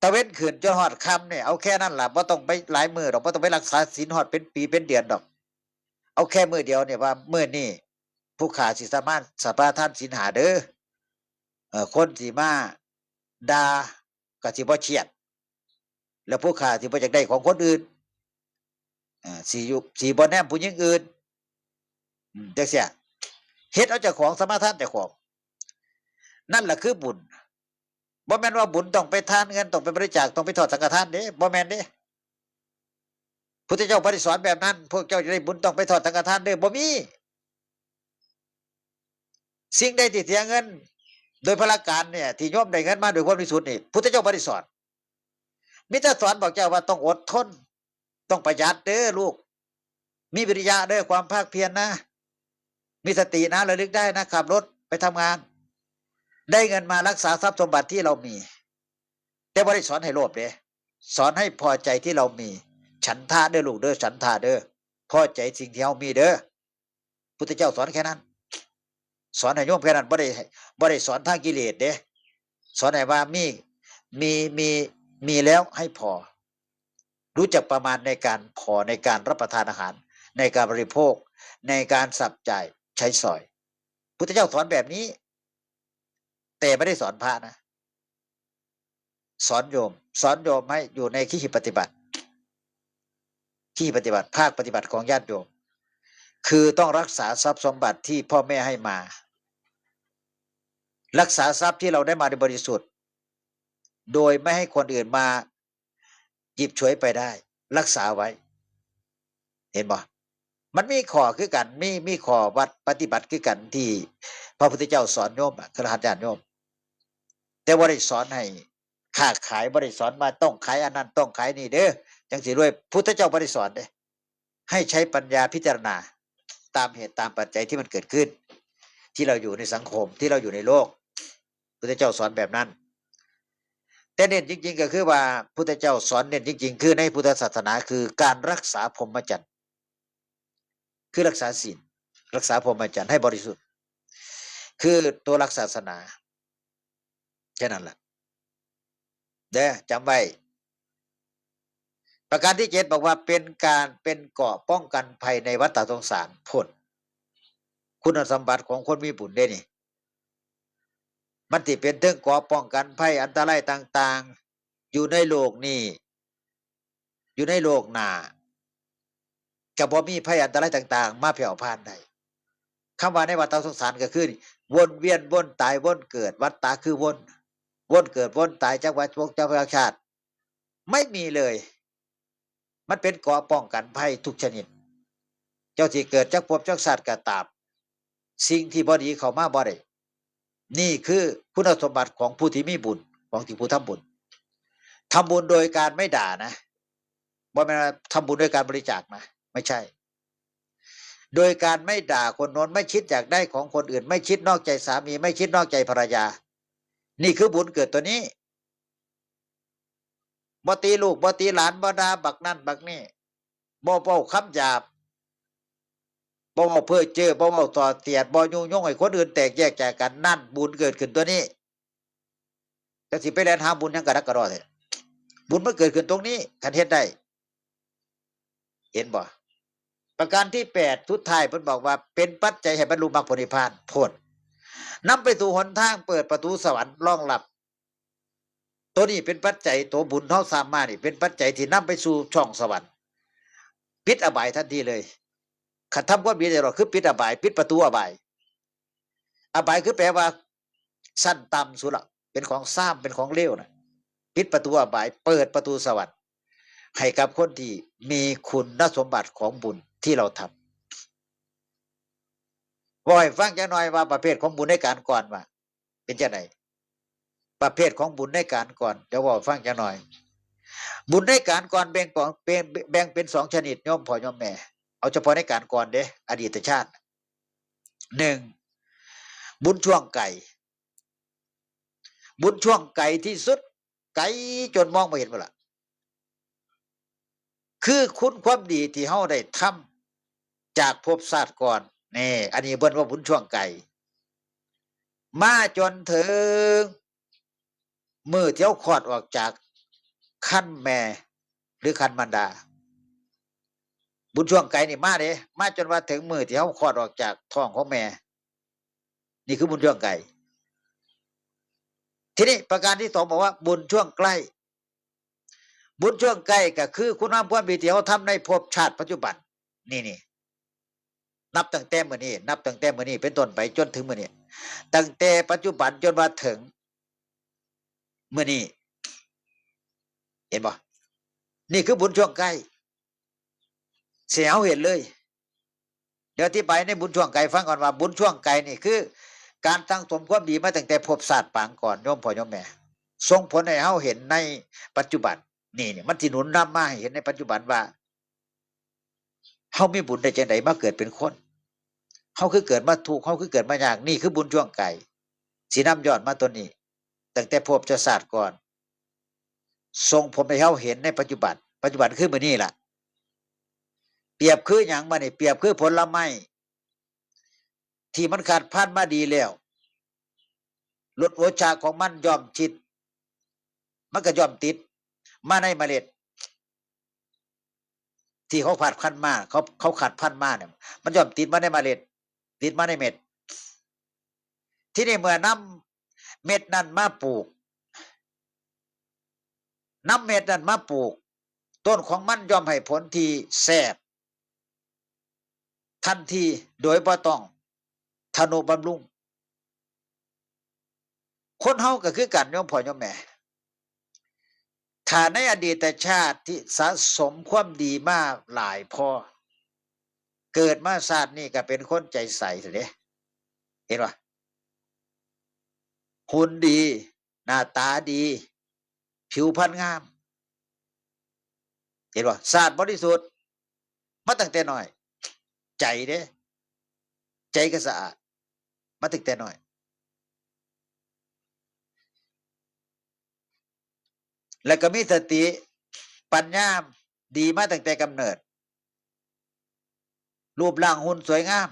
ตะเว็นขึ้นจนฮอดค่ำนี่ เอาแค่นั้นล่ะ บ่ต้องไปหลายมื้อดอก บ่ต้องไปรักษาศีลฮอดเป็นปีเป็นเดือนดอก เอาแค่มื้อเดียวนี่ว่ามื้อนี้ผู้ข้าสิสามารถสมาทานศีลห้าเด้อ เอ่อ คนสิมาด่าก็สิบ่เครียด แล้วผู้ข้าสิบ่อยากได้ของคนอื่น อ่า สิอยู่ สิบ่แนมผู้หญิงอื่น อืม จั่งซี้ เฮ็ดเอาเจ้าของสมาทานเจ้าของ นั่นล่ะคือบุญ บ่แม่นว่าบุญต้องไปทานเงิน ต้องไปบริจาค ต้องไปทอดสังฆทานเด้ บ่แม่นเด้ พุทธเจ้าบ่ได้สอนแบบนั้น พวกเจ้าจะได้บุญต้องไปทอดสังฆทานเด้อ บ่มี สิ่งใดที่เสียเงิน โดยพละการเนี่ย ที่โยมได้เงินมาโดยความบริสุทธิ์นี่ พุทธเจ้าบ่ได้สอน มีแต่สอนบอกเจ้าว่าต้องอดทน ต้องประหยัดเด้อลูก มีวิริยะเด้อ ความภาคเพียรนะ มีสตินะ ระลึกได้นะ ขับรถไปทำงาน ได้เงินมารักษาทรัพย์สมบัติที่เรามี แต่บ่ได้สอนให้โลภเด้ สอนให้พอใจที่เรามี ฉันทะเด้อลูกเด้อ ฉันทะเด้อ พอใจสิ่งที่เรามีเด้อ พุทธเจ้าสอนแค่นั้น สอนให้โยมแค่นั้น บ่ได้ บ่ได้สอนทางกิเลสเด้ สอนให้ว่ามี มี มี มีแล้วให้พอ รู้จักประมาณในการพอ ในการรับประทานอาหาร ในการบริโภค ในการสับจ่ายใช้สอย พุทธเจ้าสอนแบบนี้ แต่ไม่ได้สอนพระนะ สอนโยม สอนโยมให้อยู่ในขีหิปฏิบัติ ขีหิปฏิบัติ ภาคปฏิบัติของญาติโยม คือต้องรักษาทรัพย์สมบัติที่พ่อแม่ให้มา รักษาทรัพย์ที่เราได้มาโดยบริสุทธิ์ โดยไม่ให้คนอื่นมาหยิบฉวยไปได้ รักษาไว้ เห็นบ่ มันมีข้อคือกัน มี มีข้อวัดปฏิบัติคือกันที่พระพุทธเจ้าสอนโยมอะ คฤหัสถ์ญาติโยม แต่บ่ได้สอนให้ค้าขาย บ่ได้สอนว่าต้องขายอันนั้น ต้องขายนี่เด้อ จั่งสิรวย พุทธเจ้าบ่ได้สอนเด้ ให้ใช้ปัญญาพิจารณาตามเหตุตามปัจจัยที่มันเกิดขึ้น ที่เราอยู่ในสังคม ที่เราอยู่ในโลก พุทธเจ้าสอนแบบนั้น แต่เน้นจริงๆ ก็คือว่าพุทธเจ้าสอนเน้นจริงๆ คือในพุทธศาสนาคือการรักษาพรหมจรรย์ คือรักษาศีล รักษาพรหมจรรย์ให้บริสุทธิ์ คือตัวหลักศาสนา แค่นั้นแหละเด้อ จำไว้ ประการที่เจ็ดบอกว่าเป็นการเป็นเกราะป้องกันภัยในวัฏสงสาร โพด คุณสมบัติของคนมีบุญเด้นี่ มันสิเป็นเทิงเกราะป้องกันภัยอันตรายต่างๆ อยู่ในโลกนี้ อยู่ในโลกหน้า ก็บ่มีภัยอันตรายต่างๆ มาแผ่วพานได้ คำว่าในวัฏสงสารก็คือ วนเวียนวนตายวนเกิด วัฏฏะคือวน วนเกิดวนตาย จักว่าภพจักว่าชาติ ไม่มีเลย มันเป็นเกราะป้องกันภัยทุกชนิด เจ้าสิเกิดจักภพจักชาติก็ตาม สิ่งที่บ่ดีเข้ามาบ่ได้ นี่คือคุณสมบัติของผู้ที่มีบุญ ของที่ผู้ทำบุญ ทำบุญโดยการไม่ด่านะ บ่แม่นว่าทำบุญโดยการบริจาคนะ ไม่ใช่ โดยการไม่ด่าคนโน้น ไม่คิดอยากได้ของคนอื่น ไม่คิดนอกใจสามี ไม่คิดนอกใจภรรยา นี่คือบุญเกิดตัวนี้ บ่ตีลูก บ่ตีหลาน บ่ด่าบักนั่นบักนี่ บ่เว้าคำหยาบ บ่เว้าเพ้อเจ้อ บ่เว้าส่อเสียด บ่ยุยงให้คนอื่นแตกแยกจากกัน นั่นบุญเกิดขึ้นตัวนี้ จักสิไปแล่นหาบุญหยังกระดักกระดอแท้ บุญมันเกิดขึ้นตรงนี้ คันเฮ็ดได้ เห็นบ่ ประการที่แปด สุดท้ายเพิ่นบอกว่าเป็นปัจจัยให้บรรลุมรรคผลนิพพาน โพด นำไปสู่หนทางเปิดประตูสวรรค์รองรับ ตัวนี้เป็นปัจจัย ตัวบุญเฮาสร้างมานี่เป็นปัจจัยที่นำไปสู่ช่องสวรรค์ ปิดอบายทันทีเลย คันทำความดีได้หรอกคือปิดอบาย ปิดประตูอบาย อบายคือแปลว่า ชั้นต่ำสุดละ เป็นของซาม เป็นของเลวนะ ปิดประตูอบาย เปิดประตูสวรรค์ ให้กับคนที่มีคุณสมบัติของบุญที่เราทำ เว้าให้ฟังจักหน่อยว่าประเภทของบุญในการก่อนว่า เป็นจังได๋ ประเภทของบุญในการก่อน เดี๋ยวเว้าให้ฟังจักหน่อย บุญในการก่อนแบ่งเป็น แบ่ง แบ่งเป็นสองชนิด โยมพ่อโยมแม่ เอาเฉพาะในการก่อนเด้ อดีตชาติ หนึ่ง บุญช่วงไกล บุญช่วงไกลที่สุด ไกลจนมองบ่เห็นพุ้นล่ะ คือคุณความดีที่เฮาได้ทำจากภพชาติก่อน นี่ อันนี้เพิ่นว่าบุญช่วงไกล มาจนถึงมื้อที่เฮาคลอดออกจากครรภ์แม่ หรือครรภ์มารดา บุญช่วงไกลนี่มาเด้ มาจนว่าถึงมื้อที่เฮาคลอดออกจากท้องของแม่ นี่คือบุญช่วงไกล ทีนี้ประการที่สองบอกว่าบุญช่วงใกล้ บุญช่วงใกล้ก็คือคุณงามความดีที่เฮาทำในภพชาติปัจจุบัน นี่ นี่ นับตั้งแต่มื้อนี้ นับตั้งแต่มื้อนี้เป็นต้นไปจนถึงมื้อนี้ ตั้งแต่ปัจจุบันจนว่าถึงมื้อนี้ เห็นบ่ นี่คือบุญช่วงใกล้ สิให้เฮาเห็นเลย เดี๋ยวอธิบายในบุญช่วงไกลฟังก่อนว่าบุญช่วงไกลนี่คือ การสั่งสมความดีมาตั้งแต่ภพชาติปางก่อน โยมพ่อโยมแม่ ส่งผลให้เฮาเห็นในปัจจุบัน นี่ นี่ มันสิหนุนนำมาให้เห็นในปัจจุบันว่า เฮามีบุญได้จังใดมาเกิดเป็นคน เฮาคือเกิดมาทุกข์ เฮาคือเกิดมายาก นี่คือบุญช่วงไกล สินำย้อนมาตัวนี้ ตั้งแต่ภพชาติก่อน ส่งผลให้เฮาเห็นในปัจจุบัน ปัจจุบันคือมื้อนี้ล่ะ เปรียบคือหยังบัดนี้ เปรียบคือผลไม้ ที่มันคัดพันธุ์มาดีแล้ว รสโอชะของมันย่อมชิด มันก็ย่อมติดมาในเมล็ด ที่เขาคัดพันธุ์มา เขา เขาคัดพันธุ์มาเนี่ย มันย่อมติดมาในเมล็ด ติดมาในเม็ด ทีนี้เมื่อนำเม็ดนั้นมาปลูก นำเม็ดนั้นมาปลูก ต้นของมันย่อมให้ผลที่แซ่บทันที โดยบ่ต้องทะนุบำรุง คนเฮาก็คือกัน โยมพ่อโยมแม่ ถ้าในอดีตชาติที่สะสมความดีมาหลายพอ เกิดมาชาตินี้ก็เป็นคนใจใสเด้ เห็นบ่ หุ่นดี หน้าตาดี ผิวพรรณงาม เห็นบ่ สะอาดบริสุทธิ์ มาตั้งแต่น้อย ใจเด้ ใจก็สะอาด มาตั้งแต่น้อย และก็มีสติปัญญาดีมาตั้งแต่กำเนิด รูปร่างหุ่นสวยงาม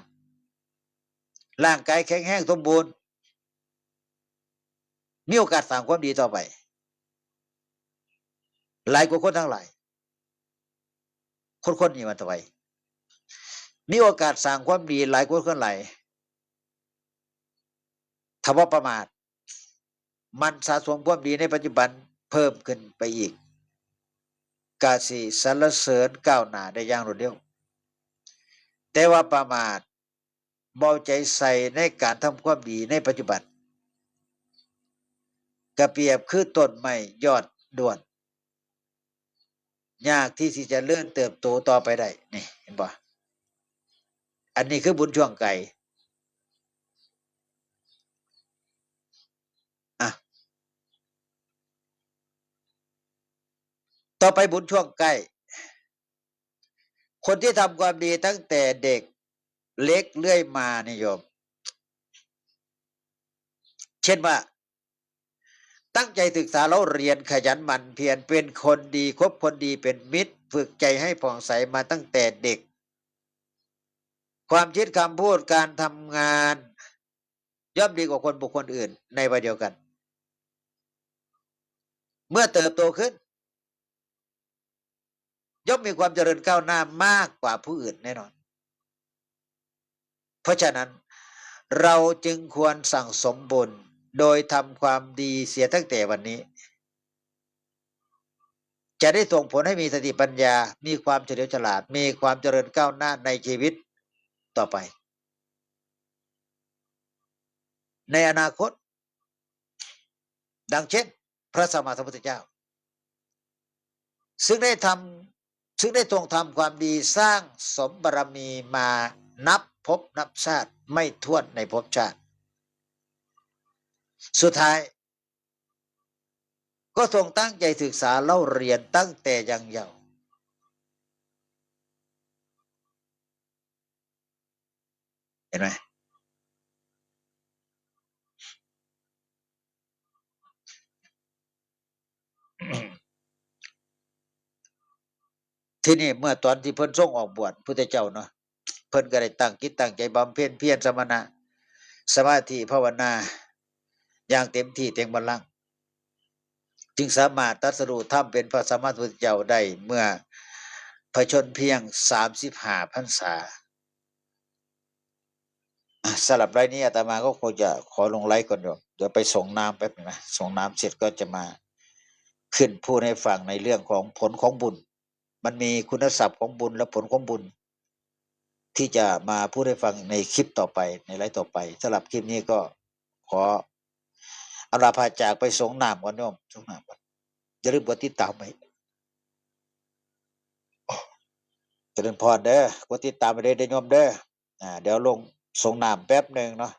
ร่างกายแข็งแรงสมบูรณ์ มีโอกาสสร้างความดีต่อไป หลายกว่าคนทั้งหลาย คนคนนี้มันต่อไป มีโอกาสสร้างความดีหลายกว่าคนหลาย ถ้าบ่ประมาท หมั่นสะสมความดีในปัจจุบันเพิ่มขึ้นไปอีก กะสิสรรเสริญก้าวหน้าได้อย่างรวดเร็ว แต่ว่าประมาท บ่เอาใจใส่ในการทำความดีในปัจจุบัน กะเปรียบคือต้นไม้ยอดด้วน ยากที่สิจะเจริญเติบโตต่อไปได้ นี่ เห็นบ่ อันนี้คือบุญช่วงไกล อ่ะ ต่อไปบุญช่วงใกล้ คนที่ทำความดีตั้งแต่เด็กเล็กเรื่อยมานี่โยม เช่นว่า ตั้งใจศึกษาเล่าเรียน ขยันหมั่นเพียร เป็นคนดี คบคนดีเป็นมิตร ฝึกใจให้ผ่องใสมาตั้งแต่เด็ก ความคิดคำพูดการทำงาน ย่อมดีกว่าคนบุคคลอื่นในวัยเดียวกัน เมื่อเติบโตขึ้น ย่อมมีความเจริญก้าวหน้ามากกว่าผู้อื่นแน่นอน เพราะฉะนั้น เราจึงควรสั่งสมบุญโดยทำความดีเสียตั้งแต่วันนี้ จะได้ส่งผลให้มีสติปัญญา มีความเฉลียวฉลาด มีความเจริญก้าวหน้าในชีวิตต่อไป ในอนาคต ดังเช่น พระสัมมาสัมพุทธเจ้า ซึ่งได้ทำ ซึ่งได้ทรงทำความดีสร้างสมบารมีมานับภพนับชาติไม่ถ้วนในภพชาติ สุดท้าย ก็ทรงตั้งใจศึกษาเล่าเรียนตั้งแต่ยังเยาว์ เห็นไหม ทีนี้เมื่อตอนที่เพิ่นทรงออกบวชพุทธเจ้าเนาะ เพิ่นก็ได้ตั้งจิตตั้งใจบำเพ็ญเพียรสมณะ สมาธิภาวนา อย่างเต็มที่เต็มกำลัง จึงสามารถตรัสรู้ธรรมเป็นพระสัมมาสัมพุทธเจ้าได้เมื่อพระชนม์เพียงสามสิบห้าพรรษา อ่ะ สำหรับไลน์นี้อาตมาก็คงจะขอลงไลน์ก่อน เดี๋ยว เดี๋ยวไปส่งน้ำแป๊บนึงนะ ส่งน้ำเสร็จก็จะมาขึ้นพูดให้ฟังในเรื่องของผลของบุญ มันมีคุณสมบัติของบุญและผลของบุญ ที่จะมาพูดให้ฟังในคลิปต่อไป ในไลฟ์ต่อไป สำหรับคลิปนี้ก็ขออำลาพาจากไปส่งน้ำก่อนโยม ส่งน้ำก่อน อย่าลืมกดติดตามไว้ เจริญพรเด้อ กดติดตามไปเด้อโยมเด้อ อ่า เดี๋ยวลงส่งน้ำแป๊บหนึ่งเนาะ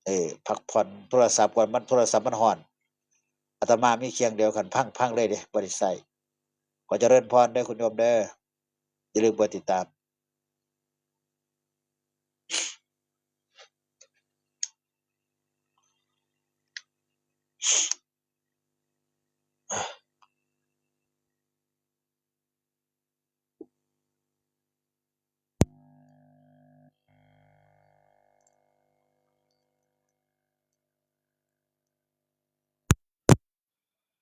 เออ พักผ่อนโทรศัพท์ก่อน มันโทรศัพท์มันฮ้อน อาตมามีเครื่องเดียว คันพัง พังเลยเด้ บ่ได้ใช้ ขอเจริญพรเด้อคุณโยมเด้อ อย่าลืมกดติดตาม